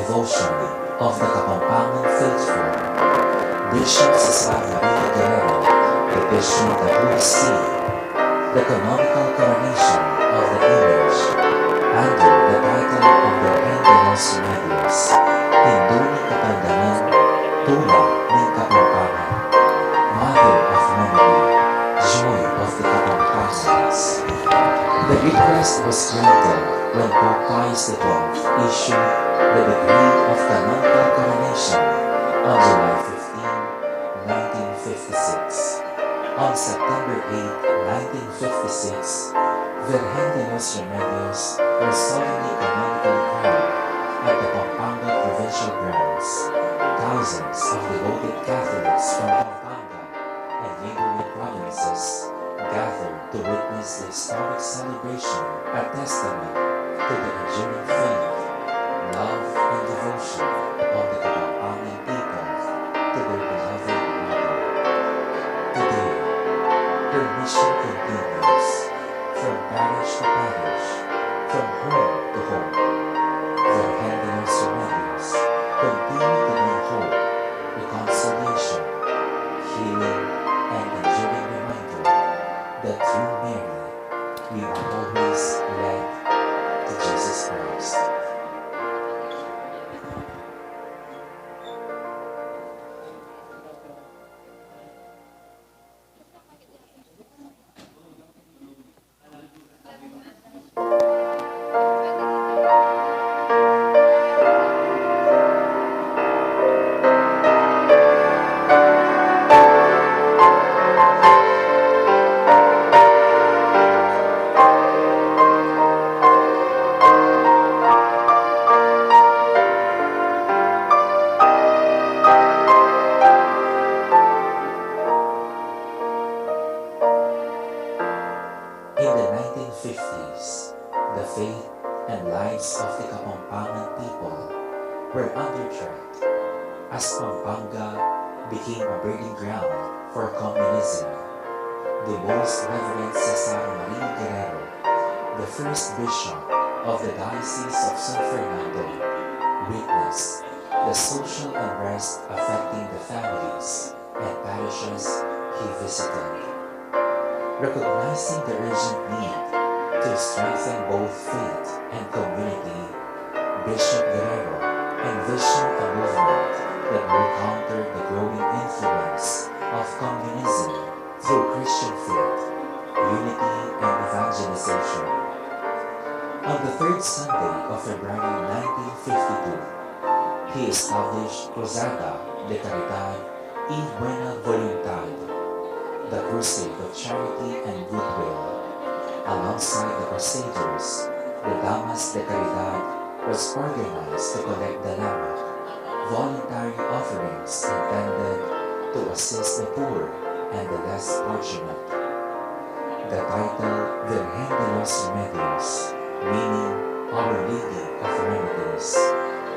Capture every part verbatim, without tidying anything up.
devotion of the Kapampangan faithful, Bishop Cesar Maria Guerrero, the Bishop of the Holy See, the canonical coronation of the image under the title of Virgen de los Remedios, Indu ning Kapandangan, Tula ning Kapampangan, Mother of Remedy, Joy of the Kapampangan. The request was granted when Pope Pius the twelfth issued the decree of canonical coronation on July fifteenth, nineteen fifty-six. On September eighth, nineteen fifty-six, Virgen de los Remedios was solemnly canonically crowned at the Pampanga Provincial Grounds. Thousands of devoted Catholics from Pampanga and neighboring provinces gathered to witness the historic celebration, a testament to the enduring faith, love, and devotion of the Kapampangan people to their beloved mother. Today, her mission continues from parish to parish, from home to home. Virgen de los Remedios continue to bring hope, reconciliation, healing, and enduring reminder that through Mary, we are always led to Jesus Christ. In the nineteen fifties, the faith and lives of the Kapampangan people were under threat as Pampanga became a breeding ground for communism. The Most Reverend Cesar Maria Guerrero, the first bishop of the Diocese of San Fernando, witnessed the social unrest affecting the families and parishes he visited. Recognizing the urgent need to strengthen both faith and community, Bishop Guerrero envisioned a movement that will counter the growing influence of communism through Christian faith, unity, and evangelization. On the third Sunday of February nineteen fifty-two, he established Cruzada de Caridad y Buena Voluntad, the crusade of charity and goodwill. Alongside the crusaders, the Damas de Caridad was organized to collect the lamak, voluntary offerings intended to assist the poor and the less fortunate. The title Virgen de los Remedios, meaning Our Lady of Remedies,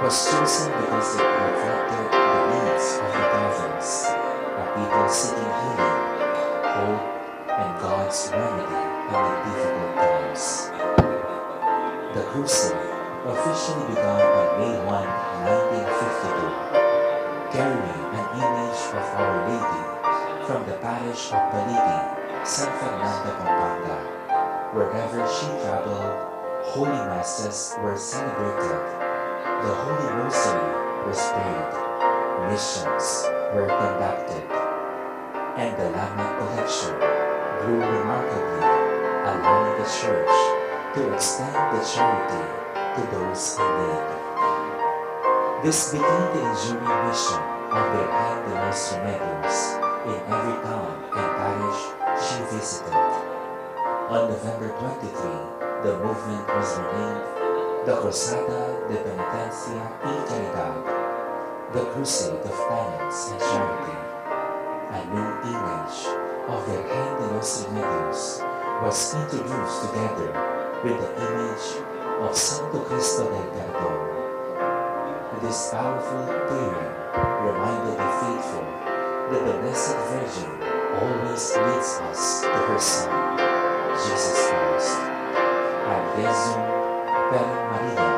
was chosen because it reflected the needs of the province, a people seeking healing, hope, and God's remedy amid difficult times. The crusade officially began on May one, nineteen fifty-two, carrying an image of Our Lady from the parish of Baliti, San Fernando, Pampanga. Wherever she traveled, holy masses were celebrated, the Holy Rosary was prayed, missions were conducted, and the lamak collection grew remarkably, allowing the church to extend the charity to those in need. This became the enduring mission of Virgen de los Remedios in every town and parish she visited. On November twenty-three, the movement was renamed the Cruzada de Penitencia y Caridad, the Crusade of Penance and Charity. A new image of Virgen de los Remedios was introduced together with the image of Santo Cristo del Perdon. This powerful pairing reminded the faithful that the Blessed Virgin always leads us to her Son, Jesus Christ. Ad Jezum per Maria.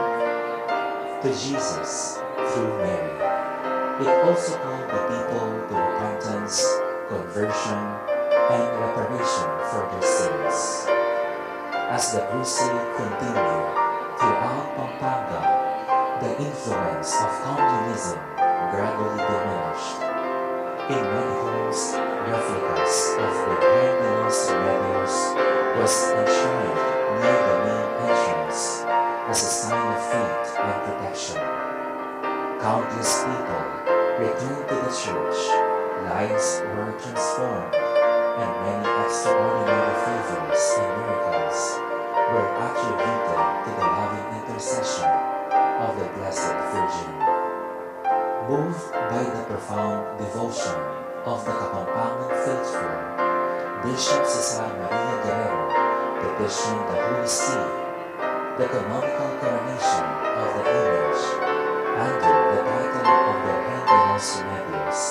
to Jesus through Mary. It also called the people to repentance, conversion, and reparation for their sins. As the crusade continued throughout Pampanga, the influence of communism gradually diminished. In many homes, replicas of Virgen de los Remedios was enshrined near the main entrance as a sign of faith and protection. Countless people returned to the church, lives were transformed, and many extraordinary favors and miracles were attributed to the loving intercession of the Blessed Virgin. Moved by the profound devotion of the Kapampangan faithful, Bishop Cesar Maria Guerrero petitioned the Holy See the canonical coronation of the image under the title of Virgen de los Remedios,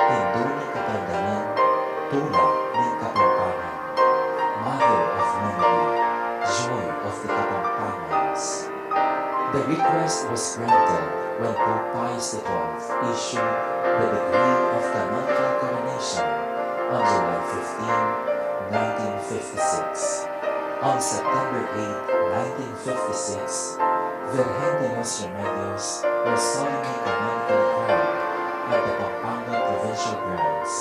Indu ning Kapandangan, Tula ning Kapampangan, Mother of Remedy, Joy of the Kapampangans. The request was granted when Pope Pius the twelfth issued the decree of canonical coronation on July fifteenth, nineteen fifty-six. On September eighth, nineteen fifty-six, Virgen de los Remedios was solemnly canonically crowned at the Pampanga Provincial Grounds.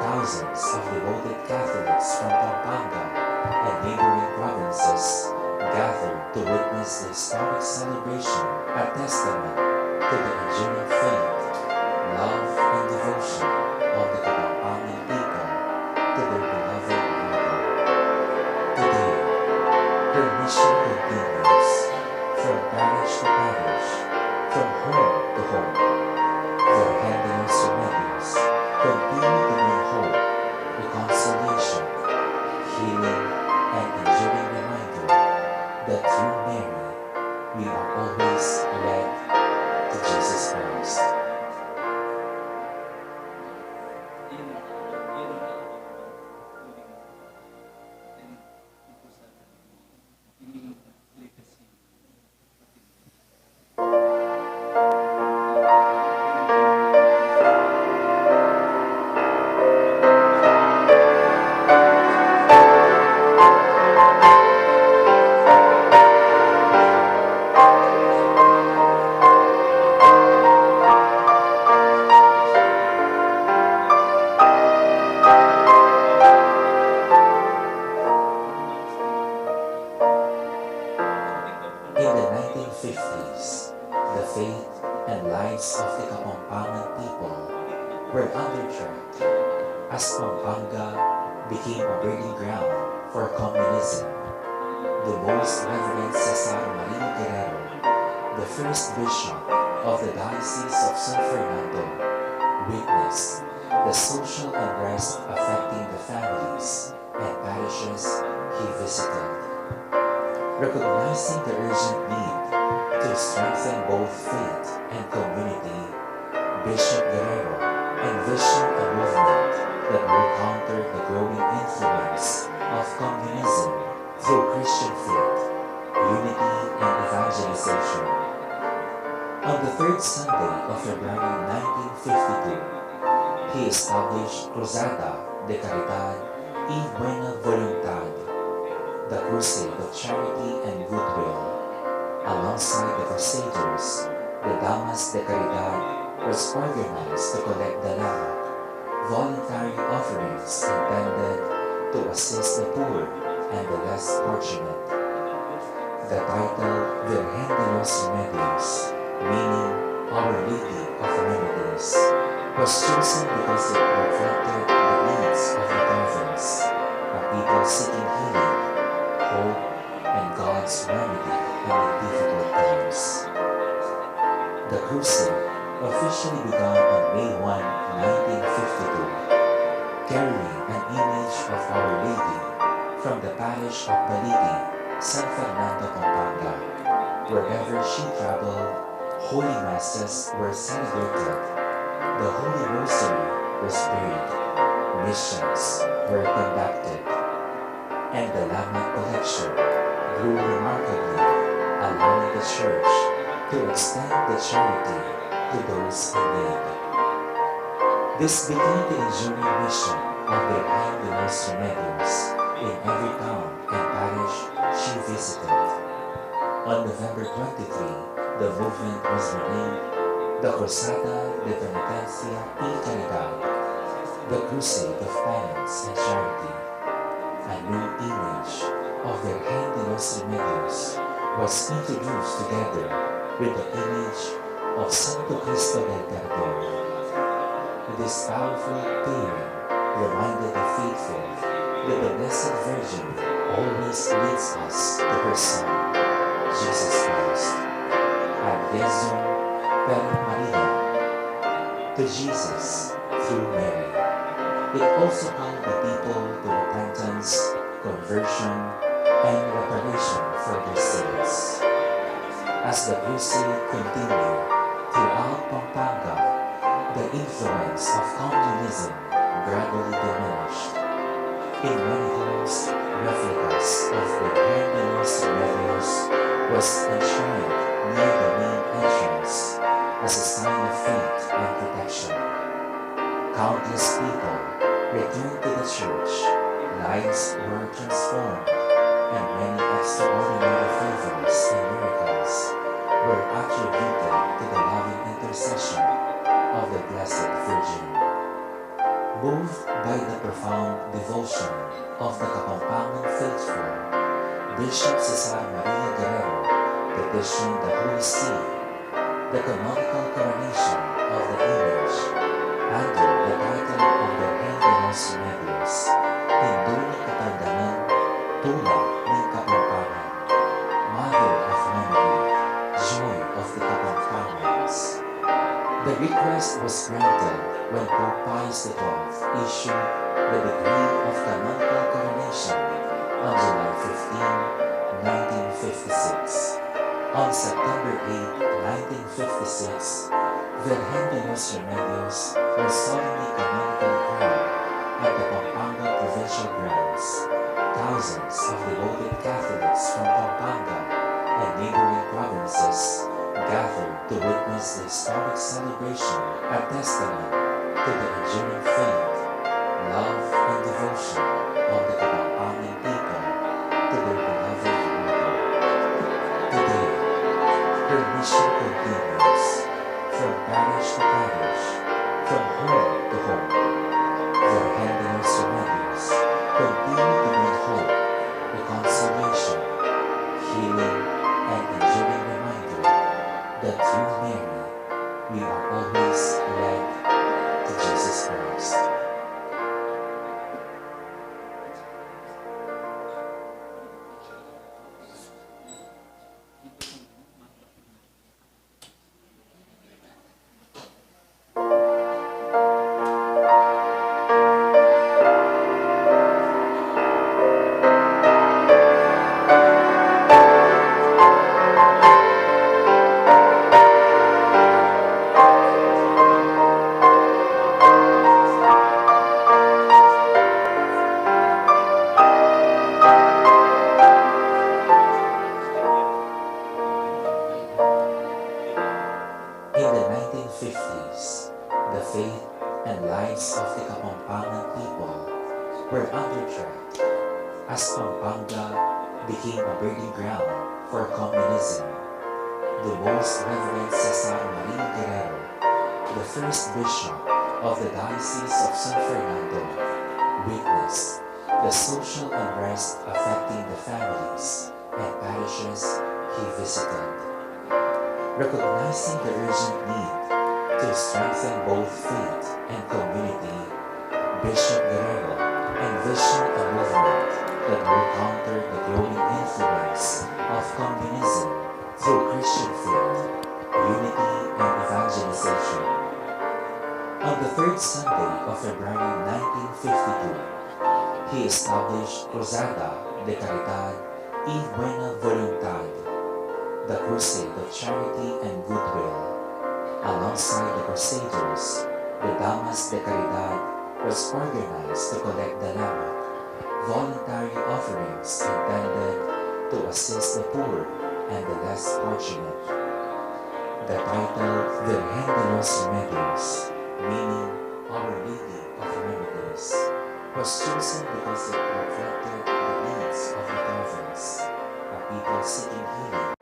Thousands of devoted Catholics from Pampanga and neighboring provinces gathered to witness the historic celebration, a testament to the enduring faith, love, and devotion of the Kapampangan people to their beloved mother. Today, her mission continues from parish to parish, from home to home. Virgen de los Remedios continue to bring hope, reconciliation, healing, and enduring reminder that through Mary, we are always led to Jesus Christ. In the nineteen fifties, the faith and lives of the Kapampangan people were under threat as Pampanga became a breeding ground for communism. The Most Reverend Cesar Maria Guerrero, the first bishop of the Diocese of San Fernando, witnessed the social unrest affecting the families and parishes he visited. Recognizing the urgent need to strengthen both faith and community, Bishop Guerrero envisioned a movement that will counter the growing influence of communism through Christian faith, unity, and evangelization. On the third Sunday of February nineteen fifty-two, he established Cruzada de Caridad y Buena Voluntad, the crusade of charity and goodwill. Alongside the crusaders, the Damas de Caridad was organized to collect the lamak, voluntary offerings intended to assist the poor and the less fortunate. The title Virgen de los Remedios, meaning Our Lady of Remedies, was chosen because it reflected the needs of the province, a people seeking healing, hope, and God's remedy in difficult times. The crusade officially began on May one, nineteen fifty-two, carrying an image of Our Lady from the parish of Baliti, San Fernando, Pampanga. Wherever she traveled, holy masses were celebrated, the Holy Rosary was prayed, missions were conducted, and the lamak collection grew remarkably, allowing the church to extend the charity to those in need. This became the enduring mission of Virgen de los Remedios in every town and parish she visited. On November twenty-three, the movement was renamed the Cruzada de Penitencia y Caridad, the Crusade of Penance and Charity. A new image of Virgen de los Remedios was introduced together with the image of Santo Cristo del Perdon. This powerful pairing reminded the faithful that the Blessed Virgin always leads us to her Son, Jesus Christ. Ad Jesum per Maria, to Jesus through Mary. It also called the people to repentance, conversion, and reparation for their sins. As the crusade continued throughout Pampanga, the influence of communism gradually diminished. In many homes, replicas of the Virgen de los Remedios was enshrined near the main entrance as a sign of faith and protection. Countless people returned to the church, lives were transformed, and many extraordinary favors and miracles were attributed to the loving intercession of the Blessed Virgin. Moved by the profound devotion of the Kapampangan faithful, Bishop Cesar Maria Guerrero petitioned the Holy See the canonical coronation of the image under the title of the Virgen de los Remedios, in during katandanan, Tula ning Kapampangan, Mother of Memory, Joy of the Kapampangans. The request was granted when Pope Pius the twelfth issued the decree of canonical coronation on July fifteenth, nineteen fifty-six. On September eighth, nineteen fifty-six, Virgen de los Remedios was solemnly canonically crowned at the Pampanga Provincial Grounds. Thousands of devoted Catholics from Pampanga and neighboring provinces gathered to witness the historic celebration, a testament to the enduring faith, love, and devotion of the Kapampangan people to their beloved mother. Today, her mission continues from parish to parish, from home to home. Virgen de los Remedios continue to bring hope, reconciliation, healing, and enduring reminder that through Mary, we are always led to Jesus Christ. In the nineteen fifties, the faith and lives of the Kapampangan people were under threat as Pampanga became a breeding ground for communism. The Most Reverend Cesar Maria Guerrero, the first bishop of the Diocese of San Fernando, witnessed the social unrest affecting the families and parishes he visited. Recognizing the urgent need to strengthen both faith and community, Bishop Guerrero envisioned a movement that will counter the growing influence of communism through Christian faith, unity, and evangelization. On the third Sunday of February nineteen fifty-two, he established Cruzada de Caridad y Buena Voluntad, the Crusade of Charity and Goodwill. Alongside the Crusaders, the Damas de Caridad was organized to collect dalamat, voluntary offerings intended to assist the poor and the less fortunate. The title Virgen de los Remedios, meaning Our Lady of Remedies, was chosen because it reflected the needs of the province, a people seeking healing,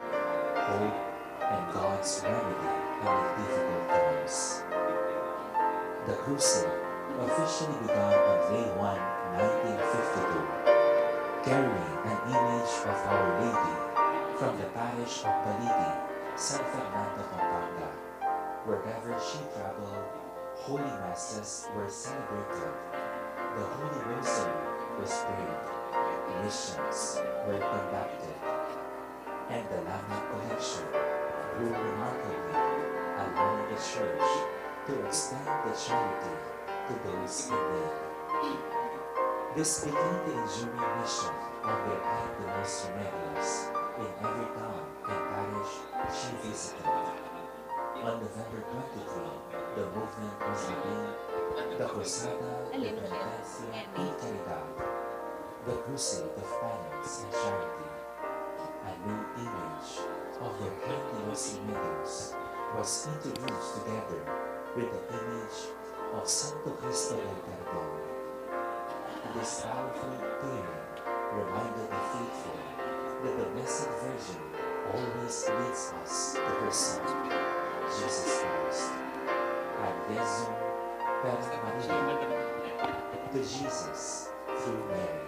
hope, and God's remedy amid difficult times. The crusade officially began on May one, nineteen fifty-two, carrying an image of Our Lady from the parish of Baliti, San Fernando, Pampanga. Wherever she traveled, holy masses were celebrated, the Holy Rosary was prayed, missions were conducted, and the Laman collection grew remarkably, allowing the Church to extend the charity to those in need. This became the enduring mission of Virgen de los Remedios in every town and parish she visited. On November twenty-three, the movement was renamed the Cruzada de Penitencia y Caridad, the Crusade of Penance and Charity. A new image of the Virgen de los Remedios was introduced together with the image of Santo Cristo del Perdon. This powerful pairing reminded the faithful that the Blessed Virgin always leads us to her Son, Jesus Christ. Ad Jezum per Maria, to Jesus through Mary.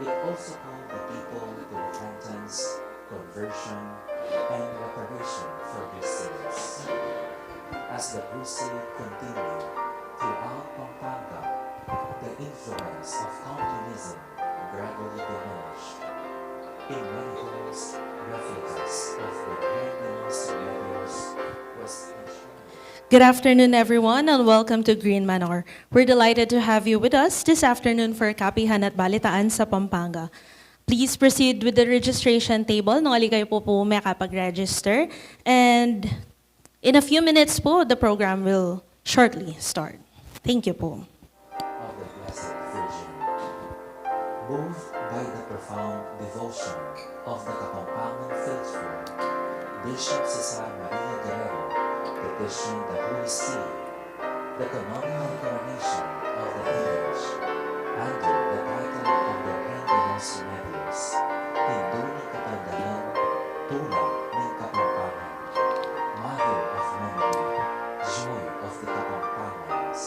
It also called the people to repentance, conversion, and reparation for their sins. As the crusade continued throughout Pampanga, the influence of communism gradually diminished. In many homes, replicas of the Virgen de los Remedios was enshrined. Good afternoon, everyone, and welcome to Green Manor. We're delighted to have you with us this afternoon for Kapihan at Balitaan sa Pampanga. Please proceed with the registration table. Nung ali kayu pu, pu makapag-register. And in a few minutes po, the program will shortly start. Thank you po. Of the Blessed Virgin. Moved by the profound devotion of the Kapampangan faithful, Bishop Cesar Maria Guerrero petitioned the Holy See the canonical coronation of the image under the title of the Virgen de los Remedios, in duly kapandanan, Tula ning Kapampangan, Mother of Remedy, Joy of the Kapampangans.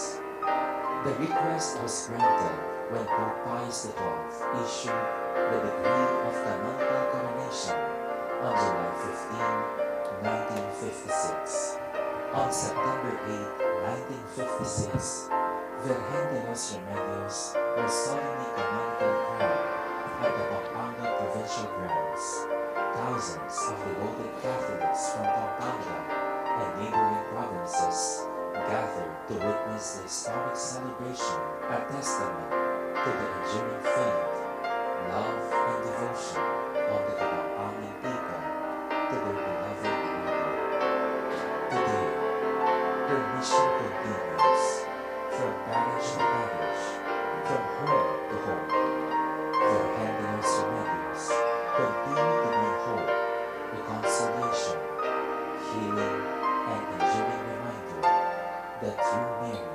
The request was granted when Pope Pius the twelfth issued the decree of canonical coronation on July fifteenth, nineteen fifty-six. On September eighth, nineteen fifty-six, Virgen de los Remedios was solemnly canonically crowned at the Pampanga Provincial Grounds. Thousands of devoted Catholics from Pampanga and neighboring provinces gathered to witness the historic celebration, a testament to the enduring faith, love, and devotion of the Kapampangan people to their beloved mother. Today, her mission continues from parish to parish, from home to home. Virgen de los Remedios continue to bring hope, reconciliation, healing, and enduring reminder that through Mary,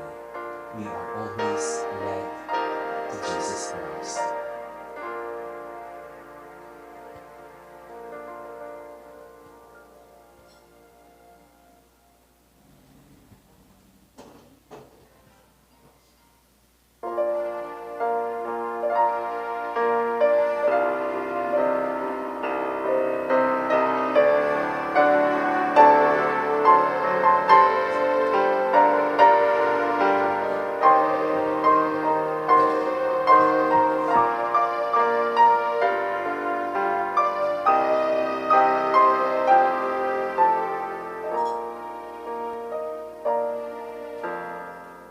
we are always led to Jesus Christ.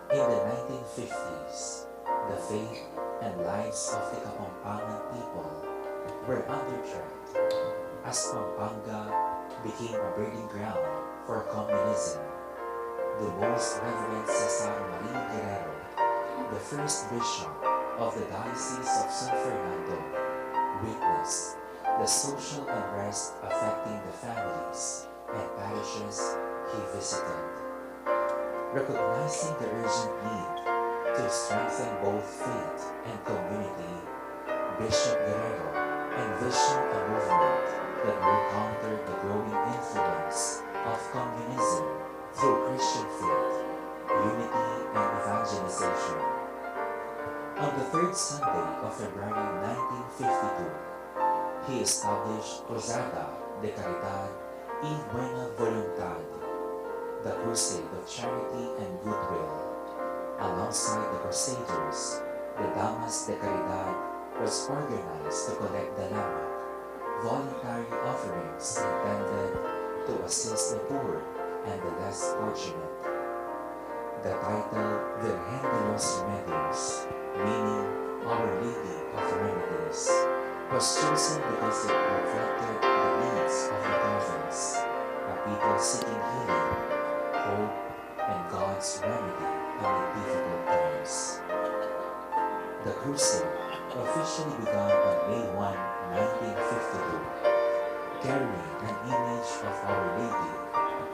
In the nineteen fifties, the faith and lives of the Kapampangan people were under threat as Pampanga became a breeding ground for communism. The Most Reverend Cesar Maria Guerrero, the first bishop of the Diocese of San Fernando, witnessed the social unrest affecting the families and parishes he visited. Recognizing the urgent need to strengthen both faith and community, Bishop Guerrero envisioned a movement that will counter the growing influence of communism through Christian faith, unity, and evangelization. On the third Sunday of February nineteen fifty-two, he established Cruzada de Caridad y Buena Voluntad, the Crusade of Charity and Goodwill. Alongside the Crusaders, the Damas de Caridad was organized to collect dalamak, voluntary offerings intended to assist the poor and the less fortunate. The title Virgen de los Remedios, meaning Our Lady of Remedies, was chosen because it reflected the needs of the province, a people seeking healing, hope, and God's remedy amid difficult times. The crusade officially began on May one, nineteen fifty-two, carrying an image of Our Lady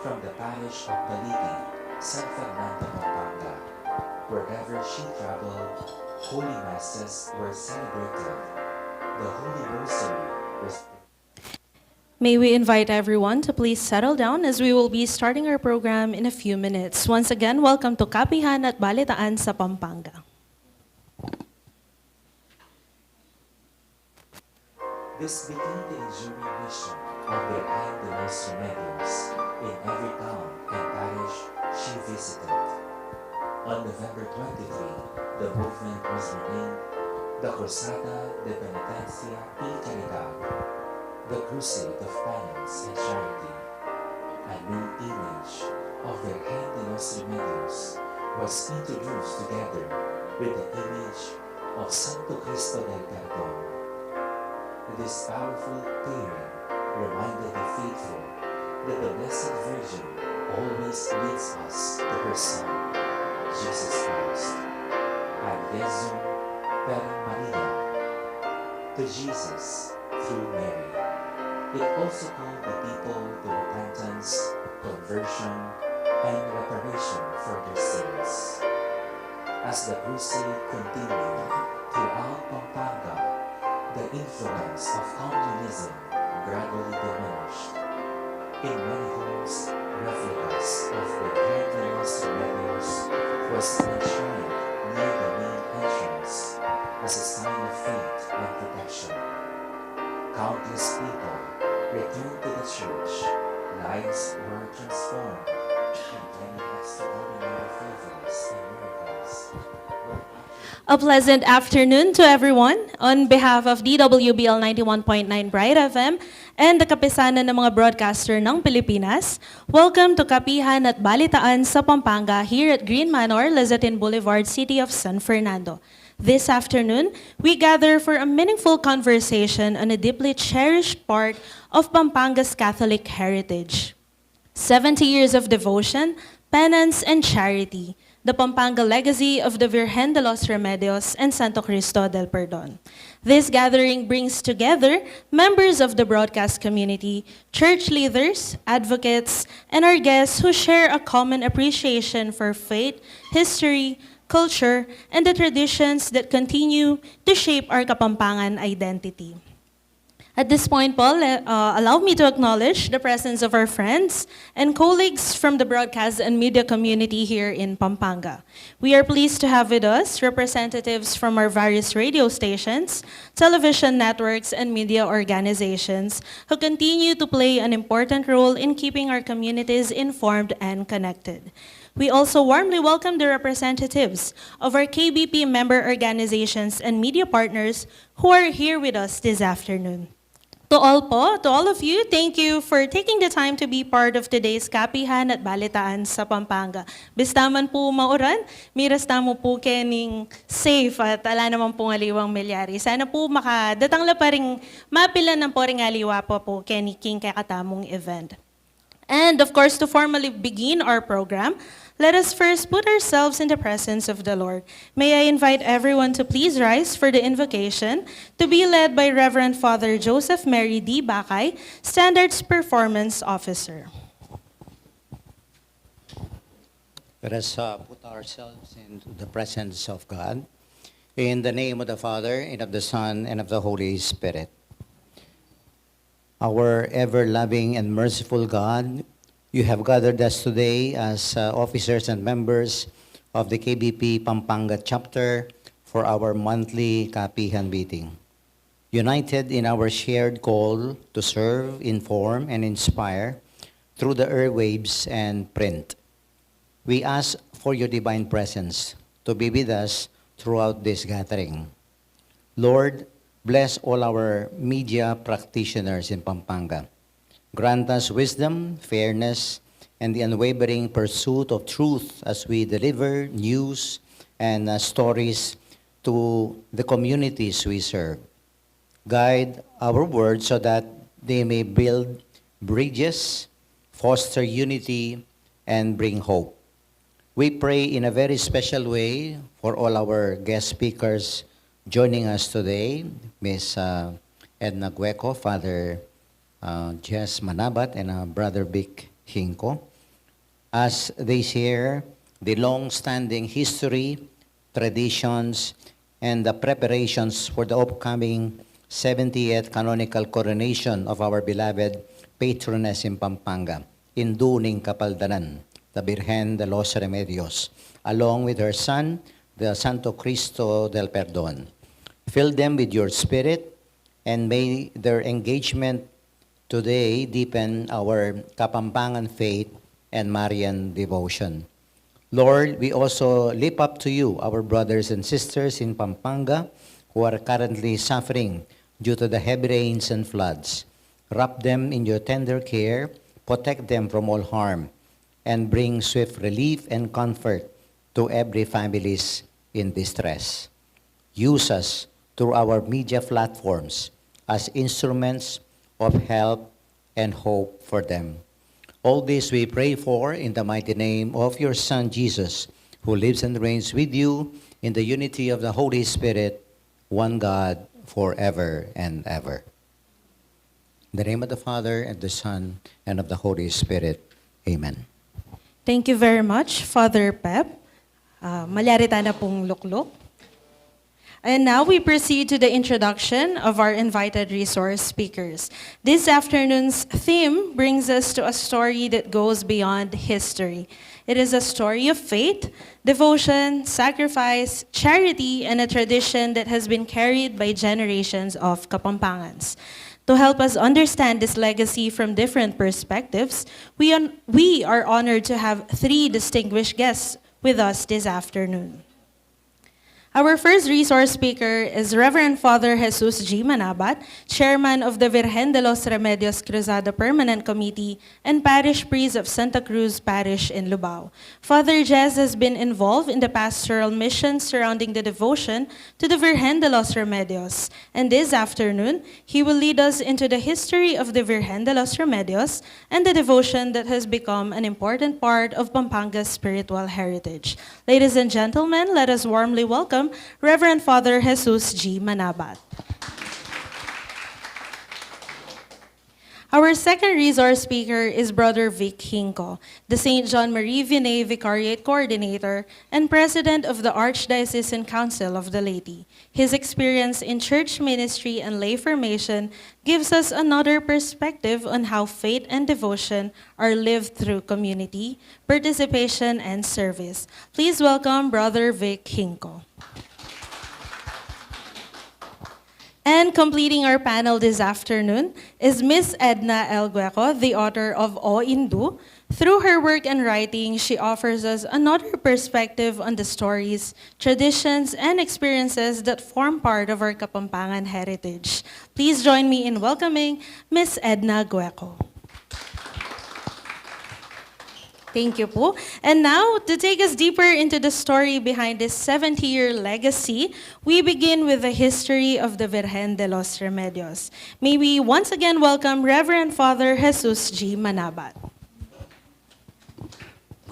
from the parish of Baliti, San Fernando, Pampanga, wherever she traveled, holy masses were celebrated. The Holy Rosary was May we invite everyone to please settle down as we will be starting our program in a few minutes. Once again, welcome to Kapihan at Balitaan sa Pampanga. This became the enduring mission of Virgen de los Remedios in every town and parish she visited. On November twenty-three, the movement was renamed the Cruzada de Penitencia y Caridad, the Crusade of Penance and Charity. A new image of Virgen de los Remedios was introduced together with the image of Santo Cristo del Perdon. This powerful pairing reminded the faithful that the Blessed Virgin always leads us to her Son, Jesus Christ. Ad Jesum per Maria, to Jesus through Mary. It also called the people to repentance, conversion, and reparation for their sins. As the crusade continued throughout Pampanga, the influence of communism gradually diminished. In many homes, replicas of the Virgen de los Remedios was enshrined near the main entrance as a sign of faith and protection. Countless people returned to the church, lives were transformed, and many extraordinary favors and miracles were A pleasant afternoon to everyone. On behalf of D W B L ninety-one point nine Bright F M and the Kapisanan ng mga Broadcaster ng Pilipinas, welcome to Kapihan at Balitaan sa Pampanga here at Green Manor, Lezatin Boulevard, City of San Fernando. This afternoon, we gather for a meaningful conversation on a deeply cherished part of Pampanga's Catholic heritage. Seventy years of devotion, penance, and charity, the Pampanga legacy of the Virgen de los Remedios and Santo Cristo del Perdon. This gathering brings together members of the broadcast community, church leaders, advocates, and our guests who share a common appreciation for faith, history, culture, and the traditions that continue to shape our Kapampangan identity. At this point po, le-, uh, allow me to acknowledge the presence of our friends and colleagues from the broadcast and media community here in Pampanga. We are pleased to have with us representatives from our various radio stations, television networks, and media organizations who continue to play an important role in keeping our communities informed and connected. We also warmly welcome the representatives of our K B P member organizations and media partners who are here with us this afternoon. To all po, to all of you, thank you for taking the time to be part of today's Kapihan at Balitaan sa Pampanga. Bista man po mauran, miras tamu po kening safe at ala naman pong aliwang milyari. Sana po makadatang la pa ring mapilan ng poring aliwa pa po keni king kekatamung event. And of course, to formally begin our program, let us first put ourselves in the presence of the Lord. May I invite everyone to please rise for the invocation to be led by Reverend Father Joseph Mary D. Bacay, Standards Performance Officer. Let us uh, put ourselves in the presence of God. In the name of the Father, and of the Son, and of the Holy Spirit. Our ever loving and merciful God, you have gathered us today as uh, officers and members of the K B P Pampanga chapter for our monthly kapihan meeting. United in our shared call to serve, inform, and inspire through the airwaves and print, we ask for your divine presence to be with us throughout this gathering. Lord, bless all our media practitioners in Pampanga. Grant us wisdom, fairness, and the unwavering pursuit of truth as we deliver news and uh, stories to the communities we serve. Guide our words so that they may build bridges, foster unity, and bring hope. We pray in a very special way for all our guest speakers joining us today, Miss uh, Edna Gueco, Father uh, Jess Manabat, and uh, Brother Vic Hinco, as they share the long-standing history, traditions, and the preparations for the upcoming seventieth canonical coronation of our beloved patroness in Pampanga, Indu ning Kapaldanan, the Birhen de los Remedios, along with her son, the Santo Cristo del Perdon. Fill them with your spirit, and may their engagement today deepen our Kapampangan faith and Marian devotion. Lord, we also lift up to you our brothers and sisters in Pampanga who are currently suffering due to the heavy rains and floods. Wrap them in your tender care, protect them from all harm, and bring swift relief and comfort to every families in distress. Use us through our media platforms as instruments of help and hope for them. All this we pray for in the mighty name of your Son, Jesus, who lives and reigns with you in the unity of the Holy Spirit, one God, forever and ever. In the name of the Father, and the Son, and of the Holy Spirit. Amen. Thank you very much, Father Pep. Uh, malyari tana pung lukluk. And now we proceed to the introduction of our invited resource speakers. This afternoon's theme brings us to a story that goes beyond history. It is a story of faith, devotion, sacrifice, charity, and a tradition that has been carried by generations of Kapampangans. To help us understand this legacy from different perspectives, we, on, we are honored to have three distinguished guests with us this afternoon. Our first resource speaker is Reverend Father Jesus G. Manabat, Chairman of the Virgen de los Remedios Cruzada Permanent Committee and Parish Priest of Santa Cruz Parish in Lubao. Father Jess has been involved in the pastoral mission surrounding the devotion to the Virgen de los Remedios, and this afternoon, he will lead us into the history of the Virgen de los Remedios and the devotion that has become an important part of Pampanga's spiritual heritage. Ladies and gentlemen, let us warmly welcome Reverend Father Jesus G. Manabat. Our second resource speaker is Brother Vic Hinco, the Saint John Marie Vianney Vicariate Coordinator and President of the Archdiocesan Council of the Laity. His experience in church ministry and lay formation gives us another perspective on how faith and devotion are lived through community, participation, and service. Please welcome Brother Vic Hinco. And completing our panel this afternoon is Miss Edna L. Gueco, the author of O Indu. Through her work and writing, she offers us another perspective on the stories, traditions, and experiences that form part of our Kapampangan heritage. Please join me in welcoming Miss Edna Gueco. Thank you po. And now, to take us deeper into the story behind this seventy-year legacy, we begin with the history of the Virgen de los Remedios. May we once again welcome Reverend Father Jesus G. Manabat.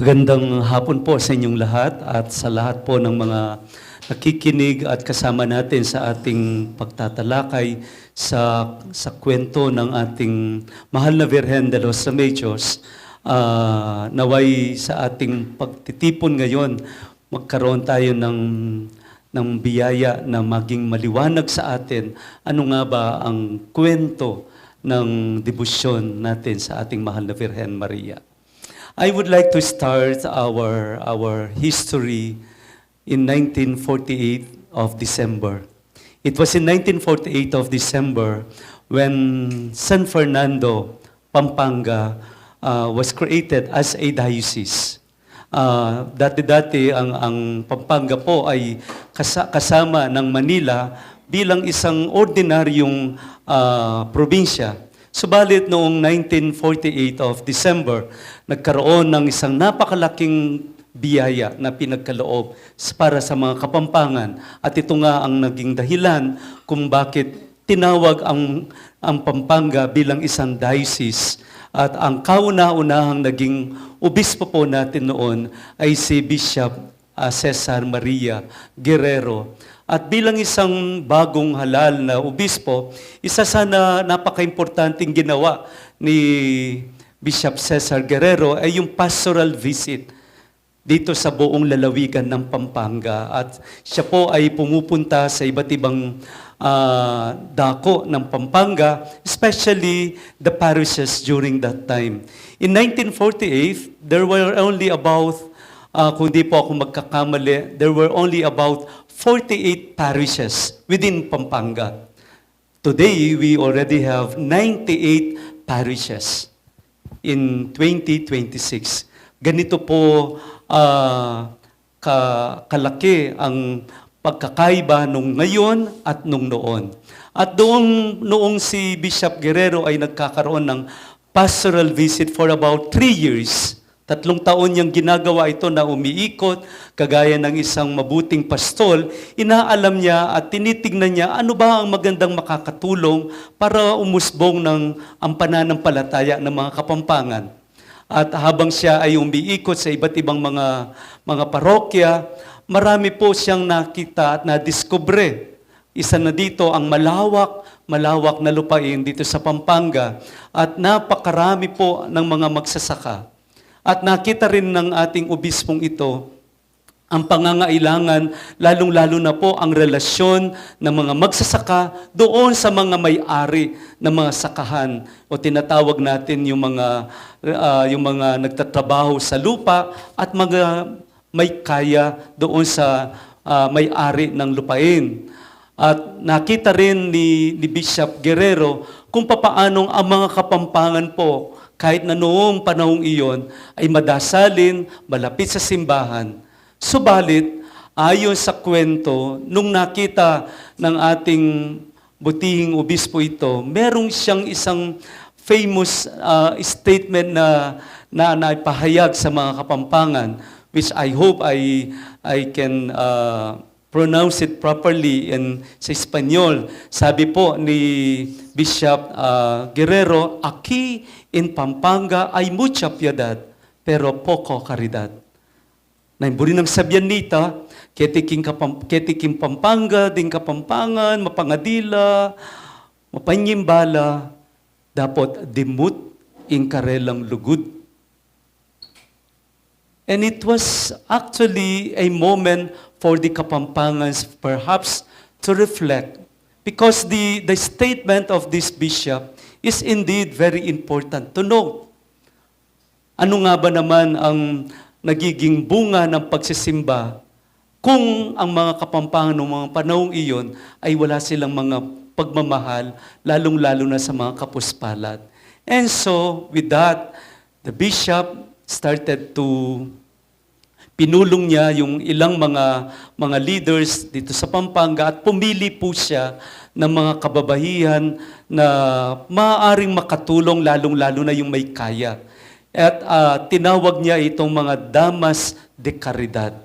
Magandang hapon po sa inyong lahat at sa lahat po ng mga nakikinig at kasama natin sa ating pagtatalakay sa, sa kwento ng ating mahal na Virgen de los Remedios. Ah, naway sa ating pagtitipon ngayon, magkaroon tayo ng, ng biyaya na maging maliwanag sa atin ano nga ba ang kwento ng debosyon natin sa ating mahal na Virgen Maria. I would like to start our, our history in nineteen forty-eight of December. It was in nineteen forty-eight of December when San Fernando, Pampanga, uh, was created as a diocese. Ah, dati-dati ang, ang Pampanga po ay kasa-, kasama ng Manila bilang isang ordinaryong, ah, probinsya. Subalit noong nineteen forty-eight of December, nagkaroon ng isang napakalaking biyaya na pinagkaloob s-, para sa mga Kapampangan. At ito nga ang naging dahilan kung bakit tinawag ang, ang Pampanga bilang isang diocese. At ang kauna-unahang naging obispo po natin noon ay si Bishop, ah, Cesar Maria Guerrero. At bilang isang bagong halal na obispo, isa sa na, napakaimportanteng ginawa ni Bishop Cesar Guerrero ay yung pastoral visit dito sa buong lalawigan ng Pampanga. At siya po ay pumupunta sa iba't ibang, ah, dako ng Pampanga, especially the parishes during that time. In nineteen forty-eight, there were only about, ah, kung di po ako magkakamali, there were only about forty-eight parishes within Pampanga. Today, we already have ninety-eight parishes in twenty twenty-six. Ganito po, ah, ka-, kalaki ang pagkakaiba nung ngayon at nung noon. At doon, noong si Bishop Guerrero ay nagkakaroon ng pastoral visit for about three years, tatlong taon niyang ginagawa ito na umiikot, kagaya ng isang mabuting pastol, inaalam niya at tinitignan niya ano ba ang magandang makakatulong para umusbong ng, ang pananampalataya ng mga Kapampangan. At habang siya ay umiikot sa iba't ibang mga, mga parokya, marami po siyang nakita at nadiskubre. Isa na dito ang malawak, malawak na lupain dito sa Pampanga at napakarami po ng mga magsasaka. At nakita rin ng ating obispong ito ang pangangailangan, lalong-lalo na po ang relasyon ng mga magsasaka doon sa mga may-ari ng mga sakahan o tinatawag natin yung mga, ah, yung mga nagtatrabaho sa lupa at mga may kaya doon sa, ah, may-ari ng lupain. At nakita rin ni, ni Bishop Guerrero kung papaanong ang mga Kapampangan po, kahit na noong panahong iyon, ay madasalin, malapit sa simbahan. Subalit, ayon sa kwento, nung nakita ng ating butihing obispo ito, meron siyang isang famous, ah, statement na, na naipahayag sa mga Kapampangan, which I hope I, I can, ah, pronounce it properly in, sa Espanyol. Sabi po ni Bishop, ah, Guerrero, "Aquí en Pampanga hay mucha piedad, pero poco caridad." Na ing buri nang sabian nita, keti king Kapam-, keti king Pampanga, ding Kapampangan, mapangadila, mapanyimbala, dapot dimut ing karelang lugud. And it was actually a moment for the Kapampangans perhaps to reflect, because the, the statement of this bishop is indeed very important to note. Ano nga ba naman ang nagiging bunga ng pagsisimba kung ang mga Kapampangan ng mga panahong iyon ay wala silang mga pagmamahal, lalong-lalo na sa mga kapuspalat? And so, with that, the bishop started to, pinulong niya yung ilang mga, mga leaders dito sa Pampanga at pumili po siya ng mga kababaihan na maaaring makatulong, lalong-lalo na yung may kaya. At, ah, tinawag niya itong mga damas de caridad.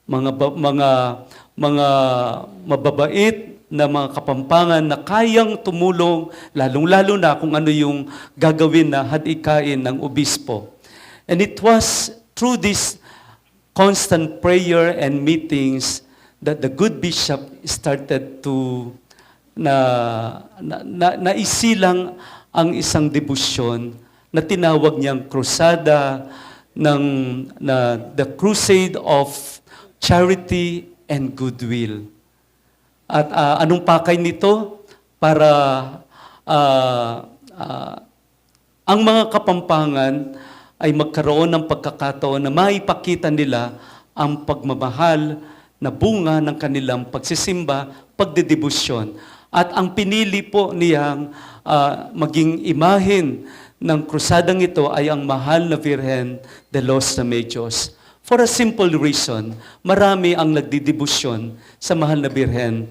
Mga ba-, mga, mga mababait na mga Kapampangan na kayang tumulong, lalong-lalo na kung ano yung gagawin na hadikain ng obispo. And it was through this constant prayer and meetings that the good bishop started to na, na, na, naisilang ang isang debosyon na tinawag niyang krusada ng, na the Crusade of Charity and Goodwill. At, ah, anong pakay nito? Para, ah, ah, ang mga Kapampangan ay magkaroon ng pagkakataon na maipakita nila ang pagmamahal na bunga ng kanilang pagsisimba, pagdedebosyon. At ang pinili po niyang, ah, maging imahen ng krusadang ito ay ang Mahal na Birhen de los Remedios. For a simple reason, marami ang nagdedebosyon sa Mahal na Birhen,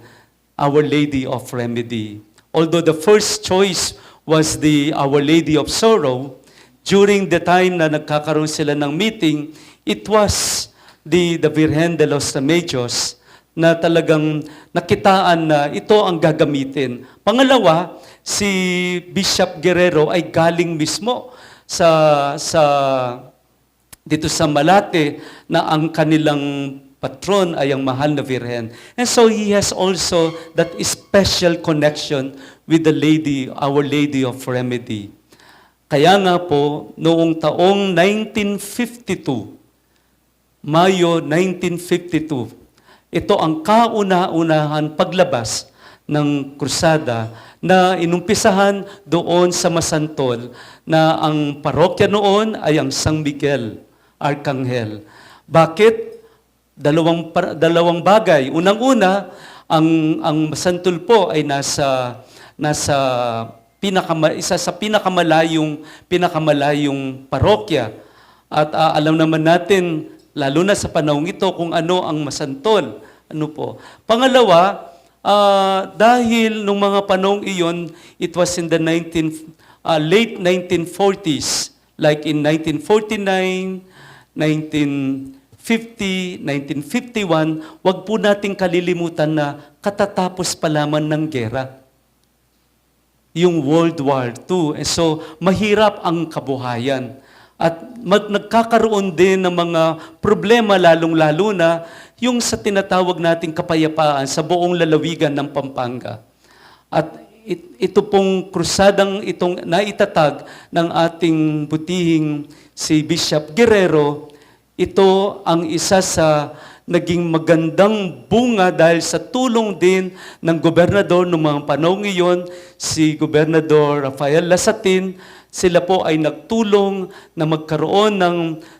Our Lady of Remedy. Although the first choice was the Our Lady of Sorrow, during the time na nagkakaroon sila ng meeting, it was the, the Virgen de los Remedios na talagang nakitaan na ito ang gagamitin. Pangalawa, si Bishop Guerrero ay galing mismo sa, sa, dito sa Malate, na ang kanilang patron ay ang Mahal na Birhen. And so he has also that special connection with the Lady, Our Lady of Remedy. Kaya nga po, noong taong nineteen fifty-two, Mayo nineteen fifty-two, ito ang kauna-unahan paglabas ng krusada na inumpisahan doon sa Masantol, na ang parokya noon ay ang San Miguel Arcangel. Bakit? Dalawang par-, dalawang bagay. Unang-una, ang, ang Masantol po ay nasa, nasa pinakama-, isa sa pinakamalayong, pinakamalayong parokya. At, ah, alam naman natin, lalo na sa panahong ito, kung ano ang Masantol. Ano po? Pangalawa, ah, dahil nung mga panahong iyon, it was in the nineteen, ah, late nineteen forties, like in nineteen forty-nine, nineteen fifty, nineteen fifty-one, wag po nating kalilimutan na katatapos pa lamang ng gera, yung World War Two. And so, mahirap ang kabuhayan. At mag-, nagkakaroon din ng mga problema, lalong-lalo na yung sa tinatawag nating kapayapaan sa buong lalawigan ng Pampanga. At it-, ito pong krusadang itong naitatag ng ating butihing si Bishop Guerrero, ito ang isa sa naging magandang bunga dahil sa tulong din ng gobernador noong mga panahong iyon, si Gobernador Rafael Lasatin. Sila po ay nagtulong na magkaroon ng,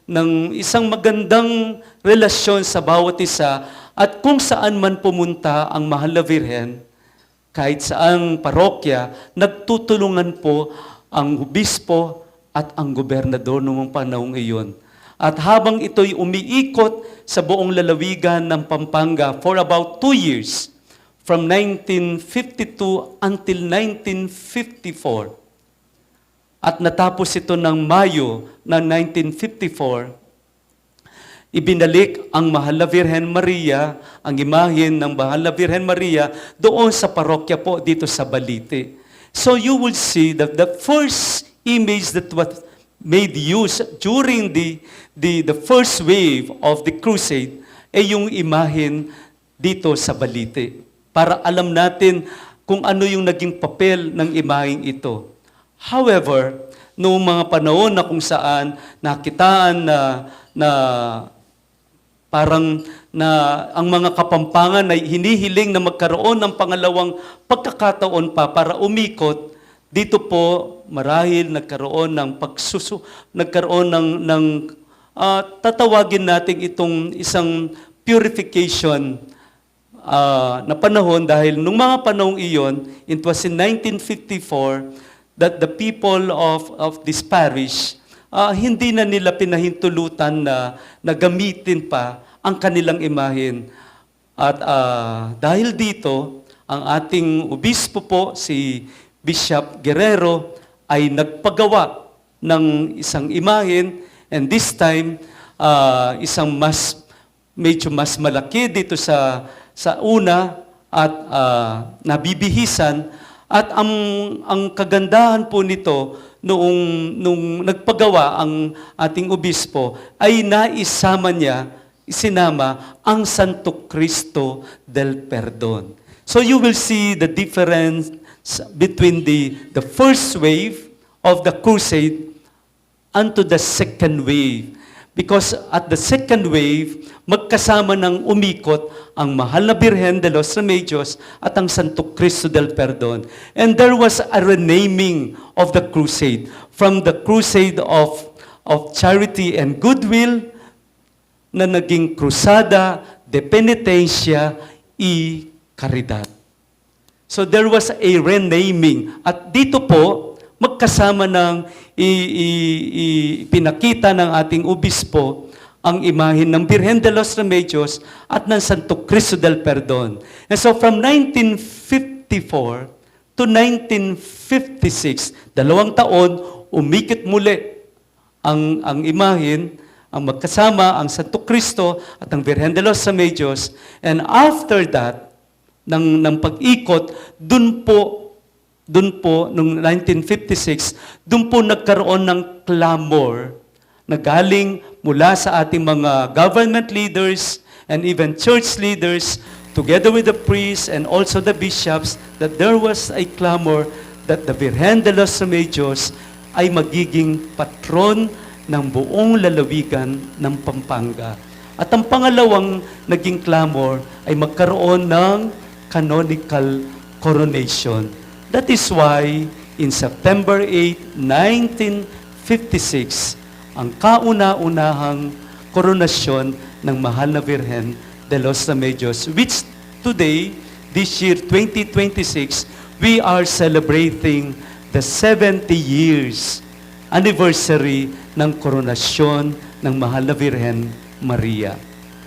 ng isang magandang relasyon sa bawat isa, at kung saan man pumunta ang Mahal na Birhen, kahit saang parokya, nagtutulungan po ang obispo at ang gobernador noong panahong iyon. At habang ito'y umiikot sa buong lalawigan ng Pampanga for about two years, from nineteen fifty-two until nineteen fifty-four, at natapos ito ng Mayo ng nineteen fifty-four, ibinalik ang Mahal na Virgen Maria, ang imahen ng Mahal na Virgen Maria, doon sa parokya po dito sa Balite. So you will see that the first image that was made use during the, the, the first wave of the crusade ay yung imahen dito sa Balite. Para alam natin kung ano yung naging papel ng imaheng ito. However, noong mga panahon na kung saan nakitaan na, na parang na ang mga Kapampangan ay hinihiling na magkaroon ng pangalawang pagkakataon pa para umikot, dito po marahil nagkaroon ng pagsusu-, nagkaroon ng, ng, ah, tatawagin natin itong isang purification, ah, na panahon, dahil nung mga panahong iyon, it was in nineteen fifty-four that the people of, of this parish, ah, hindi na nila pinahintulutan na, na gamitin pa ang kanilang imahen. At, ah, dahil dito, ang ating obispo po, si Bishop Guerrero, ay nagpagawa ng isang imahen, and this time, ah, isang mas, medyo mas malaki dito sa, sa una, at, ah, nabibihisan. At ang, ang kagandahan po nito, noong, nung nagpagawa ang ating obispo, ay naisama niya, isinama ang Santo Cristo del Perdon. So you will see the difference between the, the first wave of the crusade unto the second wave. Because at the second wave, magkasama nang umikot ang Mahal na Birhen de los Remedios at ang Santo Cristo del Perdon. And there was a renaming of the crusade, from the crusade of, of charity and goodwill na naging Cruzada de Penitencia y Caridad. So there was a renaming. At dito po, magkasama ng i, i, i, pinakita ng ating obispo ang imahen ng Birhen de los Remedios at ng Santo Cristo del Perdon. And so from nineteen fifty-four to nineteen fifty-six, dalawang taon, umikot muli ang, ang imahen, ang magkasama, ang Santo Cristo at ang Birhen de los Remedios. And after that, ng, ng pag-ikot, dun po, dun po, nung nineteen fifty-six, dun po nagkaroon ng clamor na galing mula sa ating mga government leaders and even church leaders, together with the priests and also the bishops, that there was a clamor that the Virgen de los Remedios ay magiging patron ng buong lalawigan ng Pampanga. At ang pangalawang naging clamor ay magkaroon ng canonical coronation. That is why in September eight, nineteen fifty-six, ang kauna-unahang koronasyon ng Mahal na Virgen de los Remedios, which today, this year, twenty twenty-six, we are celebrating the seventy years anniversary ng koronasyon ng Mahal na Virgen Maria.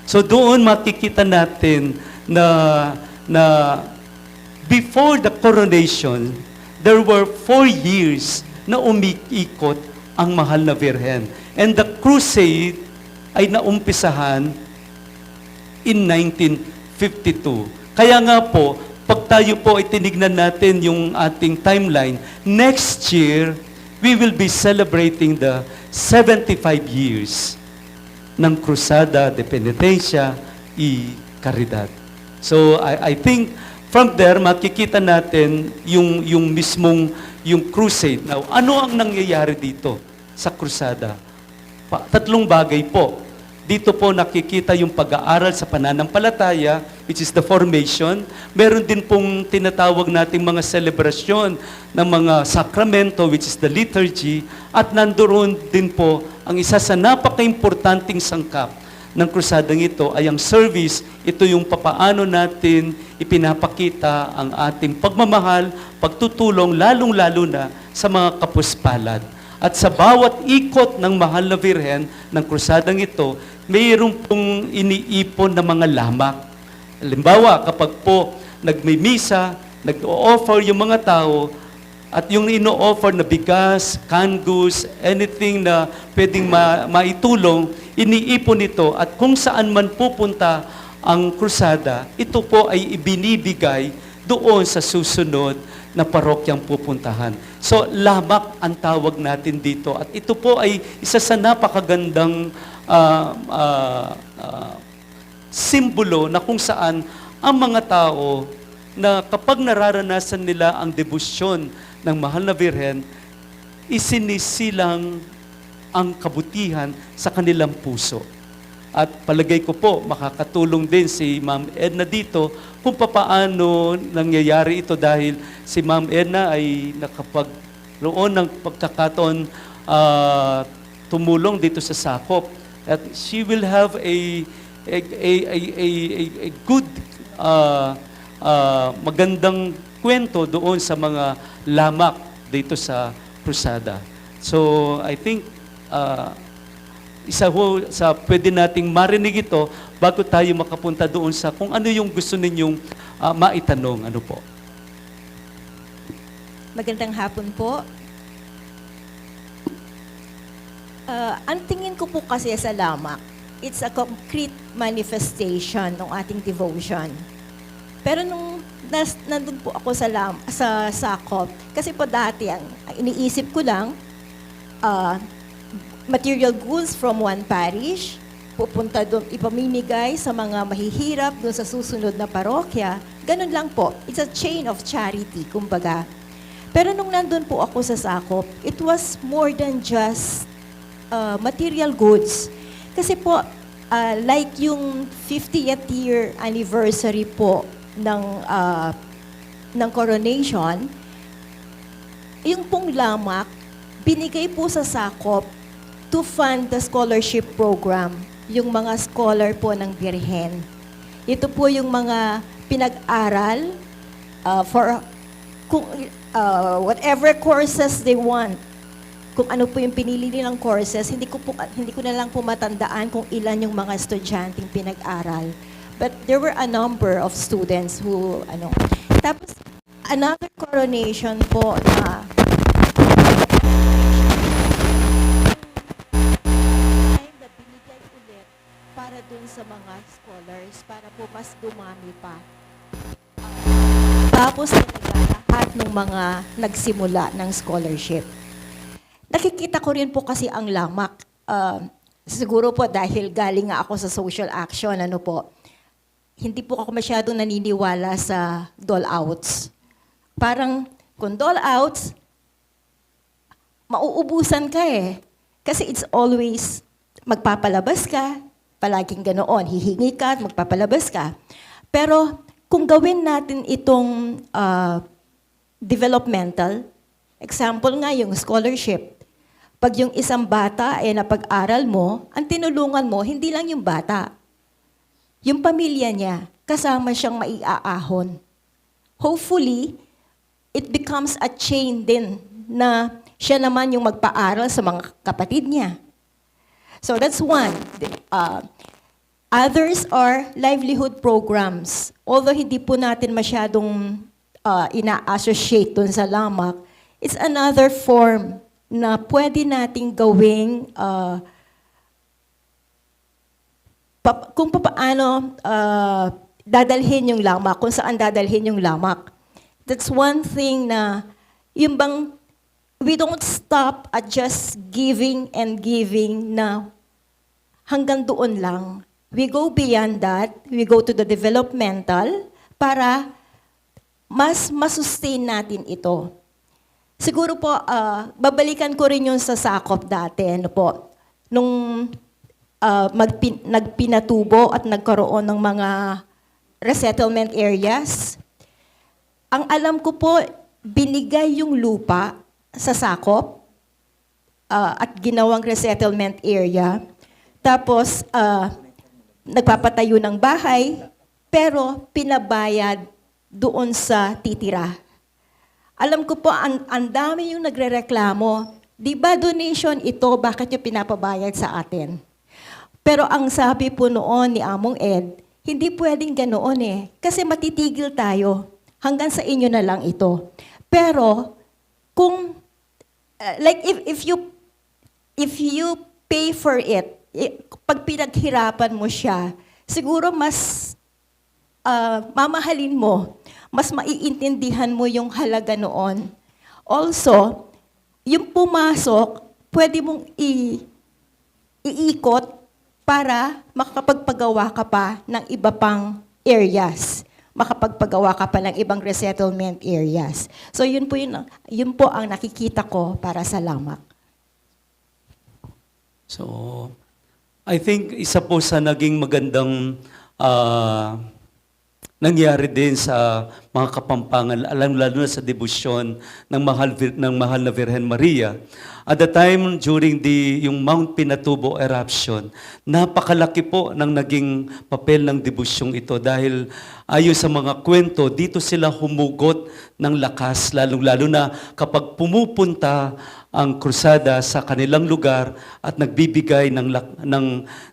So doon makikita natin na, na before the coronation, there were four years na umiikot ang Mahal na Virgen. And the crusade ay naumpisahan in nineteen fifty-two. Kaya nga po, pag tayo po ay tinignan natin yung ating timeline, next year, we will be celebrating the seventy-five years ng Cruzada de Penitencia y Caridad. So, I, I think from there, makikita natin yung, yung mismong, yung crusade. Now, ano ang nangyayari dito sa Cruzada? Pa, tatlong bagay po. Dito po nakikita yung pag-aaral sa pananampalataya, which is the formation. Meron din pong tinatawag nating mga selebrasyon ng mga sakramento, which is the liturgy. At nandoon din po ang isa sa napakaimportanteng sangkap ng krusadang ito ay ang service. Ito yung papaano natin ipinapakita ang ating pagmamahal, pagtutulong, lalong-lalo na sa mga kapuspalad. At sa bawat ikot ng Mahal na Virgen ng krusadang ito, mayroon pong iniipon na mga lamak. Halimbawa, kapag po nagmimisa, nag-o-offer yung mga tao, at yung ino-offer na bigas, canned goods, anything na pwedeng ma-, maitulong, iniipon ito. At kung saan man pupunta ang krusada, ito po ay ibinibigay doon sa susunod na parokyang pupuntahan. So, lamak ang tawag natin dito. At ito po ay isa sa napakagandang, ah, ah, ah, simbolo na kung saan ang mga tao na kapag nararanasan nila ang debosyon ng Mahal na Birhen, isinisilang ang kabutihan sa kanilang puso. At palagay ko po, makakatulong din si Ma'am Edna dito kung papaano nangyayari ito, dahil si Ma'am Edna ay nakapagkaroon ng pagkakataon, ah, tumulong dito sa sakop. At she will have a, a, a, a, a, a, a good, ah, ah, magandang kwento doon sa mga lamak dito sa krusada. So, I think, ah, isa ho sa pwede nating marinig ito bago tayo makapunta doon sa kung ano yung gusto ninyong, ah, maitanong. Ano po? Magandang hapon po. Ah, ang tingin ko po kasi sa lamak, it's a concrete manifestation ng ating devotion. Pero nung nas-, nandun po ako sa lam-, sa sakop, kasi po dati ang iniisip ko lang, ah, material goods from one parish, pupunta doon, ipamimigay sa mga mahihirap doon sa susunod na parokya. Ganun lang po. It's a chain of charity, kumbaga. Pero nung nandun po ako sa sakop, it was more than just uh, material goods. Kasi po, uh, like yung fiftieth year anniversary po ng, uh, ng coronation, yung pong lamak, binigay po sa sakop to fund the scholarship program, yung mga scholar po ng Birhen. Ito po yung mga pinag-aral, uh, for kung, uh, whatever courses they want. Kung ano po yung pinili nilang courses, hindi ko po, hindi ko na lang po matandaan kung ilan yung mga estudyanteng pinag-aral. But there were a number of students who, ano. Tapos, another coronation po na time na binigay ulit para dun sa mga scholars, para po mas dumami pa. Tapos talaga lahat ng mga nagsimula ng scholarship. Nakikita ko rin po kasi ang lamak. Ah, siguro po dahil galing nga ako sa social action, ano po, hindi po ako masyadong naniniwala sa dole outs. Parang, kung dole outs, mauubusan ka eh. Kasi it's always, magpapalabas ka, palaging ganoon, hihingi ka at magpapalabas ka. Pero kung gawin natin itong, ah, developmental, example nga yung scholarship, pag yung isang bata eh napag-aral mo, ang tinulungan mo, hindi lang yung bata. Yung pamilya niya, kasama siyang maiaahon. Hopefully, it becomes a chain din na siya naman yung magpaaral sa mga kapatid niya. So that's one. Uh, others are livelihood programs. Although hindi po natin masyadong, uh, ina-associate dun sa lamak, it's another form na pwede nating gawing, uh, pa-, kung papaano, uh, dadalhin yung lamak, kung saan dadalhin yung lamak. That's one thing na, yung bang, we don't stop at just giving and giving na hanggang doon lang. We go beyond that, we go to the developmental para mas masustain natin ito. Siguro po, ah, babalikan ko rin yung sa sakop dati, ano po, nung, ah, magpin-, nagpinatubo at nagkaroon ng mga resettlement areas. Ang alam ko po, binigay yung lupa sa sakop, ah, at ginawang resettlement area. Tapos, ah, nagpapatayo ng bahay, pero pinabayad doon sa titira. Alam ko po, ang, ang dami yung nagrereklamo, "Di ba donation ito? Bakit yung pinapabayad sa atin?" Pero ang sabi po noon ni Among Ed, "Hindi pwedeng ganoon eh, kasi matitigil tayo. Hanggang sa inyo na lang ito." Pero kung, uh, like, if, if you, if you pay for it, i-, pag pinaghirapan mo siya, siguro mas, ah, mamahalin mo, mas maiintindihan mo yung halaga noon. Also, yung pumasok, pwede mong i-, iikot para makakapagpagawa ka pa ng iba pang areas, makapagpagawa ka pa ng ibang resettlement areas. So, yun po yun, yun po ang nakikita ko para sa lamak. So, I think isa po sa naging magandang, ah, nangyari din sa mga Kapampangan, lalong-lalo na sa debosyon ng mahal, vir-, ng mahal na Virgen Maria. At the time, during the, yung Mount Pinatubo eruption, napakalaki po ng naging papel ng debosyong ito dahil ayon sa mga kwento, dito sila humugot ng lakas, lalong-lalo na kapag pumupunta ang krusada sa kanilang lugar at nagbibigay ng lak-, ng,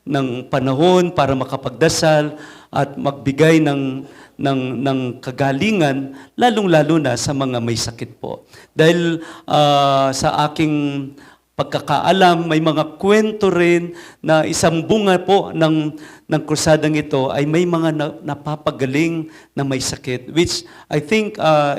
ng panahon para makapagdasal at magbigay ng, ng, ng kagalingan, lalong-lalo na sa mga may sakit po. Dahil, ah, sa aking pagkakaalam, may mga kwento rin na isang bunga po ng, ng krusadang ito ay may mga na, napapagaling na may sakit, which I think, ah,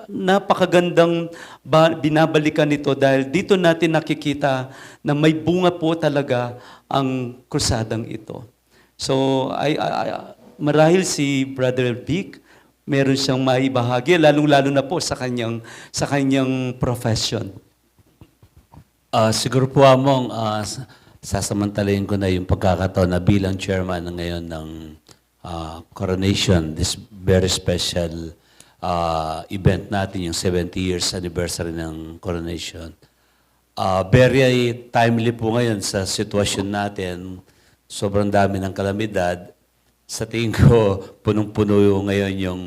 napakagandang ba, binabalikan ito dahil dito natin nakikita na may bunga po talaga ang krusadang ito. So, I, I, I, marahil si Brother Vic, meron siyang maibahagi, lalong-lalo na po sa kanyang, sa kanyang profession. Ah, siguro po, Among, ah, s- sasamantalayin ko na yung pagkakataon na bilang chairman na ngayon ng, ah, coronation, this very special, ah, event natin, yung seventy years anniversary ng coronation. Ah, very timely po ngayon sa sitwasyon natin. Sobrang dami ng kalamidad. Sa tingin ko, punong-puno yung ngayon yung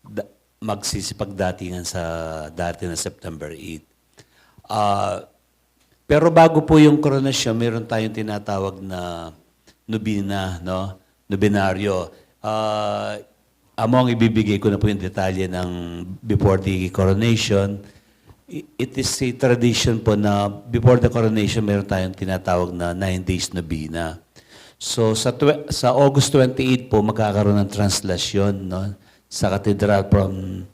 da- magsisipagdatingan sa darating na September eight. Ah, pero bago po yung koronasyon, meron tayong tinatawag na nobena, no? Nobenaryo. Ah, Among, ibibigay ko na po yung detalye ng before the coronation. I- It is a tradition po na before the coronation, meron tayong tinatawag na nine days nobena. So sa twe- sa August twenty-eight po, magkakaroon ng translasyon, no, sa katedral from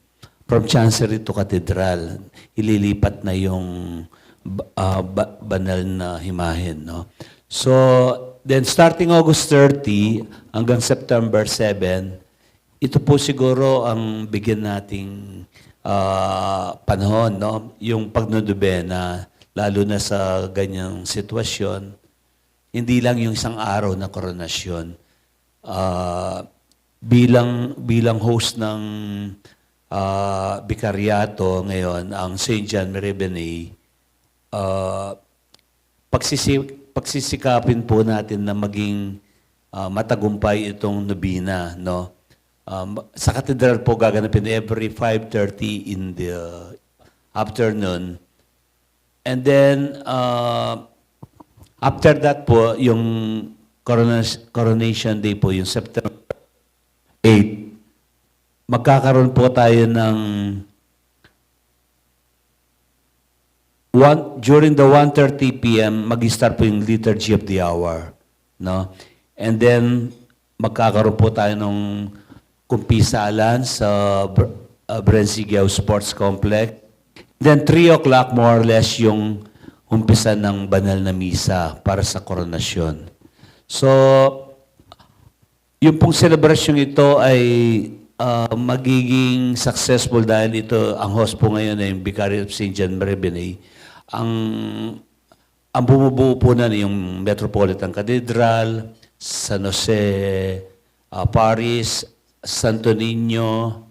from Chancery to Cathedral. Ililipat na yung ba- ah, ba- banal na himahin, no? So, then starting August thirty hanggang September seven, ito po siguro ang bigyan nating ah, panahon, no? Yung pagnunubena, lalo na sa ganyang sitwasyon, hindi lang yung isang araw na koronasyon. Ah, bilang bilang host ng ah, bikaryato ngayon, ang Saint John Mary Vianney, ah, pagsisi- pagsisikapin po natin na maging ah, matagumpay itong nobena, no? Um, sa katedral po gaganapin every five thirty in the afternoon. And then, uh, after that po, yung coronas- coronation day po, yung September eight, magkakaroon po tayo ng one, during the one thirty p m, mag-start po yung Liturgy of the Hour, no? And then, magkakaroon po tayo ng kumpisalan sa Br- uh, Brencigao Sports Complex. Then, three o'clock, more or less, yung umpisa ng banal na misa para sa koronasyon. So, yung pong selebrasyong ito ay ah, magiging successful dahil ito, ang host po ngayon ay yung Vicario of Saint John Mary Vianney. Ang, ang bumubuo po na yung Metropolitan Cathedral, San Jose ah, Parish, Santo Niño,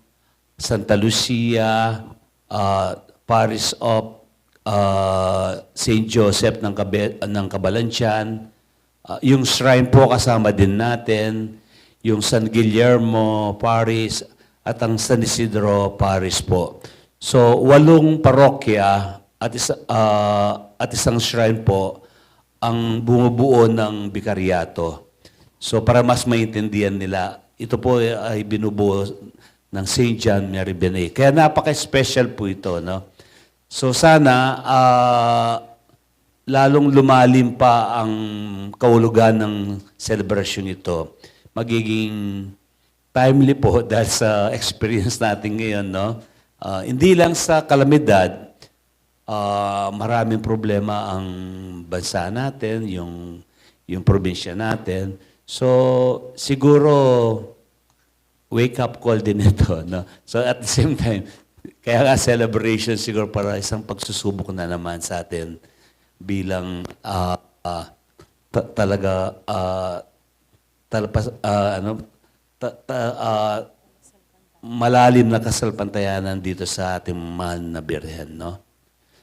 Santa Lucia, ah, Parish of ah, Saint Joseph ng, Kabe- ng Cabalantian, ah, yung shrine po kasama din natin, yung San Guillermo Parish at ang San Isidro Parish po. So, walong parokya at, isa, ah, at isang shrine po ang bumubuo ng bikaryato. So, para mas maintindihan nila, ito po ay binubuo ng Saint John Mary Vianney. Kaya napaka-special po ito, no? So, sana ah, lalong lumalim pa ang kahulugan ng selebrasyong ito. Magiging timely po dahil sa experience natin ngayon, no? Ah, hindi lang sa kalamidad, ah, maraming problema ang bansa natin, yung, yung probinsya natin. So, siguro, wake-up call din ito, no? So, at the same time, kaya nga celebration siguro para isang pagsusubok na naman sa atin bilang ah, ah, ta- talaga ah, talapas, ah, ano, ta- ta- ah, malalim na kasalpantayanan dito sa ating mahal na Birhen, no?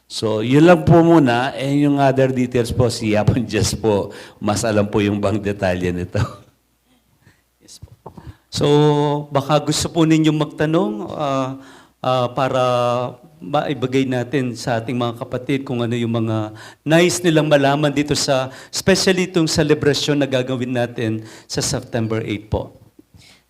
So, yun lang po muna. Eh, yung other details po, si Yapon Jess po, mas alam po yung bang detalye nito. Yes po. So, baka gusto po ninyong magtanong ah, ah, para maibagay natin sa ating mga kapatid kung ano yung mga nais nilang malaman dito sa, especially itong selebrasyon na gagawin natin sa September eight po.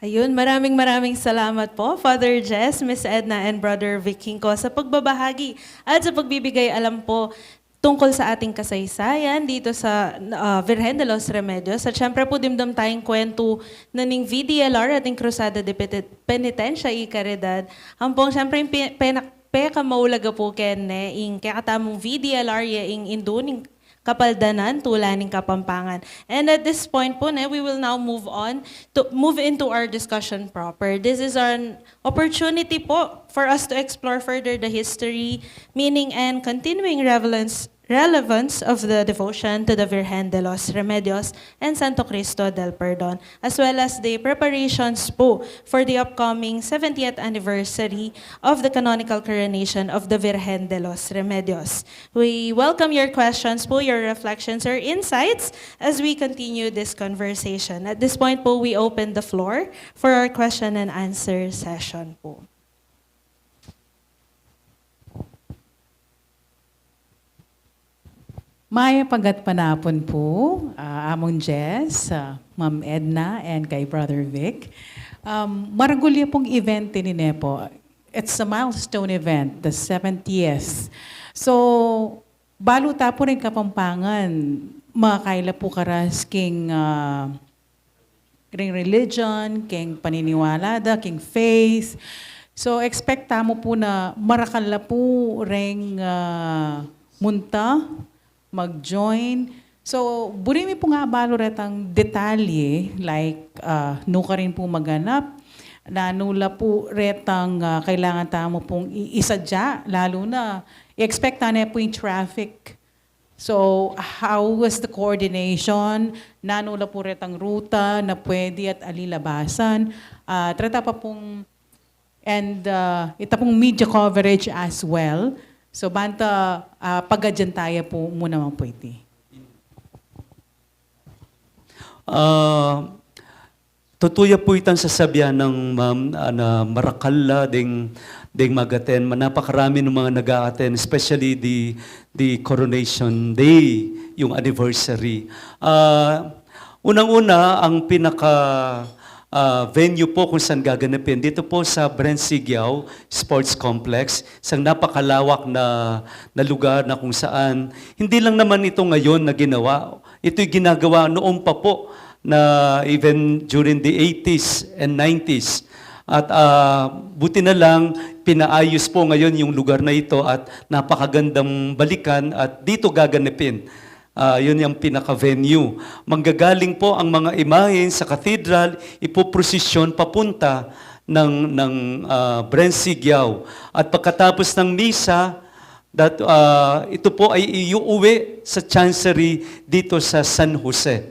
Ayun, maraming maraming salamat po, Father Jess, Miss Edna, and Brother Vikinko sa pagbabahagi at sa pagbibigay alam po tungkol sa ating kasaysayan dito sa ah, Virgen de los Remedios. At syempre po, dimdam tayong kwento na ning V D L R at ning Cruzada de Pete- Penitencia y Caridad. Ampong syempre, yung pi- pena- pekamaulaga po kene, ing kekatamung V D L R ya ing indu ning Kapaldanan, tula ning Kapampangan. And at this point po, ne, we will now move on to move into our discussion proper. This is an opportunity po for us to explore further the history, meaning, and continuing relevance relevance of the devotion to the Virgen de los Remedios and Santo Cristo del Perdon, as well as the preparations po for the upcoming seventieth anniversary of the canonical coronation of the Virgen de los Remedios. We welcome your questions po, your reflections, or insights as we continue this conversation. At this point po, we open the floor for our question and answer session po. Mayap a gatpanapun po, ah, Among Jess, ah, Ma'am Edna, and kay Brother Vic. Um, maragul ya pong event ini po. It's a milestone event, the seventieth. So, balu ta po rin Kapampangan, makakaila po karas king, ah, ring religion, king paniniwala da, king faith. So, expect tamu po na marakal la po ring, ah, munta, mag-join. So, buri mi pong abalu retang detalye, like, ah, nukarin po maganap, nanu la po retang, ah, kailangan tamu pong i-, isadya, lalu na, i-expect ta ne po ing traffic. So, how was the coordination? Nanu la po retang ruta na pwede at alilabasan? Ah, trata pa pong, and, ah, ita pong media coverage as well. So, banta, ah, pag-adyantaya po muna man po iti. Ah, tutu ya po itang sasabian nang ma'am, ah, na marakal la ding, ding mag-attend. Ma-, napakarami ng mga nag-a-attend, especially the, the Coronation Day, yung anniversary. Ah, unang-una, ang pinaka, ah, venue po kung saan gaganapin, dito po sa Bren Sigyao Sports Complex, isang napakalawak na, na lugar na kung saan, hindi lang naman ito ngayon na ginawa, ito'y ginagawa noon pa po na even during the eighties and nineties. At, ah, buti na lang, pinaayos po ngayon yung lugar na ito at napakagandang balikan at dito gaganapin. Ah, yun yung pinaka-venue. Manggagaling po ang mga imahen sa cathedral, ipoprosesyon papunta ng, ng, ah, Bren Sigyao. At pagkatapos ng misa, that, ah, ito po ay iuuwi sa chancery dito sa San Jose.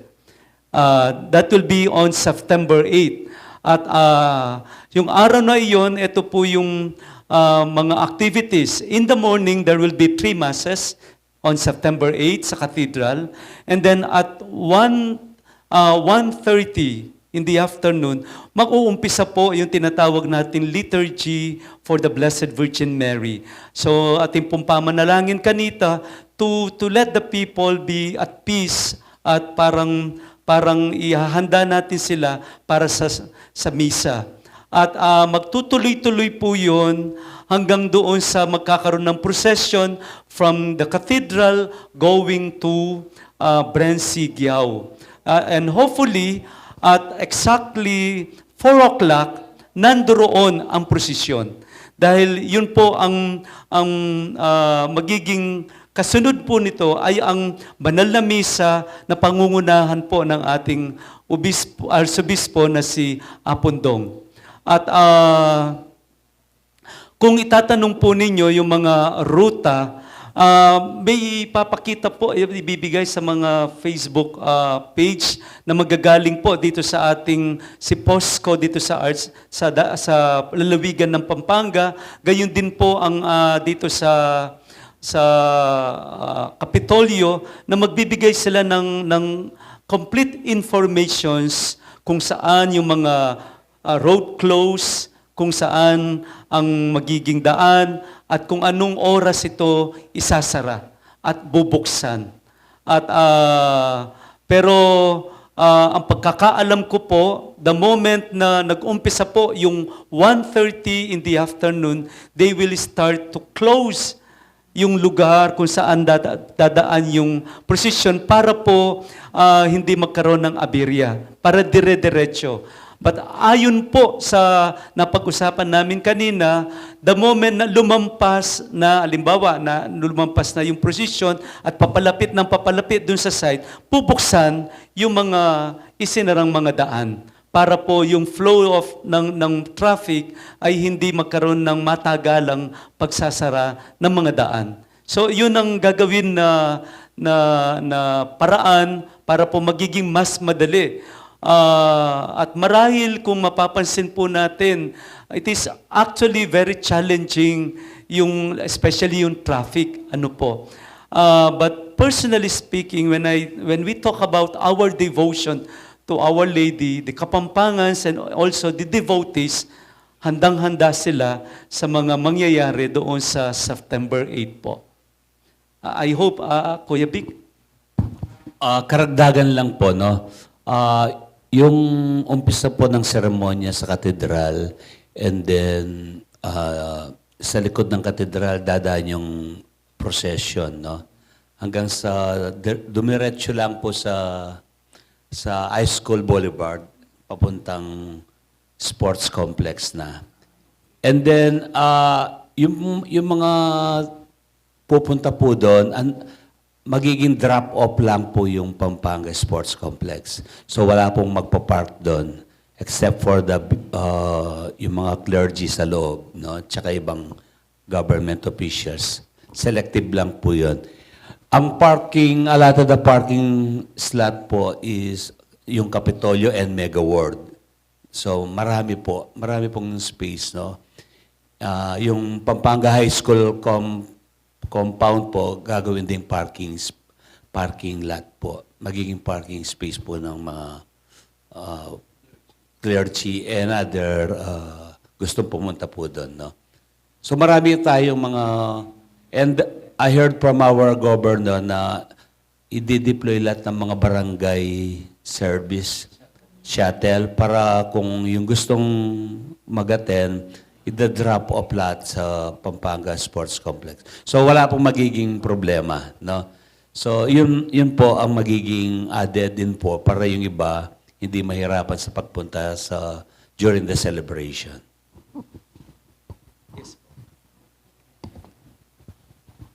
Ah, that will be on September eight. At, ah, yung araw na iyon, ito po yung, ah, mga activities. In the morning, there will be three masses on September eight sa cathedral. And then at one, ah, one thirty in the afternoon, mag-uumpisa po yung tinatawag natin Liturgy for the Blessed Virgin Mary. So, atin pong pamanalangin kanita to, to let the people be at peace at parang, parang ihahanda natin sila para sa, sa misa. At, ah, magtutuloy-tuloy po yun hanggang doon sa magkakaroon ng procession from the cathedral going to, ah, Bren Sigyao. Ah, and hopefully, at exactly four o'clock, nandoon ang prosesyon. Dahil yun po ang, ang, ah, magiging kasunod po nito ay ang banal na misa na pangungunahan po ng ating obispo, arsobispo na si Apondong. At, ah, kung itatanong po ninyo yung mga ruta, ah, may ipapakita po, ibibigay sa mga Facebook, ah, page na magagaling po dito sa ating si Posco dito sa Arts, sa, da-, sa lalawigan ng Pampanga. Gayon din po ang, ah, dito sa, sa, ah, Kapitolyo na magbibigay sila ng, ng complete informations kung saan yung mga, ah, road close, kung saan ang magiging daan, at kung anong oras ito isasara at bubuksan. At, ah, pero, ah, ang pagkakaalam ko po, the moment na nag-umpisa po yung one thirty in the afternoon, they will start to close yung lugar kung saan dada-, dadaan yung prosesyon para po, ah, hindi magkaroon ng aberya, para dire-diretso. But ayon po sa napag-usapan namin kanina, the moment na lumampas na, halimbawa, na lumampas na yung prosesyon at papalapit ng papalapit dun sa site, bubuksan yung mga isinarang mga daan para po yung flow of, ng, ng traffic ay hindi magkaroon ng matagalang pagsasara ng mga daan. So, yun ang gagawin na, na, na paraan para po magiging mas madali. Ah, at marahil kung mapapansin po natin, it is actually very challenging yung, especially yung traffic, ano po. Ah, but personally speaking, when I, when we talk about our devotion to Our Lady, the Kapampangans and also the devotees, handang-handa sila sa mga mangyayari doon sa September eight po. Ah, I hope, ah, Kuya Vic. Ah, karagdagan lang po, no? Ah, yung umpisa po ng seremonya sa katedral, and then, ah, sa likod ng katedral, dadaan yung procession, no? Hanggang sa, di-, dumiretso lang po sa, sa High School Boulevard, papuntang sports complex na. And then, ah, yung, yung mga pupunta po doon, an-, magiging drop-off lang po yung Pampanga Sports Complex. So, wala pong magpa-park doon except for the, uh, yung mga clergy sa loob, no? Tsaka ibang government officials. Selective lang po yun. Ang parking, allotted na parking slot po is yung Kapitolyo and Mega World. So, marami po. Marami pong space, no? Ah, yung Pampanga High School com-, compound po, gagawin ding parking s-, parking lot po. Magiging parking space po ng mga, ah, clergy and other, ah, gustong pumunta po doon, no? So, marami tayong mga, and I heard from our governor na i-deploy lahat ng mga barangay service shuttle para kung yung gustong mag-attend, i-drop off lahat sa Pampanga Sports Complex. So, wala pong magiging problema, no? So, yun, yun po ang magiging added din po para yung iba hindi mahirapan sa pagpunta sa, during the celebration.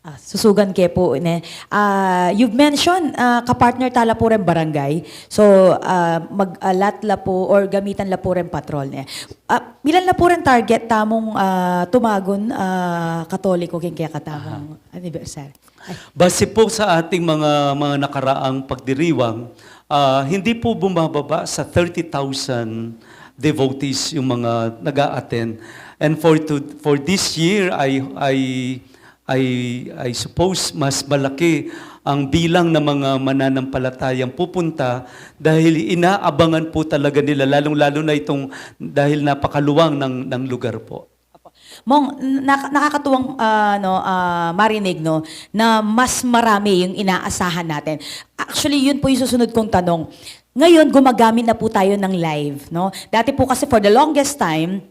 Ah, susugan ke po, ne? Ah, you've mentioned, ah, kapartner tala po rin barangay. So, ah, mag-allot la po or gamitan la po rin patrol, ne? Ah, milan la po rin target tamung, ah, tumagun, ah, Katoliko king kekatamung anniversary? Ay, Base po sa ating mga, mga nakaraang pagdiriwang, ah, hindi po bumababa sa thirty thousand devotees yung mga nag-a-attend. And for to, for this year, I, I, I, I suppose mas malaki ang bilang ng mga mananampalatayang pupunta dahil inaabangan po talaga nila, lalong-lalo na itong dahil napakaluwang ng, ng lugar po. Mong, nak-, nakakatuwang, ah, no, ah, marinig, no, na mas marami yung inaasahan natin. Actually, yun po yung susunod kong tanong. Ngayon, gumagamit na po tayo ng live, no? Dati po kasi for the longest time,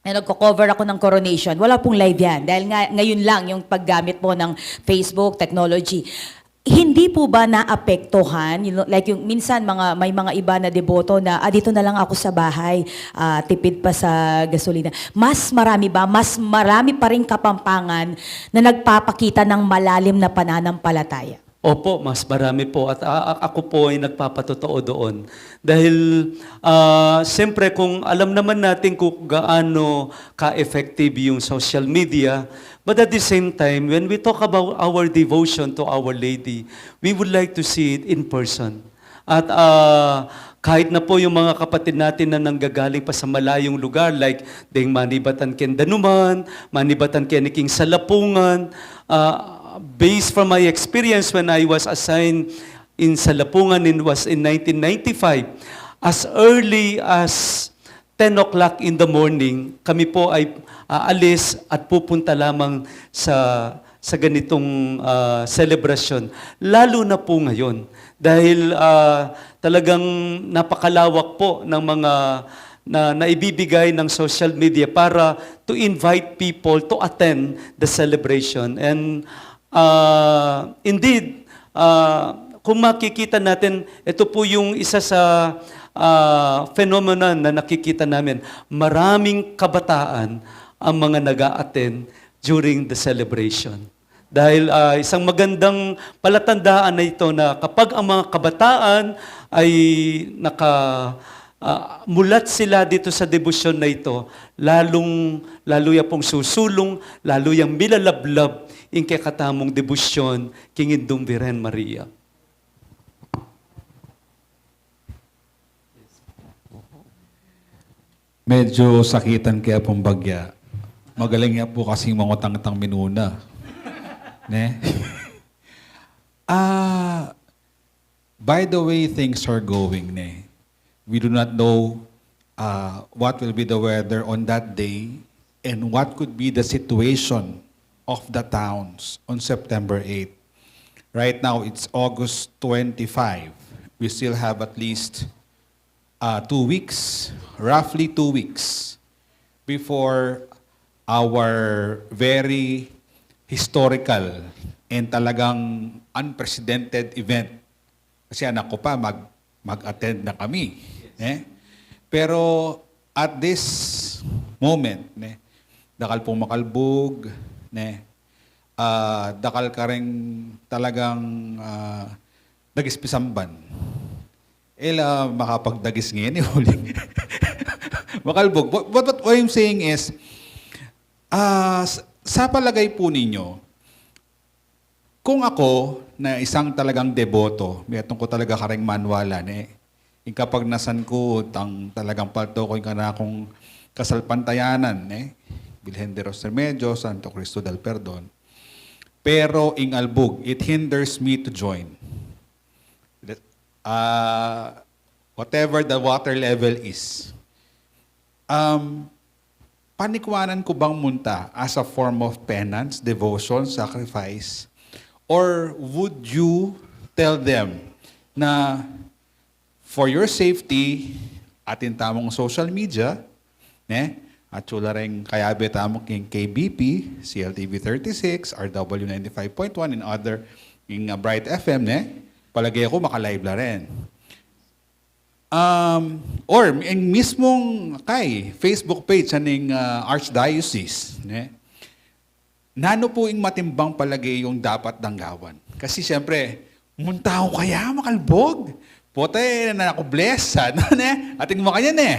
na nagko-cover ako ng coronation, wala pong live yan. Dahil nga, ngayon lang yung paggamit po ng Facebook, technology. Hindi po ba naapektuhan? You know, like yung minsan mga, may mga iba na deboto na, "Ah, dito na lang ako sa bahay, ah, tipid pa sa gasolina." Mas marami ba? Mas marami pa rin Kapampangan na nagpapakita ng malalim na pananampalataya? Opo, mas marami po. At a-, a-, ako po ay nagpapatotoo doon. Dahil, ah, siyempre, kung alam naman natin kung gaano ka-effective yung social media, but at the same time, when we talk about our devotion to Our Lady, we would like to see it in person. At, ah, kahit na po yung mga kapatid natin na nanggagaling pa sa malayong lugar, like ding manibatan ken danuman, manibatan ken king salapungan, ah, based from my experience when I was assigned in Salapungan in, was in nineteen ninety-five, as early as ten o'clock in the morning, kami po ay aalis at pupunta lamang sa, sa ganitong, ah, selebrasyon. Lalo na po ngayon, dahil, ah, talagang napakalawak po ng mga na, na ibibigay ng social media para to invite people to attend the celebration. And Ah, indeed, ah, kung makikita natin, ito po yung isa sa, ah, phenomenon na nakikita namin. Maraming kabataan ang mga nag-a-attend during the celebration. Dahil, ah, isang magandang palatandaan na ito na kapag ang mga kabataan ay naka, ah, mulat sila dito sa debosyon na ito, lalung, lalu ya pung susulung, lalu yang milalablab ing kekatamung debosyon king Indung Birhen Maria. Medyo sakitan kaya pung bagya. Magaling ya po kasing mangutang-utang minuna. Ne? Ah, by the way things are going, ne? We do not know, uh, what will be the weather on that day and what could be the situation of the towns on September eighth. Right now, it's August twenty-five. We still have at least, uh, two weeks, roughly two weeks, before our very historical and talagang unprecedented event. Kasi anak ko pa, mag-, mag-attend na kami. Eh? Pero at this moment, ne, dakal pong makalbug, ne, ah, dakal kareng talagang, ah, dagis pisamban. E la makapagdagis ngayon, eh, uling makalbug. But, but what I'm saying is, ah, s-, sa palagay po ninyo, kung ako na isang talagang deboto, metung ku talaga kareng manwalan, eh. Ing kapagnasan ku, tang talagang palto ku ing kanakung kasalpantayanan, eh. Birhen de los Remedios, Santo Cristo del Perdon. Pero ing albug, it hinders me to join. Ah, whatever the water level is. Um, panikwanan ku bang munta as a form of penance, devotion, sacrifice? Or would you tell them na for your safety, atin tamung social media, ne? At sula reng kayabe tamu king K B P, C L T V thirty-six, R W ninety-five point one, and other ing, uh, Bright F M, ne? Palage ku, maka-live la rin. Um, or, ing mismung kay Facebook page ning, uh, Archdiocese, ne? Nanu pu ing matimbang palage yung dapat dang gawan? Kasi siyempre, munta ku kaya makalbug? Pota, e na ku bless, ano, ne? Atin makanyan, e.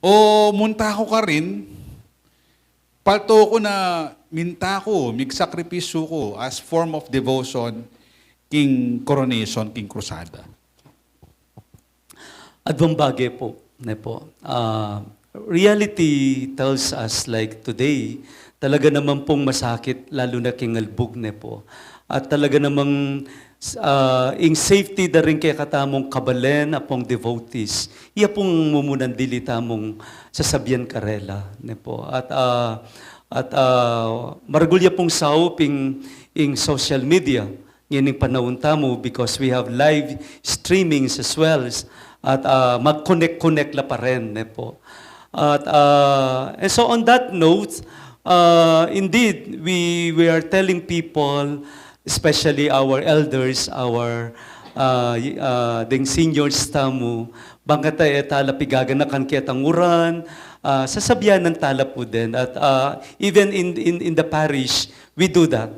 O munta ku karin, palto ku na minta ku, migsakripisyu ku as form of devotion king coronation, king krusada. Adwang bage po, ne po. Ah, reality tells us, like, today, talaga naman pong masakit, lalo na king albug, ne po. At talaga namang, ah, ing safety da ring kekatamung kabalen a pong devotees, iya pong mumunan dili tamung sasabian karela, ne po. At, ah, at, ah, maragul ya pong saup ing, ing social media ngening panaun tamu, because we have live streamings as well. At, ah, mag-connect-connect la pa rin, ne po. At, ah, and so on that note, ah, indeed, we, we are telling people, especially our elders, our, ah, y-, ah, ding seniors tamu, bang kata e tala pigaganakan ketang uran, ah, sasabianan tala pu din. At, ah, even in, in, in the parish, we do that.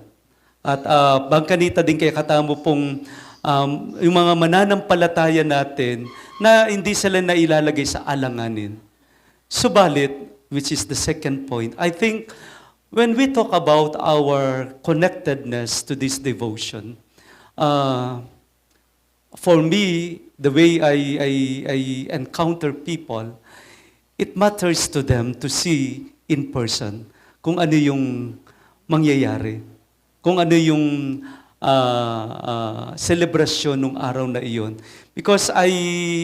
At, ah, bang kanita ding kekatamu pung, um, yung mga mananampalataya natin na hindi sila nailalagay sa alanganin. Subalit, which is the second point, I think when we talk about our connectedness to this devotion, ah, for me, the way I, I, I encounter people, it matters to them to see in person kung ano yung mangyayari, kung ano yung, ah, ah, selebrasyon nung araw na iyon. Because I,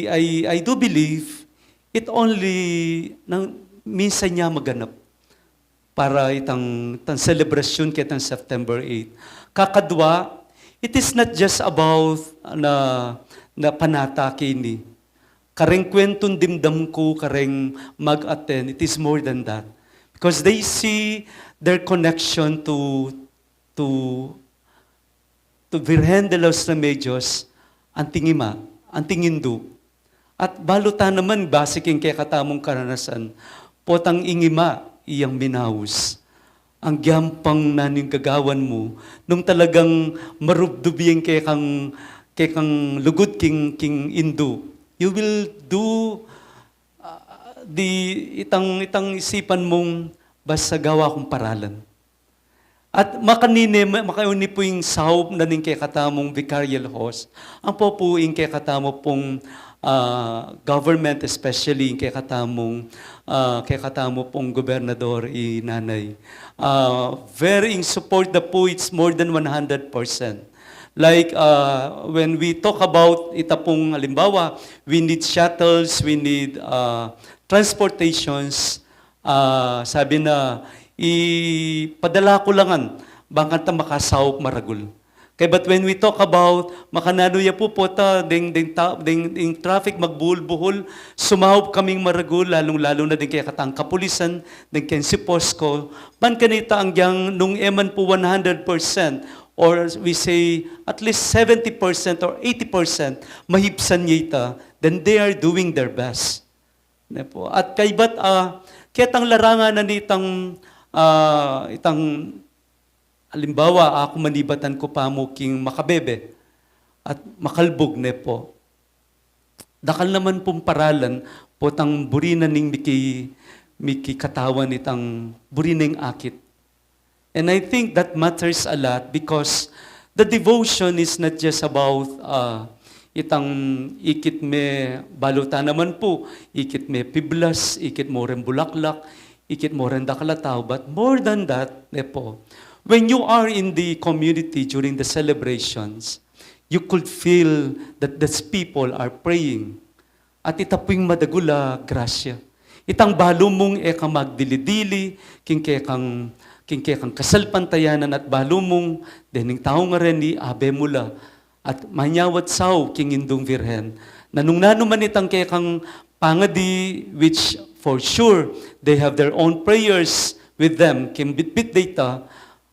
I, I do believe it only nang minsan niya maganap para itang, itang selebrasyon ketang September eight. Kakadwa, it is not just about na, na panata keni. Kareng kwentong dimdam ku, kareng mag-attend, it is more than that. Because they see their connection to, to to Virgen de los Remedios, anting ima, anting indu. At balu ta naman, base king kekatamung karanasan, potang ing ima, iyang minaus. Agyang pang nanu ing gagawan mu, nung talagang marubdub yang kekang, kekang lugud king, king indu, you will do ah, di itang, itang isipan mung basta gawa kung paralan. At makanini, ma-, makanini pu ing saup na ning kekatamung vicarial host. Ampo pu ing kekatamu pung, ah, government, especially ing kekatamung, ah, kekatamu pung gobernador i nanay. Ah, very in support da pu, it's more than one hundred percent. Like, ah, when we talk about ita pung halimbawa, we need shuttles, we need, ah, transportations, ah, sabi na, "Ipadala ku la ngan, bang kanita makasaup maragul." Kaya but when we talk about, makananu ya pu pota, ding, ding, ta-, ding, ding traffic magbuhul-buhul, sumaup kaming maragul, lalung-lalu na ding kekatang kapulisan, ding keng CPOSCO, ban kanita agyang nung e man pu one hundred percent, or we say at least seventy percent or eighty percent, mahipsan ya ita, then they are doing their best. Ne po. At kaybat, ah, ketang larangan na nitang, ah, itang, halimbawa, aku manibatan ku pa mu king makabebe at makalbug, ne po. Dakal naman pung paralan potang buri na ning miki-, miki katawan itang buri na ing akit. And I think that matters a lot because the devotion is not just about, uh, itang ikit me balu ta naman pu, ikit me piblas, ikit mo ring bulaklak, ikit mo ring dakal a tau, but more than that, ne po, when you are in the community during the celebrations, you could feel that these people are praying. At ita pu ing madagul a grasya. Itang balu mung e ka magdili-dili, king kekang, king kekang kasalpantayanan at balu mung, dening tau ngeni abe mu la. At manyawad sau king Indung Virgen. Na nung nanu man itang kekang pangadi, which for sure, they have their own prayers with them, king bitbit da ita,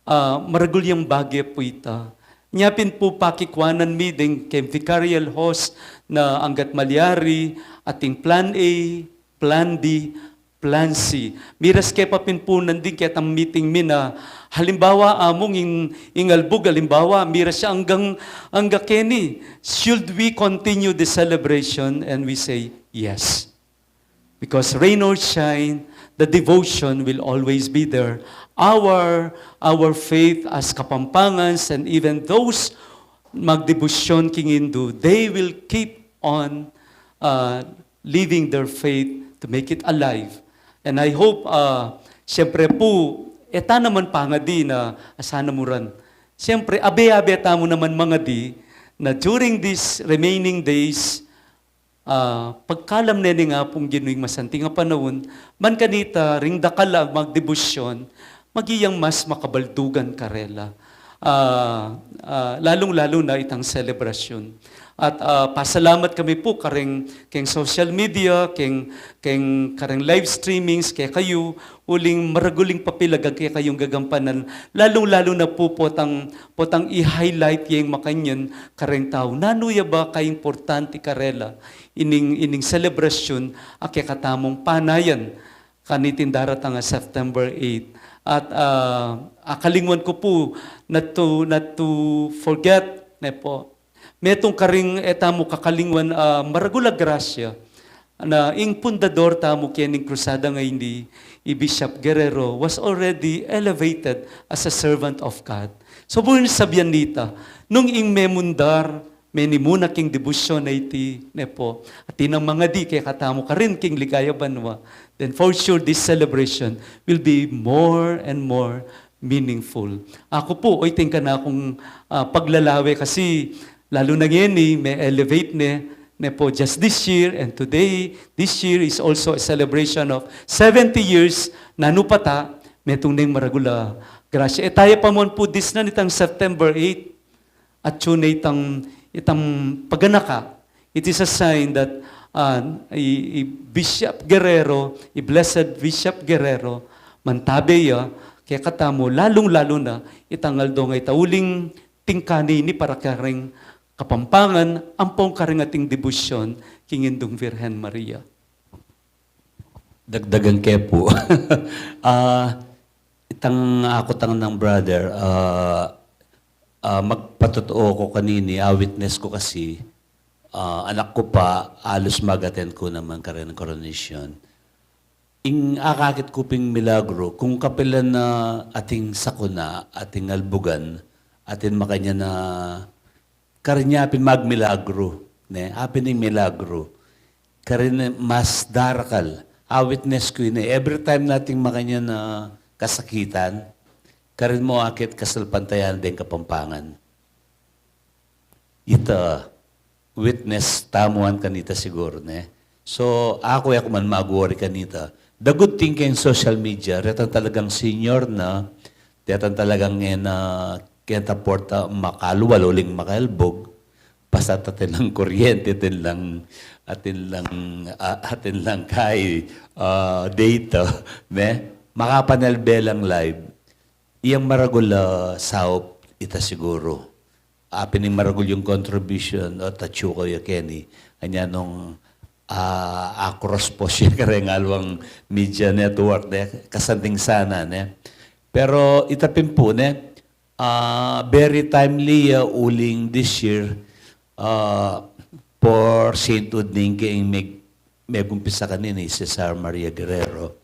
ah, maragul yang bage pu ita. Nya pin pu pakikwanan mi ding keng vicarial host na anggat malyari, ating plan A, plan B, plan C. Miras ke pa pin pu nanding ketang meeting mi na halimbawa amung ing, ing albug, halimbawa, miras ya anggang, angga keni. Should we continue the celebration? And we say, yes. Because rain or shine, the devotion will always be there. Our, our faith as Kapampangans and even those magdebosyon king Indu, they will keep on, uh, living their faith to make it alive. And I hope, uh, siyempre pu, e ta naman pangadi na asana mu ran. Siyempre, abe-abe tamu naman mangadi na during these remaining days, ah, pagkalam ne ning Apung Ginu ing masanting a panaun, ban kanita ring dakal a magdebosyon, maging mas makabaldugan karela. Ah, ah, lalung-lalu na itang selebrasyun. At, ah, pasalamat kami pu kareng, keng social media, keng, keng kareng live streamings, kekayu, uling maragul ing papil a kekayung gagampanan, lalung-lalu na pu potang, potang i-highlight yeng makanyan kareng tau. Nanu ya ba kaimportante karela ining, ining selebrasyun a kekatamung panayan kaniting daratang a September eight. At, ah, akalingwan ku pu, not to, not to forget, ne po, metung karing e tamu kakalingwan, ah, maragul a grasya, na ing pundador tamu kening Krusada ngeni, i Bishop Guerrero, was already elevated as a servant of God. So, buin sabian nita, nung ing memundar, menimuna king debosyon a iti, ne po, atin nang mangadi kekatamu karin king ligaya banua, then for sure this celebration will be more and more meaningful. Aku pu, oyten kanakung, ah, paglalawe kasi lalu na ngeni, me-elevate ne, ne po just this year and today, this year is also a celebration of seventy years, nanu pa ta, metung neng maragul a grasya. E taya pa mon pu disnan itang September eight, atyu ne itang, itang paganaka. It is a sign that, ah, i, i Bishop Guerrero, i Blessed Bishop Guerrero, mantabe ya kekatamu, lalung-lalu na itang aldo ngeni, uling tingkani ini para kareng Kapampangan, ampong kareng ating debosyon king Indung Virgen Maria. Dagdagan ke pu. Ah, itang akutang nang brother, ah, ah, magpatutuo ku kanini, a-witness ku kasi, ah, anak ku pa, alus mag-attend ku naman karin coronation. Ing akakit ku ping milagro, kung kapilan na ating sakuna, ating albugan, atin makanyan na karin ya apin magmilagro, ne? Apin ing milagro. Karin mas darakal. A-witness ku ini. Every time nating makanyan na kasakitan, karin mu akit kasalpantayanan deng Kapampangan. Ita, witness tamu yan kanita siguru, ne? So, aku, e ku man mag-worry kanita. The good thing keng social media, retang talagang senior na, retang talagang e na, kaya ta porta makaluwal, uling makalbog, basta atin lang kuryente, atin lang, atin lang, ah, atin lang kay, ah, data, ne? Makapanalbe lang live. Iyang maragul a saup ita siguru. Apin ing maragul yung contribution o tatsu kayu ya keni. Anya nung, ah, a-cross post ya kareng aliwang media network, ne? Kasanting sana, ne? Pero ita pin pu, ne? Ah, very timely ya uling this year, ah, for sainthood ning keng meg-, megumpisa kanini, Cesar Maria Guerrero.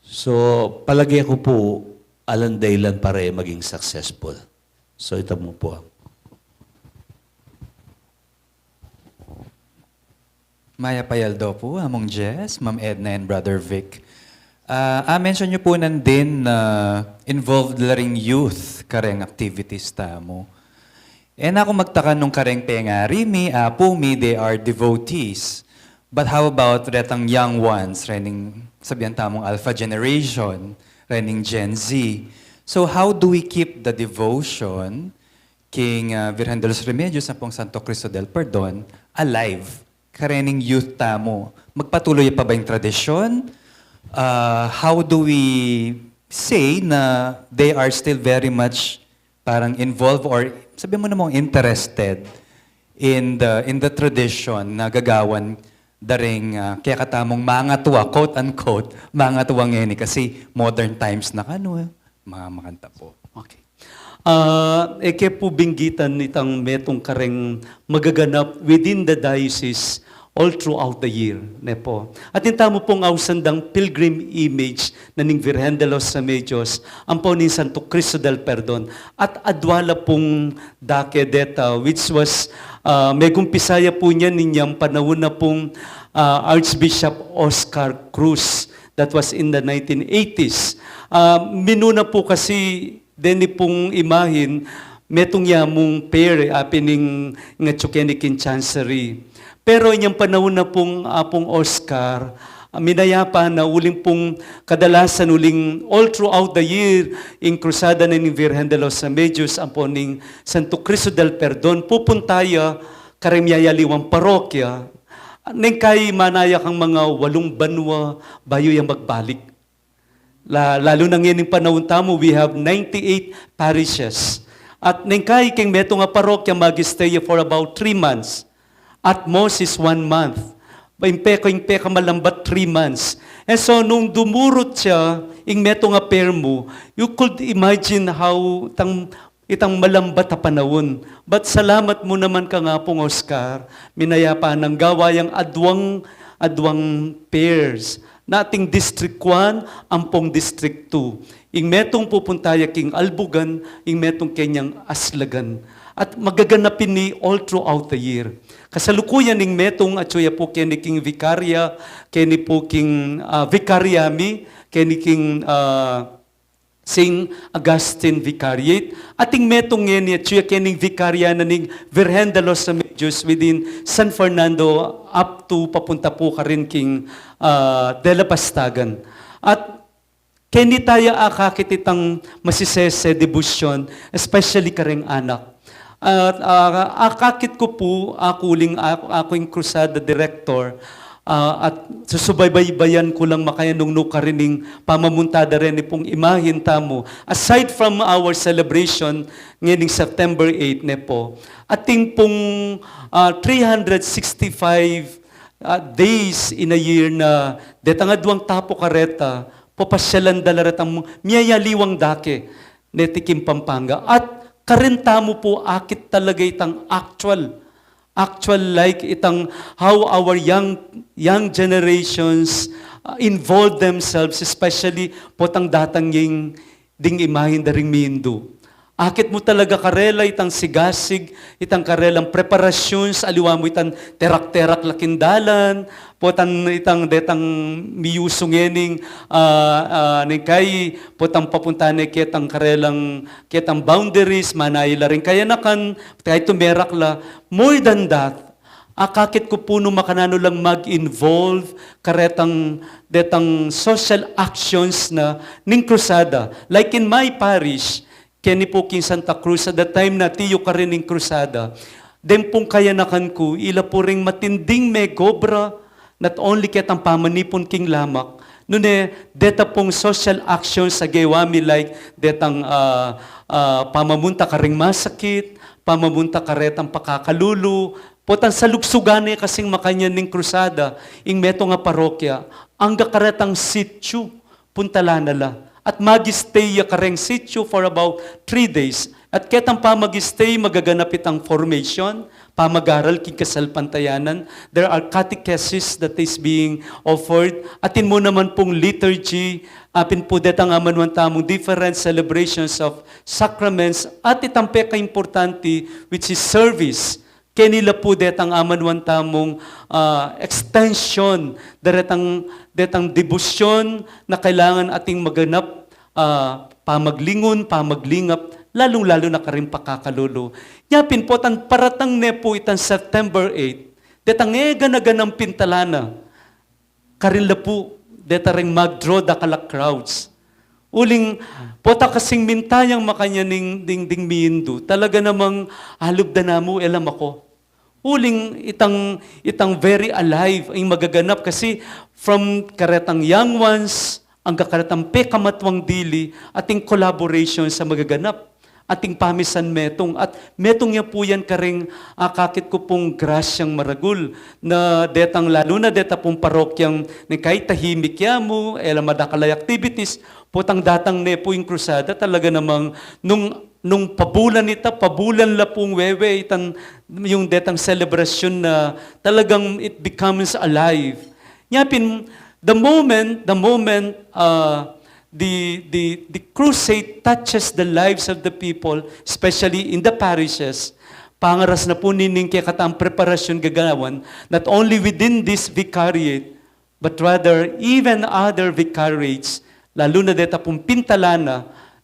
So, palage ku pu, alang dahilan para e maging successful. So, ita mu pu. Mayap a aldo pu, Among Jess, Ma'am Edna, and Brother Vic. Ah, a-mention yu pu nandin na involved la ring youth kareng activities tamu. E na ku magtaka nung kareng pengari mi, apu mi, they are devotees. But how about retang young ones, rening sabian tamung alpha generation, rening Gen Z? So how do we keep the devotion king, ah, Virgen de los Remedios ampong Santo Cristo del Perdon alive karening youth tamu? Magpatuloy pa ba ing tradisyon? Ah, how do we say na they are still very much parang involved or, sabi mo na mong interested in the, in the tradition na gagawan da ring, ah, kekatamung mangatua, quote unquote, mangatua ngeni kasi modern times na kanu, eh. Mga makanta po. Okay. Ah, e ke pu binggitan itang metung kareng magaganap within the diocese all throughout the year, ne po. Atin tamu pung ausan dang pilgrim image na ning Virgen de los Remedios, ampo ning Santo Cristo del Perdon. At adwa la pung dake deta, which was, ah, megumpisa ya pu niyan inyang panaun na pung, ah, Archbishop Oscar Cruz. That was in the nineteen eighties. Ah, minuna pu kasi deni pung imahin, metung ya mung pair, e, apin ing atsu keni king chancery. Pero inyang panaun na pung Apung Oscar, ah, minayapa na uling pung kadalasan uling all throughout the year, ing Krusada na ning Virgen de los Remedios ampo ning Santo Cristo del Perdon, pupunta ya kareng miyayaliwang parokya. Neng kai manaya kang mga walung banwa bayu yang magbalik. La-, lalu na ngening panaun tamu, we have ninety-eight parishes. At neng kai keng metung a parokya mag-stay for about three months. At most is one month. Ba, ing peka, ing pekamalambat three months. And so, nung dumurut ya, ing metung a pair mu, you could imagine how itang malambat a panaun. But salamat mu naman kang Apung Oscar, minayapa nang gawa yang adwang, adwang pairs. Na ating District one ampong District two. Ing metung pupunta ya king Albugan, ing metung kenyang Aslagan. At magaganap ini all throughout the year. Kasalukuyan ing metung atyu ya pu keni king vicaria, keni pu king, ah, vicaria mi, keni king, ah, Saint Augustine Vicariate. Ating metung ngeni atyu ya kening vicaria na ning Virgen de los Remedios within San Fernando up to papunta pu karin king, ah, de la Pastagan. At keni taya akakit itang masisese debosyon, especially kareng anak. At, ah, akakit ku pu, aku uling, aku, aku ing Crusada Director, ah, at susubaybayan ku lang makanyan nung nukarin ing pamamunta da reni pung imahin tamu. Aside from our celebration ngening September eight, ne po, atin pung, ah, three hundred sixty-five, ah, days in a year na detang adwang tapu kareta, papasyalan da la retang miyayaliwang dake neti king Pampanga. At karin tamu pu akit talaga itang actual actual, like itang how our young young generations uh, involve themselves, especially potang datang ing ding imahin da ring mindu. Akit mu talaga karela itang sigasig, itang karelang preparasyons, aliwa mu itang terak-terak la king dalan, potan itang detang miyusu ngening, ah, ah, neng kai, potang papunta ne ketang karelang, ketang boundaries, manaya la ring kayanakan, kaya tumerak la. More than that, akakit ku pu nung makananu lang mag-involve karetang, detang social actions na ning krusada. Like in my parish, keni pu king Santa Cruz, at the time na tiyu karin ing krusada, den pung kayanakan ku, ila pu ring matinding megobra, not only ketang pamanipun king lamak, nune, deta pung social actions a gewa mi, like, detang, ah, ah, pamamunta karing masakit, pamamunta karetang pakakalulu, potang salugsugan ne kasing makanyan ning krusada, ing metung a parokya, angga karetang sityu, puntalan na la. At mag-stay ya kareng sityu for about three days. At ketang pamag-stay, magaganap itang formation, pamag-aral king kasalpantayanan. There are catechesis that is being offered. Atin mu naman pung liturgy, apin pu detang amanuan tamung different celebrations of sacraments, at itang peka-importante, which is service. Keni la pu detang amanuan tamung, ah, extension, daretang, detang debosyon na kailangan ating maganap, ah, pamaglingun, pamaglingap, lalung-lalu na karing pakakalulu. Nya pin potang paratang ne pu itang September eight, detang egana-ganang pintalan na, karin la pu, deta ring mag-draw dakal a crowds. Uling, pota kasing minta yang makanyan ning, ding, ding mindu. Talaga namang alub da namu, e la mako. Uling itang, itang very alive ing magaganap kasi from karetang young ones, angga karetang pekamatwang dili, ating collaboration sa magaganap. Ating pamisan metung, at metung ya pu yan karing akakit ku pung grasyang maragul, na detang lalu na deta pung parokyang neng kai tahimik ya mu, e la madakal a activities, potang datang ne pu ing krusada, talaga namang nung, nung pabulan ita, pabulan la pung wewe, itang, yung detang selebrasyon na talagang it becomes alive. Nya pin, the moment, the moment, uh, the, the, the crusade touches the lives of the people, especially in the parishes, pangaras na pu nining kekatang preparasyon gagawan, not only within this vicariate, but rather even other vicariates, lalu na deta pung pintalan na,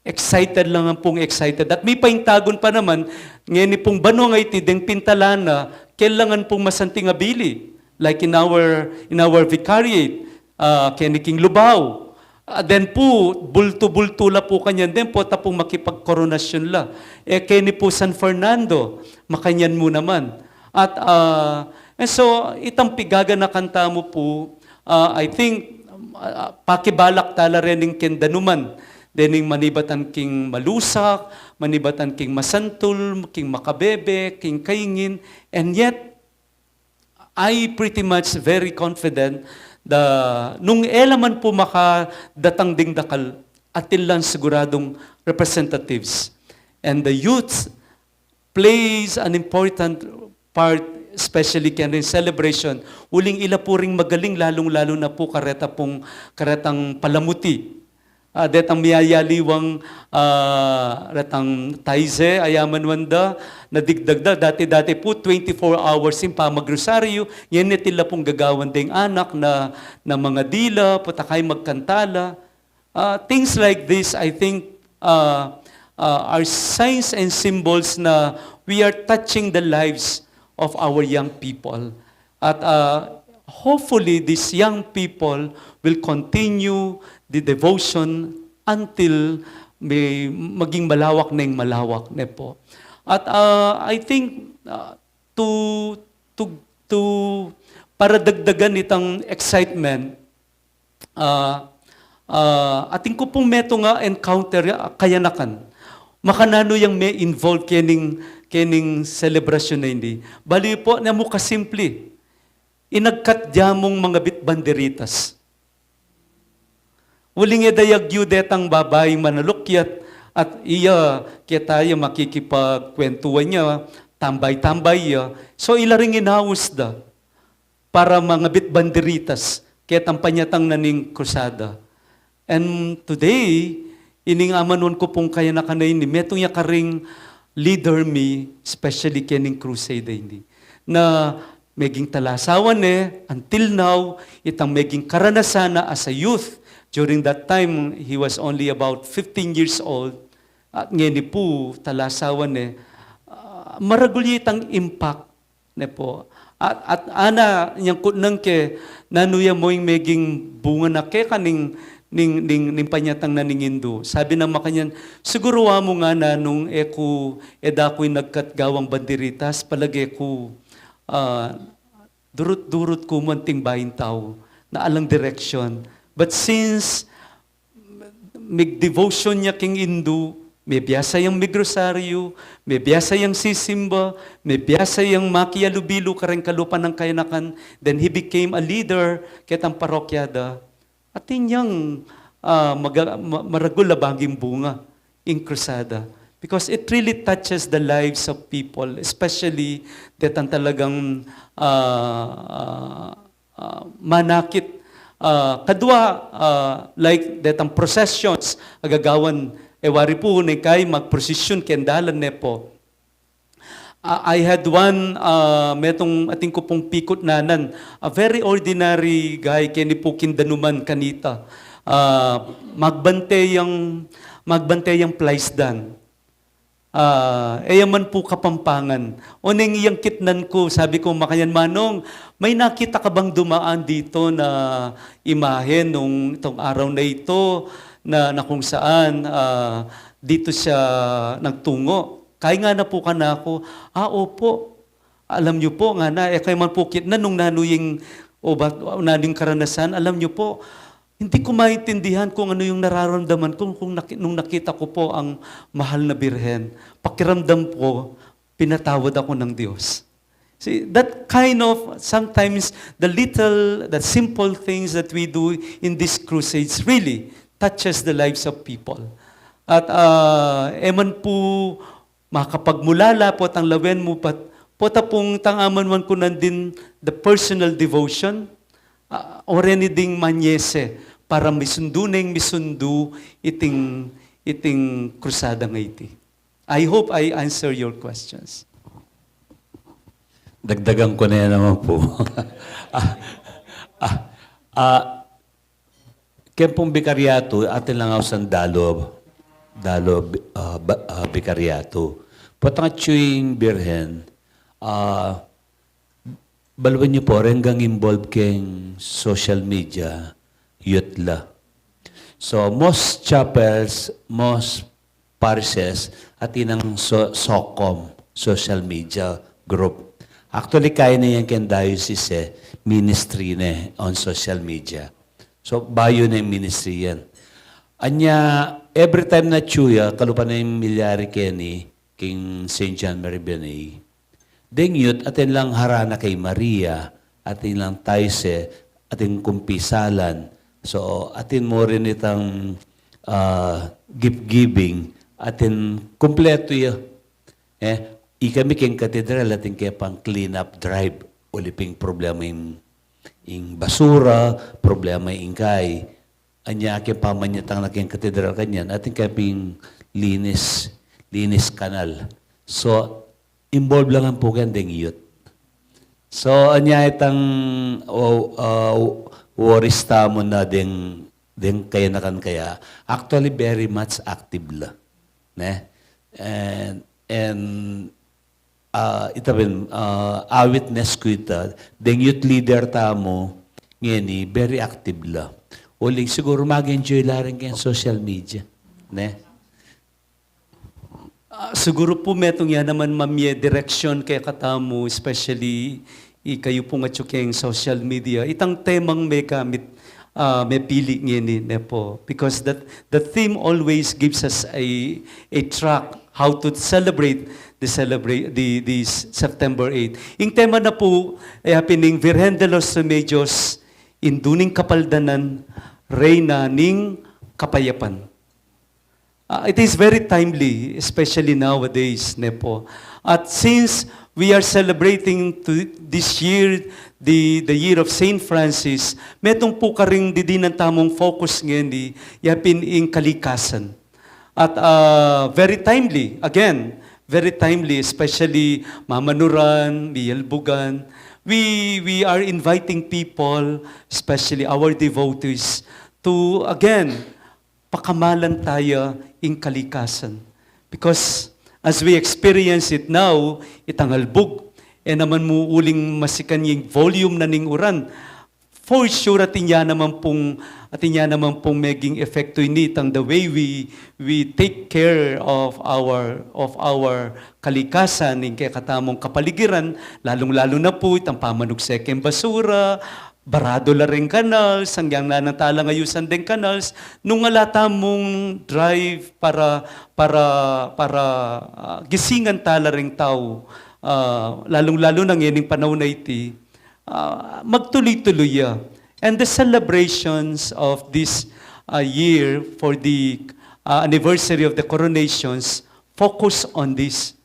excited lang ang pung excited. At mi paintagun pa naman, ngeni pung banua ngeni deng pintalan na, kailangan pung masanting a bili. Like in our, in our vicariate, ah, keni king Lubao. Ah, then pu, bultu-bultu la pu kanyan din pu, ta pung makipagkoronasyon la. E, keni pu San Fernando, makanyan mu naman. At, ah, and so, itang pigaganakan tamu pu, ah, I think, ah, pakibalak tala rening king danuman. Dening manibatan king malusak, manibatan king masantul, king makabebe, king kaingin, and yet, I pretty much very confident da nung e la man pu makadatang ding dakal, atin lang siguradung representatives. And the youth plays an important part, especially keng celebration. Uling ila pu ring magaling, lalung-lalu na pu kareta pung, karetang palamuti. Ah, detang miyayaliwang, ah, retang taize, a yaman wanda, na digdag da, dati-dati pu, twenty-four hours ing pamagrosaryu, ngeni atin la pung gagawan deng anak na, na mangadila, pota kay magkanta la. Ah, things like this, I think, ah, ah, are signs and symbols na we are touching the lives of our young people. At, ah, hopefully, these young people will continue the devotion until may maging malawak na ing malawak na po. At, ah, I think, ah, to, to, to, para dagdagan itang excitement, ah, ah, atin ku pung metung a encounter, ah, kayanakan. Makananu yang me-involve kening, kening selebrasyon na ini. Bali po, na mu kasimple. Inagkat ya mung mangabit banderitas. Uling e dayag yu detang babaing manalukyat at iya, keta ya makikipagkwentuan ya, tambay-tambay ya. So, ila ring inaus da para mangabit banderitas, ketang panyatang na ning krusada. And today, ining amanuan ku pung kayanakan a ini, metung ya karing leader mi, especially kening crusade a ini, na meging talasawa ne, until now, itang meging karanasan na as a youth. During that time, he was only about fifteen years old. At ngeni pu, talasawa ne, ah, maragul ya itang impact ne pu. At, at ana, nyang kutnan ke, nanu ya mu ing meging bunga na keka ning, ning, ning, ning panyatang na ning Indu. Sabi nang makanyan, siguru wa mu ngana nung e ku, e da ku ing nagkatgawang banderitas, palage ku, ah, durut-durut ku mu anting baing tau na alang direksyon. But since mig-devotion ya king Indu, mebiasa yang migrosaryu, mebiasa yang sisimba, mebiasa yang makialubilu kareng kalupa nang kayanakan, then he became a leader ketang parokya da. Atin yang, ah, maga-, ma-, maragul a baging bunga ing krusada. Because it really touches the lives of people, especially detang talagang, ah, ah, ah, manakit. Ah, kadwa, ah, like detang processions a gagawan, e wari pu neng kai magprosesyon keng dalan ne pu. Ah, I had one, ah, metung atin ku pung pikut nanan, a very ordinary guy, keni pu king danuman kanita. Ah, magbante yang, magbante yang plaisdan. Ah, e ya man pu Kapampangan. Oneng iyang kitnan ku, sabi ku makanyan, "Manong, may nakita ka bang dumaan dito na imahe nung itong araw na ito na, na kung saan, ah, dito siya nagtungo?" Kaya ngana pu kanaku, "Ah, opo." Alam niyo po, ngana, e ku man pu kitnan nung nanu ing, o ba, nanu ing karanasan. Alam niyo po, hindi ko maintindihan kung ano yung nararamdaman ko kung naki-, nung nakita ko po ang mahal na Birhen. Pakiramdam ko, pinatawad ako ng Diyos. See, that kind of, sometimes, the little, the simple things that we do in these crusades really touches the lives of people. At, ah, e man pu makapagmulala potang lawen mu, but pota pung tang amanuan ku nandin the personal devotion, ah, already ding manyese para misundu neng misundu iting, iting krusada a iti. I hope I answer your questions. Dagdagan ko na yan naman po. Ah, ah, ah, Keng pung bikaryatu, atin lang ausan dalu, dalu, ah, ba-, ah, bikaryatu. Potang atyu ing Birhen, ah, baluan yu po, renggang involved keng social media, youth la. So, most chapels, most parishes, atin nang so-, SOCCOM, social media group. Actually, kaya na yan keng diocese, eh, ministry na on social media. So, bayu na ing ministry yan. Anya, every time na atyu ya, kalupa na ing milyari keni, king Saint John Mary Vianney. Deng youth, atin lang harana kay Maria, atin lang tayse, atin kumpisalan. So, atin mu rin itang, ah, gift giving, atin kumpletu ya. Eh, ikami keng katedral, atin kaya pang clean up drive. Uli ping problema ing, ing basura, problema ing kai. Anya keng pamanyatang na keng katedral kanyan, atin kaya ping linis, linis kanal. So, involve lang ang puken deng youth. So, anya itang, o, ah, worries tamu na deng, deng kayanakan kaya. Actually, very much active la. Ne? And, and, ah, ita pin, ah, a-witness ku ita, deng youth leader tamu, ngeni, very active la. Uling siguru mag-enjoy la rin keng social media. Ne? Ah, siguru pu metung ya naman mamye direksyon kekatamu, especially ikayu pung atyu keng social media. Itang temang megamit, ah, mepili ngeni, ne pu. Because that, the theme always gives us a, a track how to celebrate the celebrate the, the September eight. Ing tema na pu, e, ya pin ing Virgen de los Remedios, Indu ning Kapaldanan, Reyna ning Kapayapan. Uh, it is very timely, especially nowadays, ne po. At since we are celebrating to this year, the, the year of Saint Francis, metung pu karing didinan tamung focus ngeni, yapin ing kalikasan. At, uh, very timely, again, very timely, especially Mama Nuran, Miel Bugan. We, we are inviting people, especially our devotees, to, again, pakamalan taya ing kalikasan. Because as we experience it now, itang albug, e naman mu uling masikan ing volume na ning uran. For sure, atin ya naman pung, atin ya naman pung meging epekto ini itang the way we, we take care of our, of our kalikasan, ing kekatamung kapaligiran, lalung-lalu na pu itang pamanugse keng basura, barado la ring kanal, sanggang na nang talang ayusan deng kanal, nung ala tamung drive para, para, para, ah, gisingan tala ring tau, ah, lalung-lalu na ngening panaun a iti, ah, magtuloy-tuloy ya. And the celebrations of this, ah, year for the, ah, anniversary of the coronations focus on this.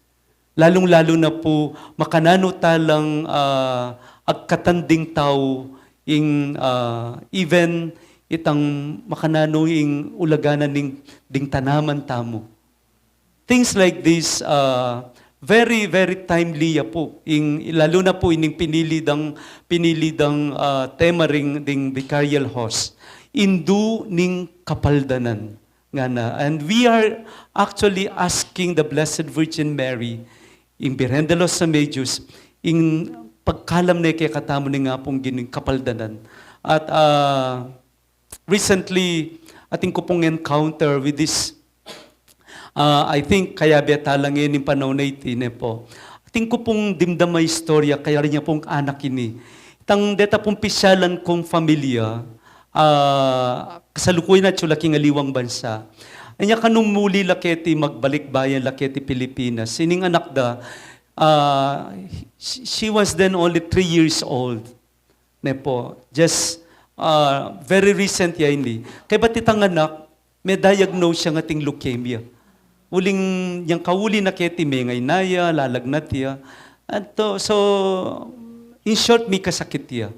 Lalung-lalu na pu, makananu talang, ah, agkatan ding tau ing, ah, even itang makananu ing ulagan na ning, ding tanaman tamu. Things like this, ah, very, very timely ya pu. Ing, lalu na pu ining pinili dang, pinili dang, ah, tema ring, ding vicarial host. Indu ning kapaldanan. Ngana. And we are actually asking the Blessed Virgin Mary, ing Birhen de los Remedios, ing pagkalam ne kekatamu ning Apung Ginu ing kapaldanan. At, ah, recently, atin ku pung encounter with this, ah, I think, kayabe tala ngeni ning panaun a iti, ne po. Atin ku pung dimdam a istorya, kaya rin ya pung anak ini. Itang deta pung pisyalan kung familia, ah, kasalukuyan atyu la king aliwang bansa. Anya kanung muli la keti magbalik bayan la keti Pilipinas. Ining anak da, ah, she, she was then only three years old. Ne po, just, ah, very recent ya ini. Kaybat itang anak, me-diagnose ya ating leukemia. Uling yang kauli na keti mengaina ya, lalagnat ya. At, uh, so, in short, mikasakit ya.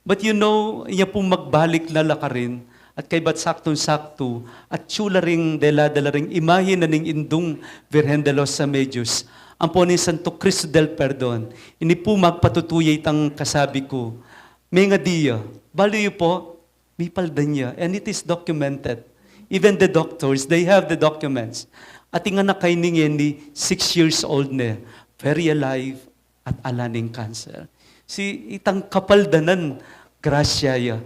But you know, iya pung magbalik na la karin, at kaybat saktong-sakto, atyu la ring dela-dela ring imahe na ning Indung Virgen de los Remedios, ampo ning Santo Cristo del Perdon, ini pu magpatutu ya itang kasabi ku, mengadi ya, balu yu po, mipaldan ya, and it is documented. Even the doctors, they have the documents. Ating anak a ini ngeni, six years old ne, very alive, at ala neng cancer. See, itang kapaldanan, grasya ya.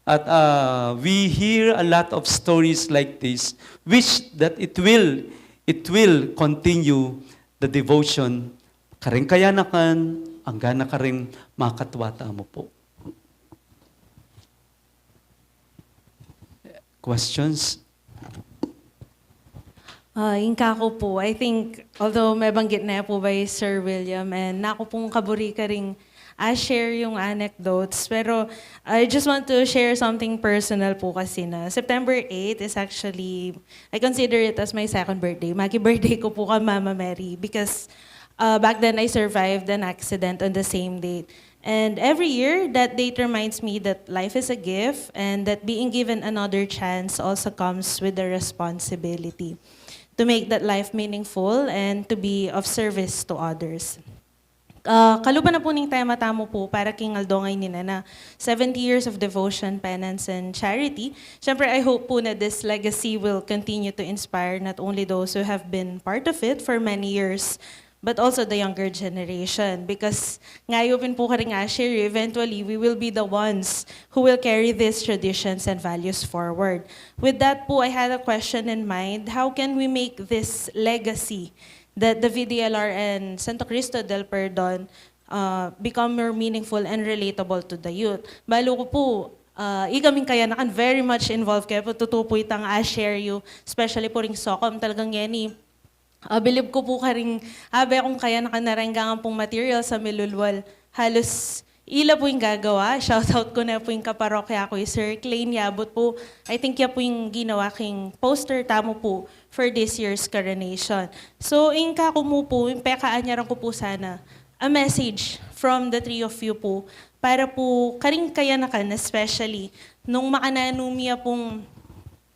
At, ah, we hear a lot of stories like this, which that it will, it will continue the devotion, kareng kayanakan, angga na kareng makatwa tamu pu. Questions? Ah, ing kaku pu, I think, although mebanggit na pu by Sir William, and naku pung kaburi karing, ah, share yung anecdotes, pero I just want to share something personal pu kasi na September eight is actually, I consider it as my second birthday. Maki-birthday ku pu kang Mama Mary because, ah, back then I survived an accident on the same date. And every year, that date reminds me that life is a gift and that being given another chance also comes with the responsibility to make that life meaningful and to be of service to others. Ah, kalupa na pu ning tema tamu pu para king aldo ngeni na, na seventy years of devotion, penance, and charity. Siyempre, I hope pu na this legacy will continue to inspire not only those who have been part of it for many years, but also the younger generation. Because ngayon pin po karing ashir, eventually, we will be the ones who will carry these traditions and values forward. With that po, I had a question in mind. How can we make this legacy that the V D L R and Santo Cristo del Perdon, uh, become more meaningful and relatable to the youth? Balu ku po, uh, ikaming kayanakan, very much involved kaya po. Tutu po itang ashir yu, especially po ring SOCCOM. Talagang ngeni, ah, bilib ku po karing, ah, be kung kayanakan na reng gangan pung materials a milulwal. Halos ila pu ing gagawa. Shoutout ku na pu ing kaparokya ku, i Sir Klein Yabut pu. I think ya pu ing ginawa king poster tamu pu for this year's coronation. So, ing kaku mu pu, ing pekaanyaran ku pu sana, a message from the three of you pu, para pu karing kayanakan, especially nung makananu mi ya pung,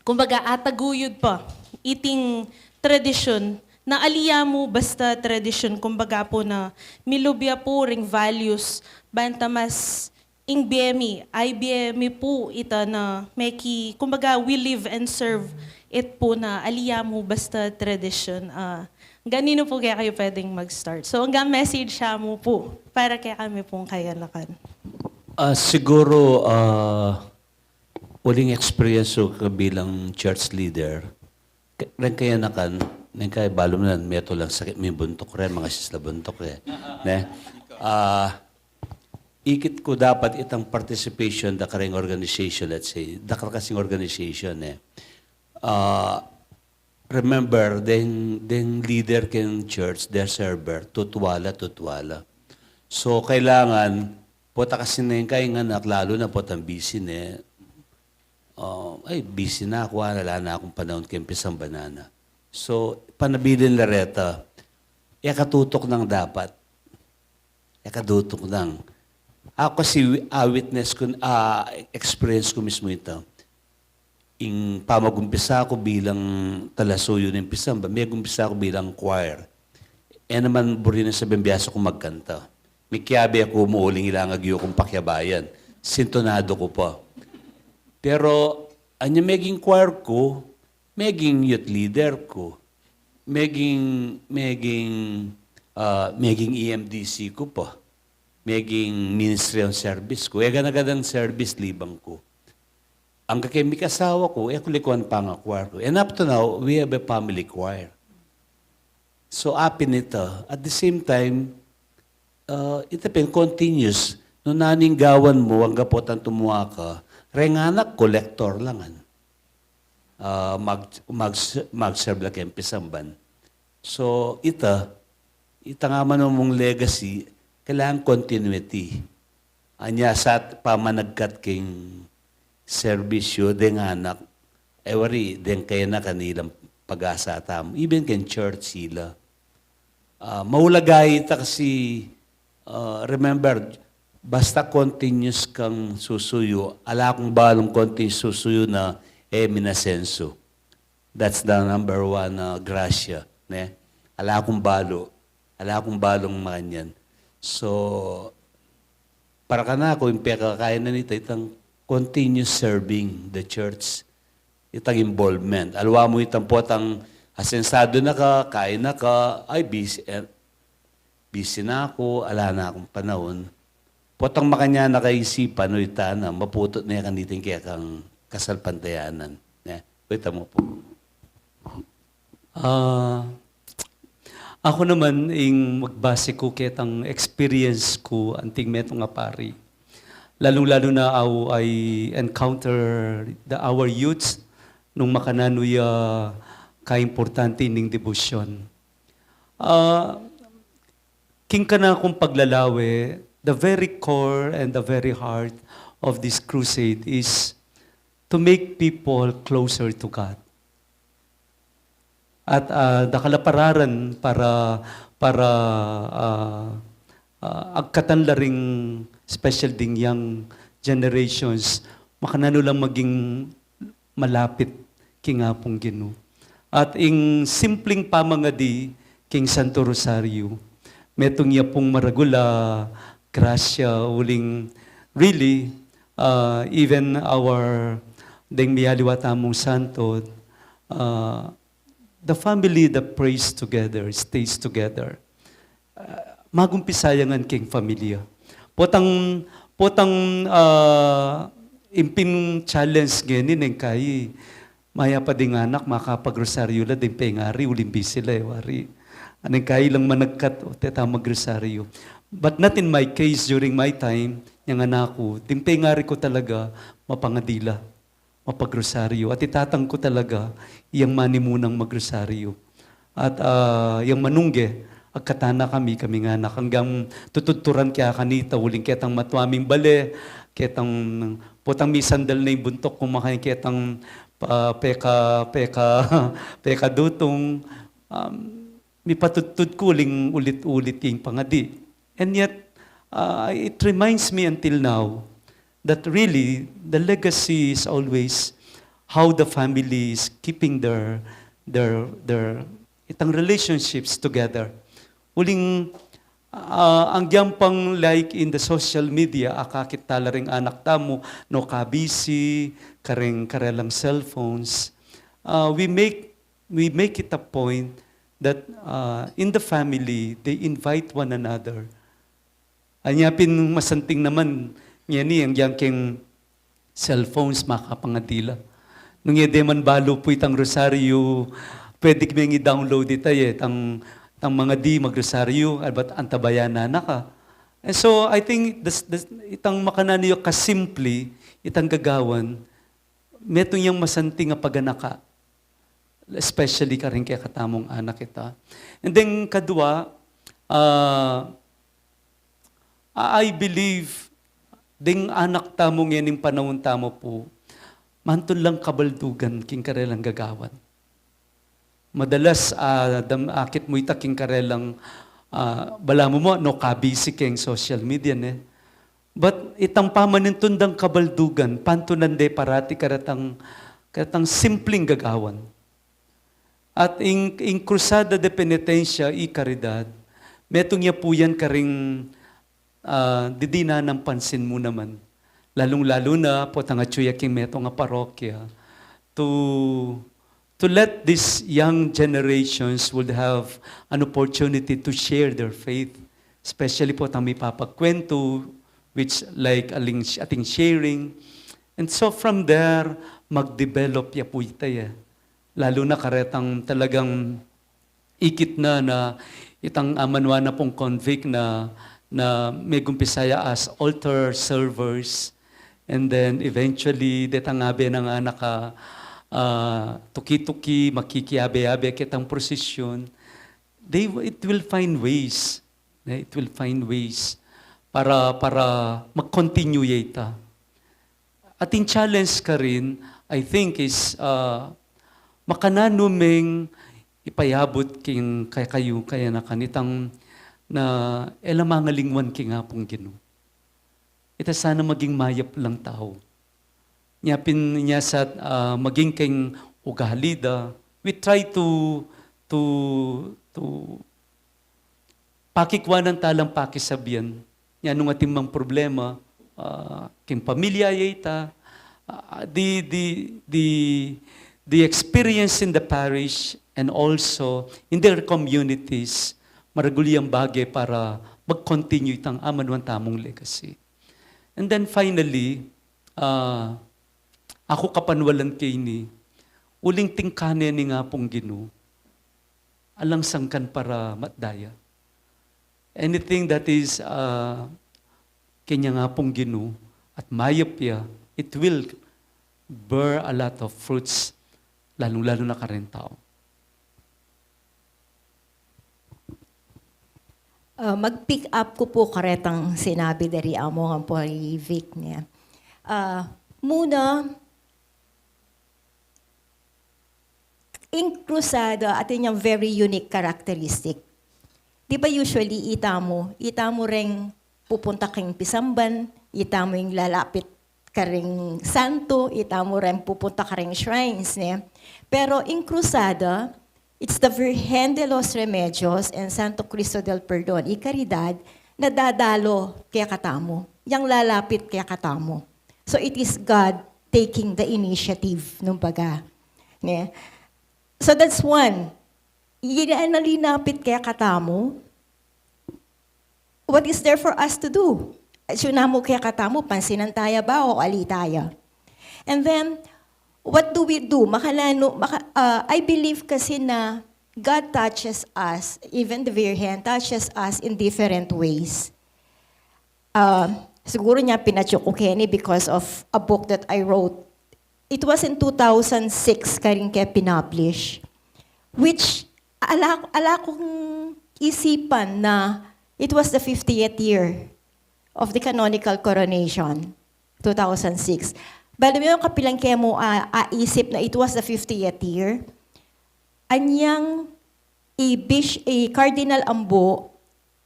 kumbaga, ataguyud pa iting tradisyon na ali ya mu basta tradisyon, kumbaga pu, na milub ya pu ring values, banta mas ing bie mi, ay bie mi pu ita na meki, kumbaga, we live and serve it pu, na ali ya mu basta tradisyon. Ah, kaninu pu kekayu pwedeng mag-start? So, anggang message ya mu pu para kekami pung kayanakan. Ah, siguro, ah, uling experience ku bilang church leader, ke- ren kayanakan, ren kay balu mu nan, metung lang sakit mu ing buntuk ren, mangasis la buntuk e. Ne? Ah, ikit ku dapat itang participation da kareng organization, let's say, da kasing organization e. Ah, remember, deng, deng leader keng church, deng server, tutuala, tutuala. So, kailangan, pota kasi neng kaing anak, lalu na potang busy ne. Ah, ay, busy na aku, ala na akung panaun keng pisambanan na. So, panabilin la reta, e katutuk nang dapat. E katutuk nang. Aku kasi wi- ah, witness ku, ah, experience ku mismu ita. Ing pamagumpisa ku bilang talasuyu ning pisamba, megumpisa ku bilang choir. E naman buri nang sabyan biasa ku magkanta. Mikiabe ku mu uling ila ing agyu kung pakiabayan. Sintonado ku pa. Pero, anya meging choir ku, meging youth leader ku, meging, meging, ah, meging E M D C ku pa, meging ministry ang service ku, e gana-ganang service libang ku. Ang kake mikasawa ku, e ku likuan panga-choir ku. And up to now, we have a family choir. So, apin ita. At the same time, ah, ita pin continuous. Nung nanu ing gawan mu, angga potang tumua ka, reng anak, collector lang, an. Ah, mag, mag, mag-serve la keng pisamban. So, ita, ita nga man mung legacy, kailangan continuity. Anya sa pamanagkat keng serbisyu, deng anak, e wari, deng kayanakan ilang pag-asa tamu. Even keng church ila. Ah, maulaga ita kasi, ah, remember, basta continuous kang susuyu, ala kung balung continuous susuyu na e minasensu. That's the number one, ah, grasya, ne? Ala kung balu, ala kung balung makanyan. So, para kanaku, ing pekakayanan nita, itang continuous serving the church, itang involvement. Aliwa mu itang potang asensado na ka, kain na ka, ay, busy, eh, busy na aku, ala na akung panaun. Potang makanyan na kaisipan, o ita na, maputut na ya kaniting kekang kasalpantayanan. Ne? O ita mu pu. Ah, aku naman, ing magbase ku ketang experience ku anting metung a pari. Lalung-lalu na how I encounter the, our youths nung makananu ya kaimportante ning debosyon. Ah, king kanakung paglalawe, the very core and the very heart of this crusade is to make people closer to God. At, ah, dakal a pararan para, para, ah, ah, agkatan la ring, special ding young generations, makananu lang maging malapit king Apung Ginu. At ing simpling pamangadi king Santo Rosario, metung ya pung maragul a grasya uling, really, ah, even our, deng miyaliwa tamung santo, ah, the family that prays together, stays together. Ah, magumpisa ya ngan king pamilya. Potang, potang, ah, ing pin-challenge ngeni neng kai, mayap a ding anak makapag-rosaryo la, deng pengari, uling busy la, e wari. Neng kai lang managkat, o, teta mag-rosaryo. But not in my case, during my time, yang anak ku, deng pengari ku talaga, mapangadi la mapag-rosaryo. At i tatang ku talaga, yang manimunang mag-rosaryo. At, ah, yang manungge, Agkatan na kami, kami nga na kanggang tutudturan kaya kanita, uling ketang matua ming bale, ketang potang misandal na ing buntuk ku, makanyan ketang pa, peka, peka, peka dutung, um, mipatudtud ku uling ulit-ulit ing pangadi. And yet, uh, it reminds me until now that really the legacy is always how the family is keeping their, their, their, itang relationships together. Uling, ah, agyang pang, like, in the social media, akakit tala ring anak tamu, no, kabisi kareng karelang cellphones. Ah, we make, we make it a point that, ah, in the family, they invite one another. Anya pin masanting naman, ngeni, agyang keng cellphones, makapangadi la. Nung e de man balu pu itang rosaryo, pwede meng i-download ita, e, tang, tang mangadi, magrosaryo, abat antabayanan na ka. And so, I think, das, das, itang makananu yu kasimple, itang gagawan, metung yang masanting a paganaka, especially karing kekatamung anak ita. And then, kadua, ah, I believe, ding anak tamu ngening panaun tamu pu, mantun lang kabaldugan king karelang gagawan. Madalas, ah, dam-, akit mu ita king karelang, ah, balamu mu, no, kabisi keng social media, ne? But itang pamanintun dang kabaldugan, pantunan de parati karetang, karetang simpleng gagawan. At ing, ing Cruzada de Penitencia y Caridad, metung ya pu yan karing, ah, didinan nang pansin mu naman. Lalung-lalu na potang atyu ya king metung a parokya, to, to let these young generations would have an opportunity to share their faith, especially potang mipapagkwentu, which, like, aling, ating sharing. And so from there, mag-develop ya pu ita, e. Lalu na karetang talagang ikit na, na itang amanwa na pung convict na, na megumpisa ya as altar servers, and then eventually, detang abe nang anak a, ah, tuki-tuki, makikiabe-abe ketang prosesyon, they, it will find ways, ne? It will find ways para, para mag-continue ya ita. At ing challenge karin, I think, is, ah, makananu meng ipayabut king kekayu, kayanakan itang na e la mangalingwan king Apung Ginu. Ita sana maging mayap lang tau. Nya pin, nya sa, ah, maging keng ugali da, we try to, to, to pakikwanan talang pakisabian. Nya nung atin mang problema, ah, king pamilya ya ita, ah, the, the, the, the experience in the parish and also in their communities, maragul yang bage para mag-continue itang amanwan tamung legacy. And then finally, ah, aku kapanwalan ke ini, uling tingkane ning Apung Ginu, alang sangkan para matdaya. Anything that is, ah, kanyang Apung Ginu at mayap ya, it will bear a lot of fruits, lalung-lalu na kareng tau. Ah, mag-pick up ku pu karetang sinabi dari Among ampo i Vic, ne. Ah, muna, ing Cruzada atin yang very unique characteristic. Di ba usually ita mu, ita mu reng pupunta keng pisamban, ita mu ing lalapit karing santo, ita mu reng pupunta karing shrines, ne? Pero ing Cruzada, it's the Virgen de los Remedios and Santo Cristo del Perdon y Caridad na dadalo kekatamu, yang lalapit kekatamu. So it is God taking the initiative, nung baga. Ne? So that's one. Ina linapit kekatamu, what is there for us to do? Atyu na mu kekatamu, pansinan taya ba o ali taya? And then, what do we do? Makananu, maka, uh, I believe kasi na God touches us, even the Virgin touches us in different ways. Uh, siguro nya pinatyu ku keni because of a book that I wrote. It was in two thousand six karin ke pinublish, which ala, ala kung isipan na it was the fiftieth year of the canonical coronation, two thousand six. Bali, yung kapilan kaya mo, ah, aisip na it was the fiftieth year, anyang i Bish-, i Cardinal Ambo,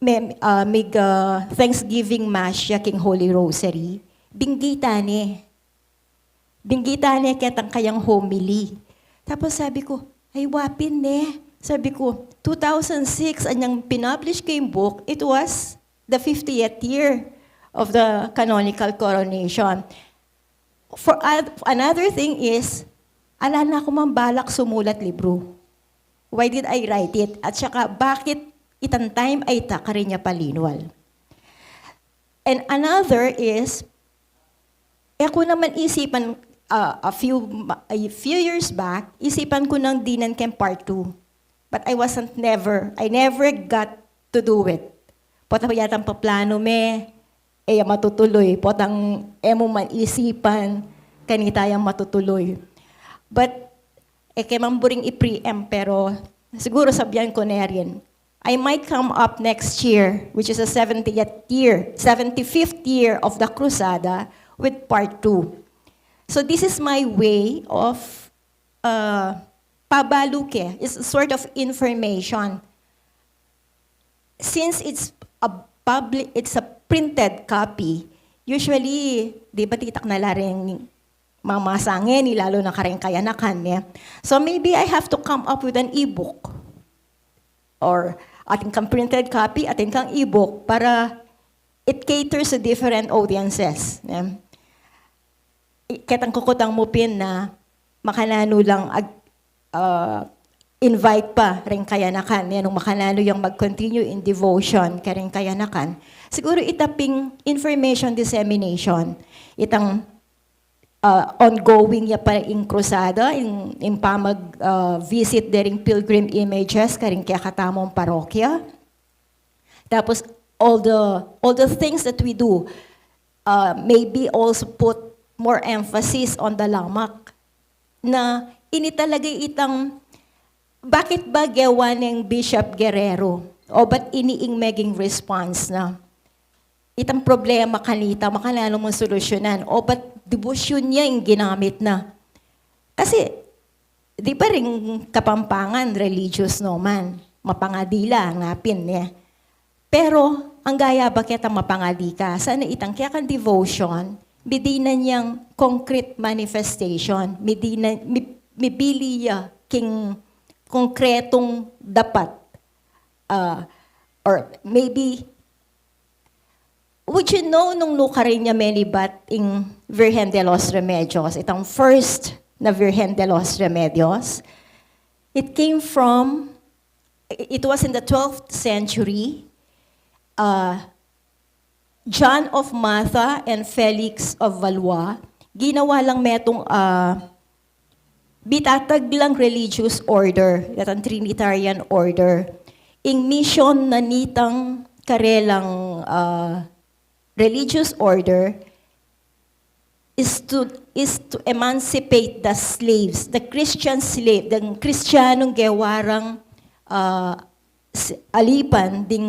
may, ah, mig, ah, Thanksgiving Mass siya king Holy Rosary. Binggita ne. Binggita ne ketang kayang homily. Tapos sabi ko, "Ay, wa pin ne." Sabi ko, two thousand six, anyang pinublish ko yung book, it was the fiftieth year of the canonical coronation. For oth-, another thing is, ala na ku mang balak sumulat libru. Why did I write it? At saka, bakit itang time a ita karin ya palinwal? And another is, e ku naman isipan, uh, a few, a few years back, isipan ku nang dinan keng part two. But I wasn't never, I never got to do it. Potang yatang paplano me, e ya matutuloy. Potang e mu man isipan, kanita yang matutuloy. But, e ke man buring i-preempt, pero siguro sabian ku ne rin. I might come up next year, which is the seventieth year, seventy-fifth year of the Crusada, with part two. So this is my way of, uh, pabalu ke. It's a sort of information. Since it's a public, it's a printed copy, usually, di ba, titak na la ring mamasa ngeni, lalo na kareng kayanakan, ne? So maybe I have to come up with an ebook. Or atin kang printed copy, atin kang ebook para it caters to different audiences, ne? I-, ketang kukutang mu pin na makananu lang ag-, ah, invite pa ring kayanakan, ne, nung makananu yang mag-continue in devotion karing kayanakan. Siguro ita ping information dissemination, itang, ah, ongoing ya pa ing krusada, ing, ing pamag, ah, visit dering pilgrim images karing kekatamung parokya. Tapos, all the, all the things that we do, uh, maybe also put more emphasis on the lamak. Na ini talaga itang, bakit ba gewa neng Bishop Guerrero? O ba't ini ing meging response na? Itang problema kanita, makananu mung solusyonan? O ba't debosyon ya ing ginamit na? Kasi, di ba ring Kapampangan, religious no man, mapangadi la, ngapin, ne? Pero, anggaya ba ketang mapangadi ka? Sana itang kekang devotion, midinan yang concrete manifestation, midinan, mi-, mibili ya king konkretong dapat. Ah, or maybe, would you know nung nukarin ya menibat ing Virgen de los Remedios, itang first na Virgen de los Remedios? It came from, it was in the twelfth century. Uh, John of Matha and Felix of Valois, ginawa lang metung, ah, bitatag lang religious order, datang Trinitarian order. Ing mission na nitang karelang, ah, religious order is to, is to emancipate the slaves, the Christian slave, deng Kristiyanong gewarang, ah, s-, alipan ding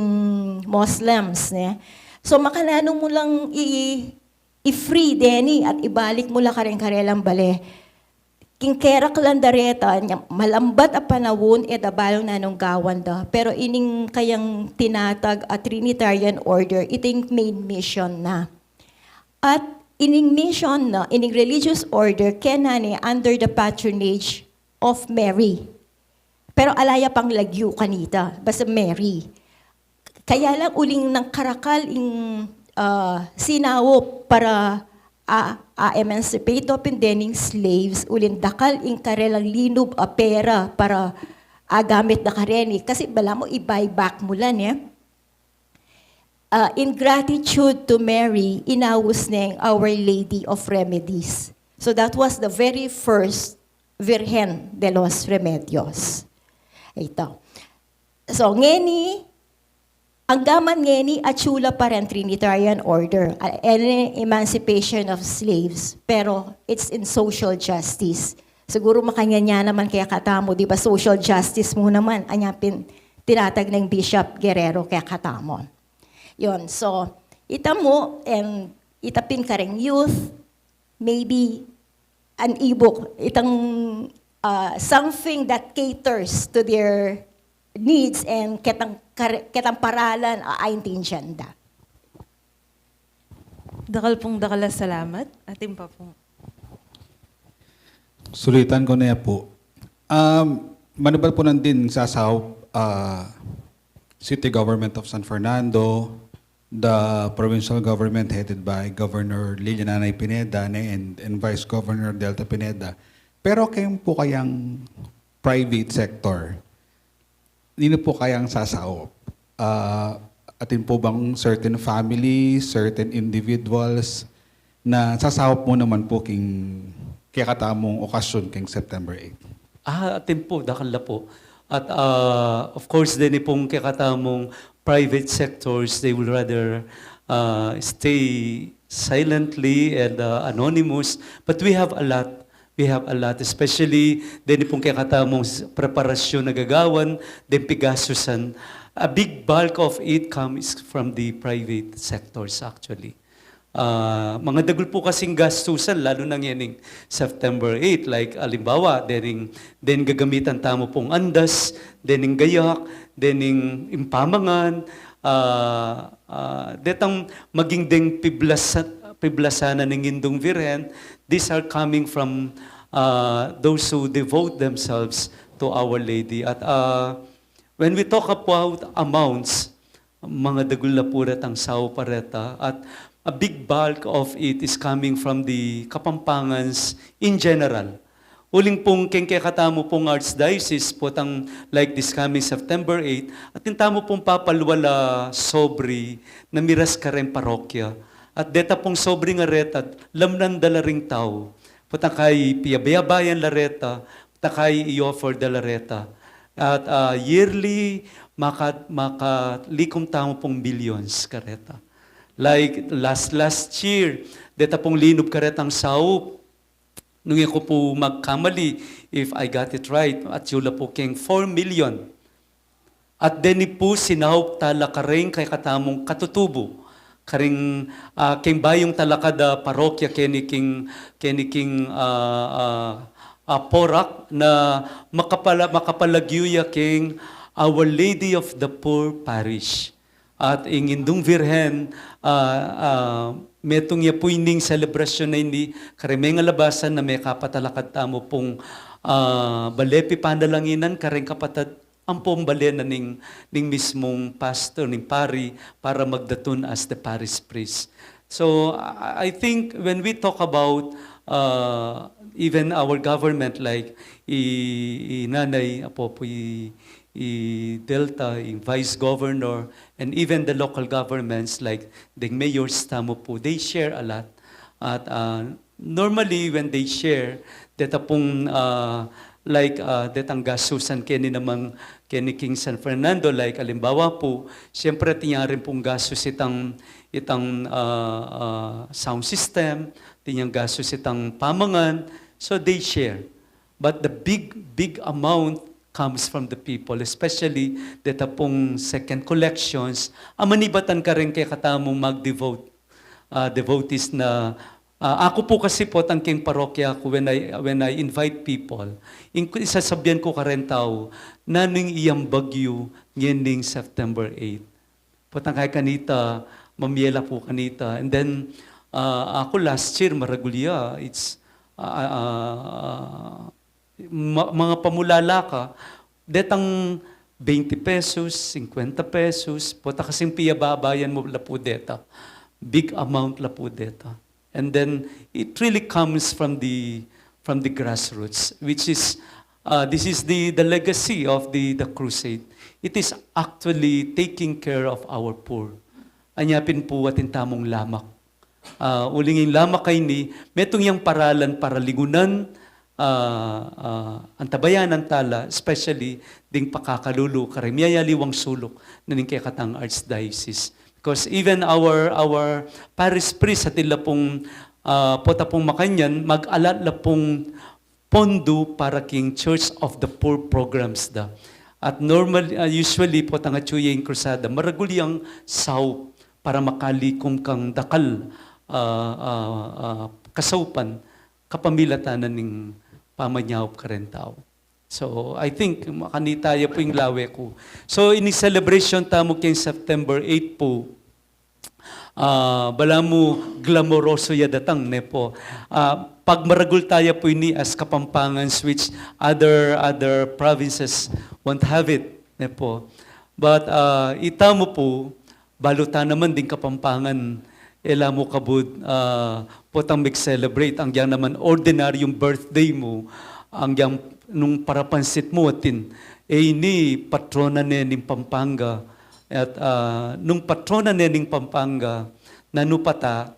Muslims, ne? So, makananu mu lang i-, i-free deni at ibalik mu la kareng karelang bale. King keraklan da reta, nya, malambat a panaun, e da balu nanung gawan da. Pero ining kayang tinatag a Trinitarian order, ita ing main mission na. At ining mission na, ining religious order, kena ne under the patronage of Mary. Pero ala ya pang lagyu kanita, basta Mary. Kaya lang uling nang karakal ing, ah, sinaup para a, a-emancipate pin dening slaves, uling dakal ing karelang linub a pera para agamit da kareni. Kasi balamu i-buy back mu la, ne? Ah, in gratitude to Mary, inaus neng Our Lady of Remedies. So that was the very first Virgen de los Remedios. Ito. So, ngeni, anggaman ngeni, atyu la pa reng Trinitarian Order, ah, any emancipation of slaves, pero it's in social justice. Siguro makanyan ya naman kaya katamu, di ba, social justice mu naman, anya pin tinatag neng Bishop Guerrero kekatamu. Yun, so, ita mu, and ita pin kareng youth, maybe an e-book, itang, uh, something that caters to their needs and ketang kare-, ketang paralan a aintindian da. Dakal pung dakal a salamat. Atin pa pung Sulitan ku ne pu. Um, manibat pu nandin sasaup, uh, City Government of San Fernando, the provincial government headed by Governor Lilian Nanay Pineda, ne, and, and Vice Governor Delta Pineda. Pero keng pu kayang private sector, ninu pu kayang sasaup? Ah, atin pu bang certain family, certain individuals na sasaup mu naman pu king kekatamung okasyon king September eight? Ah, atin pu, dakal la pu. At, ah, of course, deni pung kekatamung private sectors, they will rather, ah, stay silently and, ah, anonymous. But we have a lot We have a lot, especially deni pung kekatamung s-, preparasyon a gagawan, deng pigastusan. A big bulk of it comes from the private sectors, actually. Ah, mangadagul pu kasing gastusan, lalu na ngening September eight, like, alimbawa, dening, den gagamitan tamu pung andas, dening gayak, dening impamangan, ah, ah, detang maging deng piblasa-, piblasanan ning Indung Virgen, these are coming from, uh, those who devote themselves to Our Lady. At, uh, when we talk about amounts, mangadagul la pu retang saup a reta, at a big bulk of it is coming from the Kapampangans in general. Uling pung keng kekatamu pung Archdiocese, potang like this coming September eight, atin tamu pung papalwal a sobre na miras kareng parokya. At deta pung sobre a reta, lamnan da la ring tau. Potang kay piyabayabayan la reta, potang kay i-offer da la reta. At, ah, yearly, maka-, makalikum tamu pung millions kareta. Like last, last year, deta pung linub karetang saup, nung e ku pu magkamali, if I got it right, atyu la pu keng four million. At deni pu sinaup tala kareng kekatamung katutubu, kareng, ah, keng bayung talakad a parokya keni king, keni king, ah, ah, ah, Porac na makapala-, makapalagyu ya keng Our Lady of the Poor Parish. At ing Indung Virgen, ah, ah, metung ya pu ining selebrasyon a ini, kareng mengalabasan na mekapatalakad tamu pung, ah, bale pipanalanginan kareng kapatad ampong bale na ning, ning mismung pastor, ning pari, para magdatun as the parish priest. So, I, I think when we talk about, uh, even our government, like, i, i Nanay, apo pu i, i Delta, i Vice Governor, and even the local governments, like, deng mayors tamu pu, they share a lot. At, uh, normally, when they share, deta pung, uh, like, uh, detang gastusan keni namang, keni king San Fernando, like, alimbawa pu, siyempre, atin ya rin pung gastus itang, itang, uh, uh, sound system, atin yang gastus itang pamangan, so they share. But the big, big amount comes from the people, especially deta pung second collections, a manibatan kareng kekatamung mag-devote, ah, devotees na, ah, aku pu kasi potang keng parokya ku, when I, when I invite people, ing ku-, isasabian ku kareng tau, nanu ing iyambag yu ngening September eight? Potang kay kanita, mamye la pu kanita. And then, ah, aku last year, maragul ya, it's, ah, ah, ah, ma-, mga pamulala ka, detang twenty pesos, fifty pesos, pota kasing piyababayan mu la pu deta. Big amount la pu deta. And then, it really comes from the, from the grassroots, which is, uh, this is the, the legacy of the, the crusade. It is actually taking care of our poor. Anya pin pu atin tamung lamak. Ah, uling ing lamak a ini, metung yang paralan para lingunan, ah, ah, antabayanan tala, especially ding pakakalulu kareng miyayaliwang suluk na ning kekatang archdiocese. Because even our, our parish priest, atin la pung, ah, pota pung makanyan, mag-alat la pung pondo para king Church of the Poor programs da. At normal, ah, usually potang atyu ya ing krusada, maragul yang saup para makalikum kang dakal, ah, ah, ah, kasaupan, kapamilatan na ning pamanyaup kareng tau. So, I think, makanita ya pu ing lawe ku. So, ini celebration tamu keng September eight pu, ah, balamu glamoroso ya datang, ne pu. Ah, pagmaragul taya pu ini as Kapampangan, which other, other provinces won't have it, ne pu. But, ah, itamu pu, balu ta naman ding Kapampangan, e la mu kabud, ah, potang mag-celebrate, agyang naman ordinaryung birthday mu, agyang nung parapansit mu atin, e ini patrona ne ning Pampanga, at, ah, nung patrona ne ning Pampanga, nanu pa ta,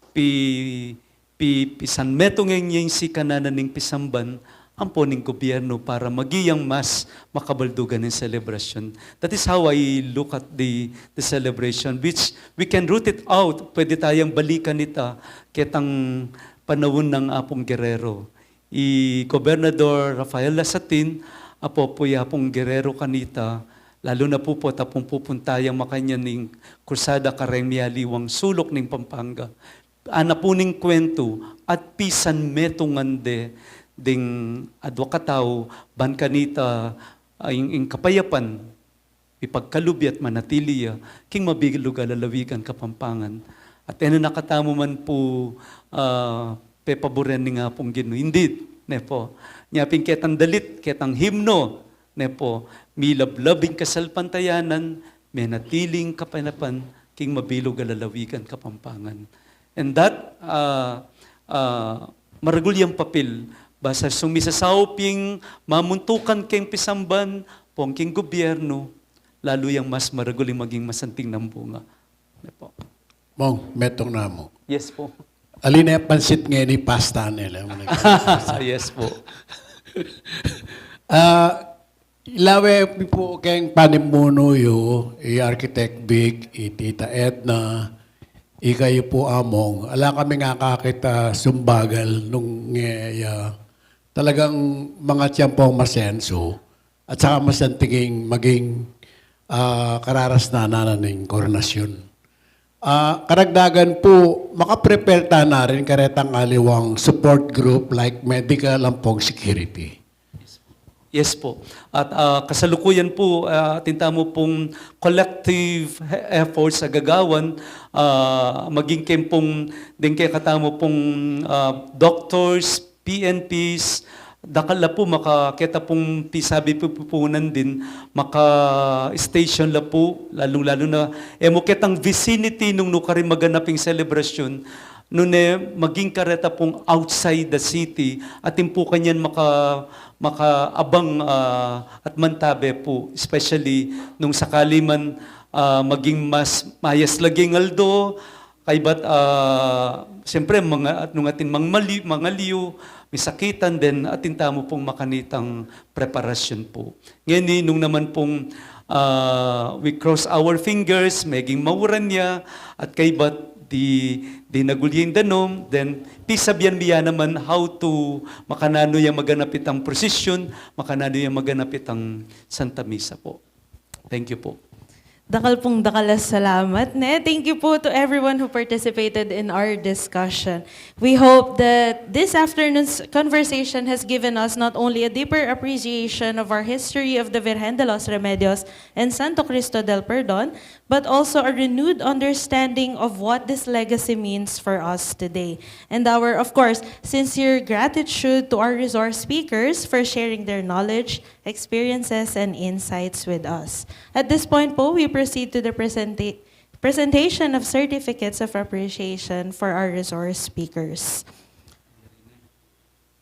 pi-, pi-, pisanmetung ya ing sikanan na ning pisamban ampo ning gobyernu para maging mas makabaldugan ing selebrasyun. That is how I look at the, the celebration, which we can root it out. Pwede tayang balikan ita ketang panaun nang Apung Guerrero. I Gobernador Rafael Lasatin, apo pu i Apung Guerrero kanita, lalu na pu potang pupunta yang makanyan ning krusada kareng mialiwang suluk ning Pampanga. Ana pu ning kwentu at pisanmetungan de ding adwa katau ban kanita, ah, ing, ing kapayapan, ipagkalub ya at manatili ya king mabilug a lalawigan Kapampangan. At e na katamu man pu, ah, pepaburen ning Apung Ginu. Indeed, ne pu. Nya pin ketang dalit, ketang himno, ne pu, milablab ing kasalpantayanan, menatili ing kapanapan king mabilug a lalawigan Kapampangan. And that, ah, ah, maragul yang papil, basa sung misasaup ing mamuntukan keng pisamban, pong keng gobyernu, lalu yang mas maragul ing maging masanting nang bunga. Ne pu. Mong, metung na mu. Yes pu. Ali ne pansit ngeni, pasta ne la. Yes pu. Ah, lawe pu keng panimunu yu, i Architect Vic, i Tita Edna, ikayu pu Among. Ala kaming akakit a sumbagal nung ngeya, talagang mga tiyempo masenso. At saka masanting ing maging, ah, kararasnan na ning koronasyon. Ah, karagdagan pu, makaprepare ta na rin karetang aliwang support group like medical ampong security. Yes pu. At, ah, kasalukuyan pu, ah, atin tamu pung collective he-, efforts a gagawan, ah, maging keng pung, deng kekatamu pung, ah, doctors, P N Ps, dakal la pu maka-, keta pung pisabi pu pupunan din, maka-station la pu, lalung-lalu na, e mu ketang vicinity nung nukarin maganap ing selebrasyun, nune maging kareta pung outside the city, atin pu kanyan maka-, makaabang, ah, at mantabe pu, especially nung sakali man, ah, maging mas mayas lagi ing aldo, kaybat, ah, siyempre, mga, at nung atin mang mali-, mangaliw, misakitan, then atin tamu pung makanitang preparasyon pu. Ngeni, nung naman pung, ah, we cross our fingers, meging mauran ya, at kaybat di, di nagul ya ing danum, then pisabian mi ya naman how to, makananu yang maganap itang prosesyon, makananu yang maganap itang Santa Misa pu. Thank you pu. Dakal pung dakal a salamat, ne? Thank you po to everyone who participated in our discussion. We hope that this afternoon's conversation has given us not only a deeper appreciation of our history of the Virgen de los Remedios and Santo Cristo del Perdon, but also a renewed understanding of what this legacy means for us today. And our, of course, sincere gratitude to our resource speakers for sharing their knowledge, experiences, and insights with us. At this point po, we proceed to the presenta-, presentation of certificates of appreciation for our resource speakers.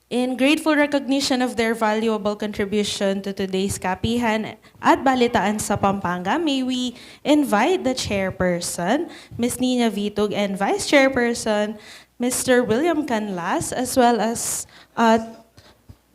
In grateful recognition of their valuable contribution to today's Kapihan at Balitaan sa Pampanga, may we invite the chairperson, Miss Nina Vitug, and vice chairperson, Mister William Canlas, as well as, uh,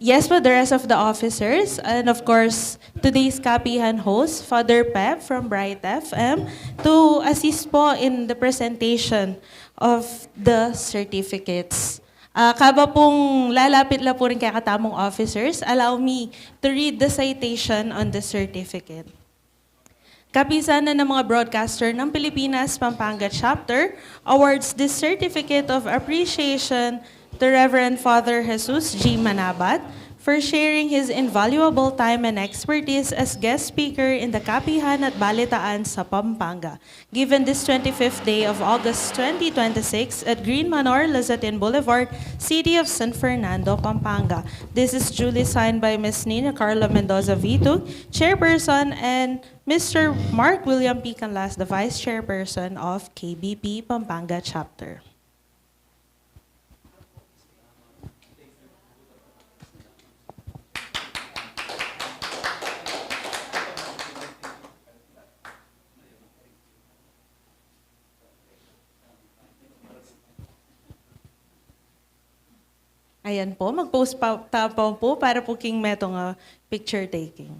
yes po, the rest of the officers, and of course, today's Kapihan host, Father Pep from Bright F M, to assist po in the presentation of the certificates. Ah, kaba pung lalapit la pu ring kekatamung officers, allow me to read the citation on the certificate. Kapisanan ng mga Broadcaster ng Pilipinas Pampanga Chapter awards this certificate of appreciation to Reverend Father Jesus G. Manabat for sharing his invaluable time and expertise as guest speaker in the Kapihan at Balitaan sa Pampanga, given this twenty-fifth day of August twenty twenty-six at Green Manor, Lazatin Boulevard, City of San Fernando, Pampanga. This is duly signed by Miss Nina Carla Mendoza Vitug, Chairperson, and Mister Mark William P. Canlas, the Vice Chairperson of K B P Pampanga Chapter. Ayan po, mag-pose pa, tapang po para po king metung, ah, picture taking.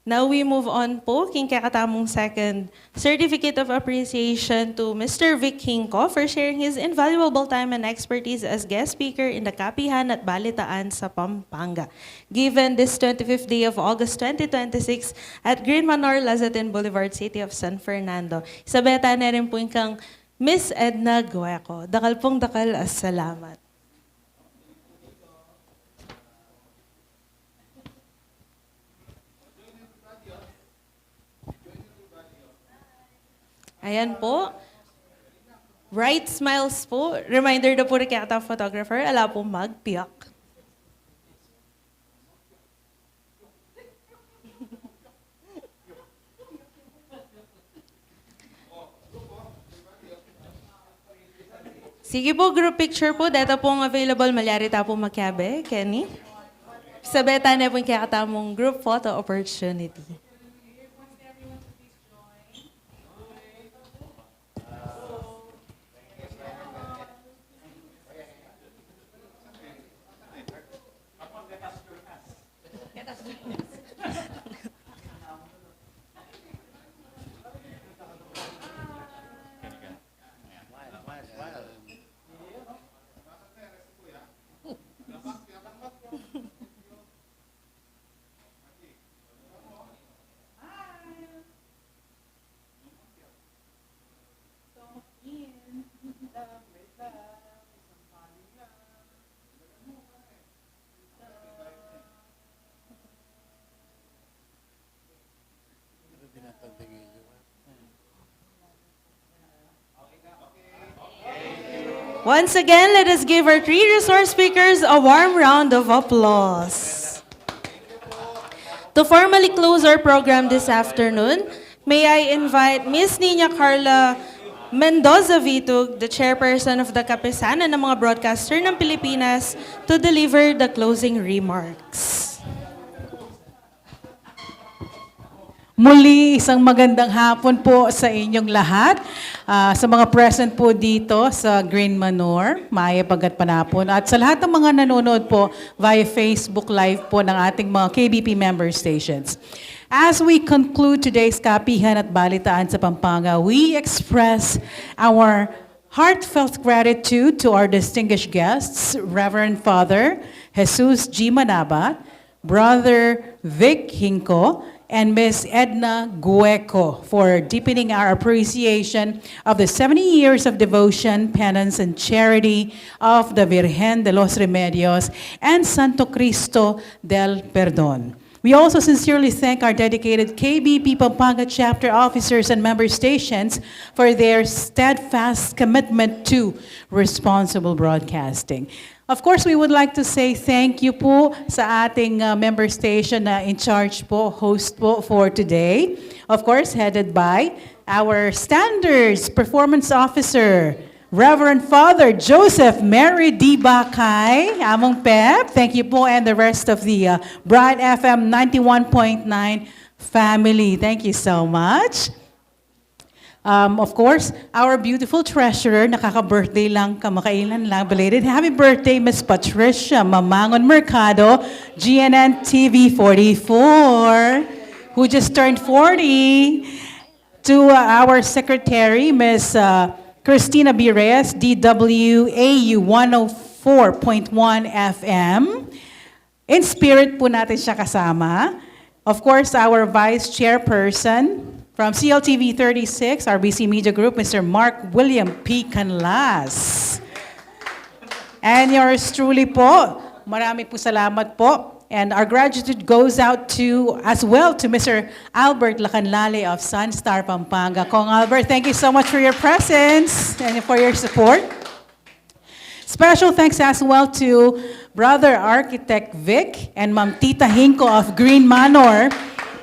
Now we move on po king kekatamung second certificate of appreciation to Mister Vic Hinco for sharing his invaluable time and expertise as guest speaker in the Kapihan at Balitaan sa Pampanga, given this twenty-fifth day of August twenty twenty-six at Green Manor, Lazatin Boulevard, City of San Fernando. Isabeta na rin po yung kang Miss Edna Gueco. Dakal pong dakal a salamat. Ayan po. Right smiles po. Reminder na po rin kaya kita photographer, ala po magpiyak. Sige po, group picture po. Deta pong available, malyari ta po makiabe, Kenny. Sabeta na po yung kekatamung group photo opportunity. Once again, let us give our three resource speakers a warm round of applause. To formally close our program this afternoon, may I invite Miss Nina Carla Mendoza Vitug, the chairperson of the Kapisanan ng mga Broadcaster ng Pilipinas, to deliver the closing remarks. Muli, isang magandang hapon po sa inyong lahat. Ah, sa mga present po dito sa Green Manor, mayap a gatpanapun. At sa lahat ng mga nanonood po via Facebook Live po ng ating mga K B P member stations. As we conclude today's Kapihan at Balitaan sa Pampanga, we express our heartfelt gratitude to our distinguished guests, Reverend Father Jesus G. Manabat, Brother Vic Hinco, and Miss Edna Gueco for deepening our appreciation of the seventy years of devotion, penance, and charity of the Virgen de los Remedios and Santo Cristo del Perdon. We also sincerely thank our dedicated K B P Pampanga chapter officers and member stations for their steadfast commitment to responsible broadcasting. Of course, we would like to say thank you po sa ating, uh, member station na in charge po, host po for today. Of course, headed by our standards performance officer, Reverend Father Joseph Mary D. Bacay, Among Pep. Thank you po, and the rest of the, uh, Bright F M ninety-one point nine family. Thank you so much. Um, of course, our beautiful treasurer, nakaka-birthday lang, kamakailan lang. Belated happy birthday, Miss Patricia Mamangon Mercado, G N N T V forty-four. who just turned forty, to uh, our secretary, Miss uh, Christina B. Reyes, D W A U one oh four point one F M. In spirit po natin siya kasama. Of course, our vice chairperson from C L T V thirty-six, R B C Media Group, Mister Mark William P. Canlas. And yours truly po, marami po salamat po. And our gratitude goes out to, as well to Mister Albert Lacanlale of Sunstar Pampanga. Kong Albert, thank you so much for your presence and for your support. Special thanks as well to Brother Architect Vic and Ma'am Tita Hinko of Green Manor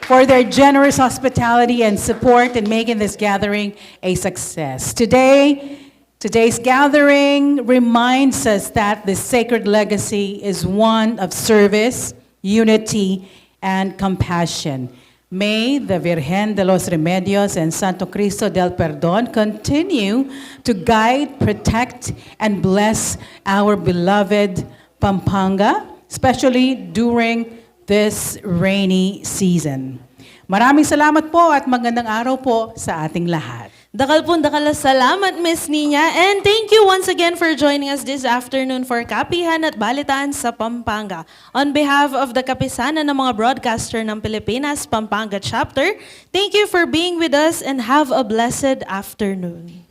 for their generous hospitality and support in making this gathering a success. Today, today's gathering reminds us that this sacred legacy is one of service, unity, and compassion. May the Virgen de los Remedios and Santo Cristo del Perdon continue to guide, protect, and bless our beloved Pampanga, especially during this rainy season. Maraming salamat po at magandang araw po sa ating lahat. Dakal pong dakal a salamat, Miss Nina. And thank you once again for joining us this afternoon for Kapihan at Balitaan sa Pampanga. On behalf of the Kapisanan ng mga Broadcaster ng Pilipinas, Pampanga Chapter, thank you for being with us and have a blessed afternoon.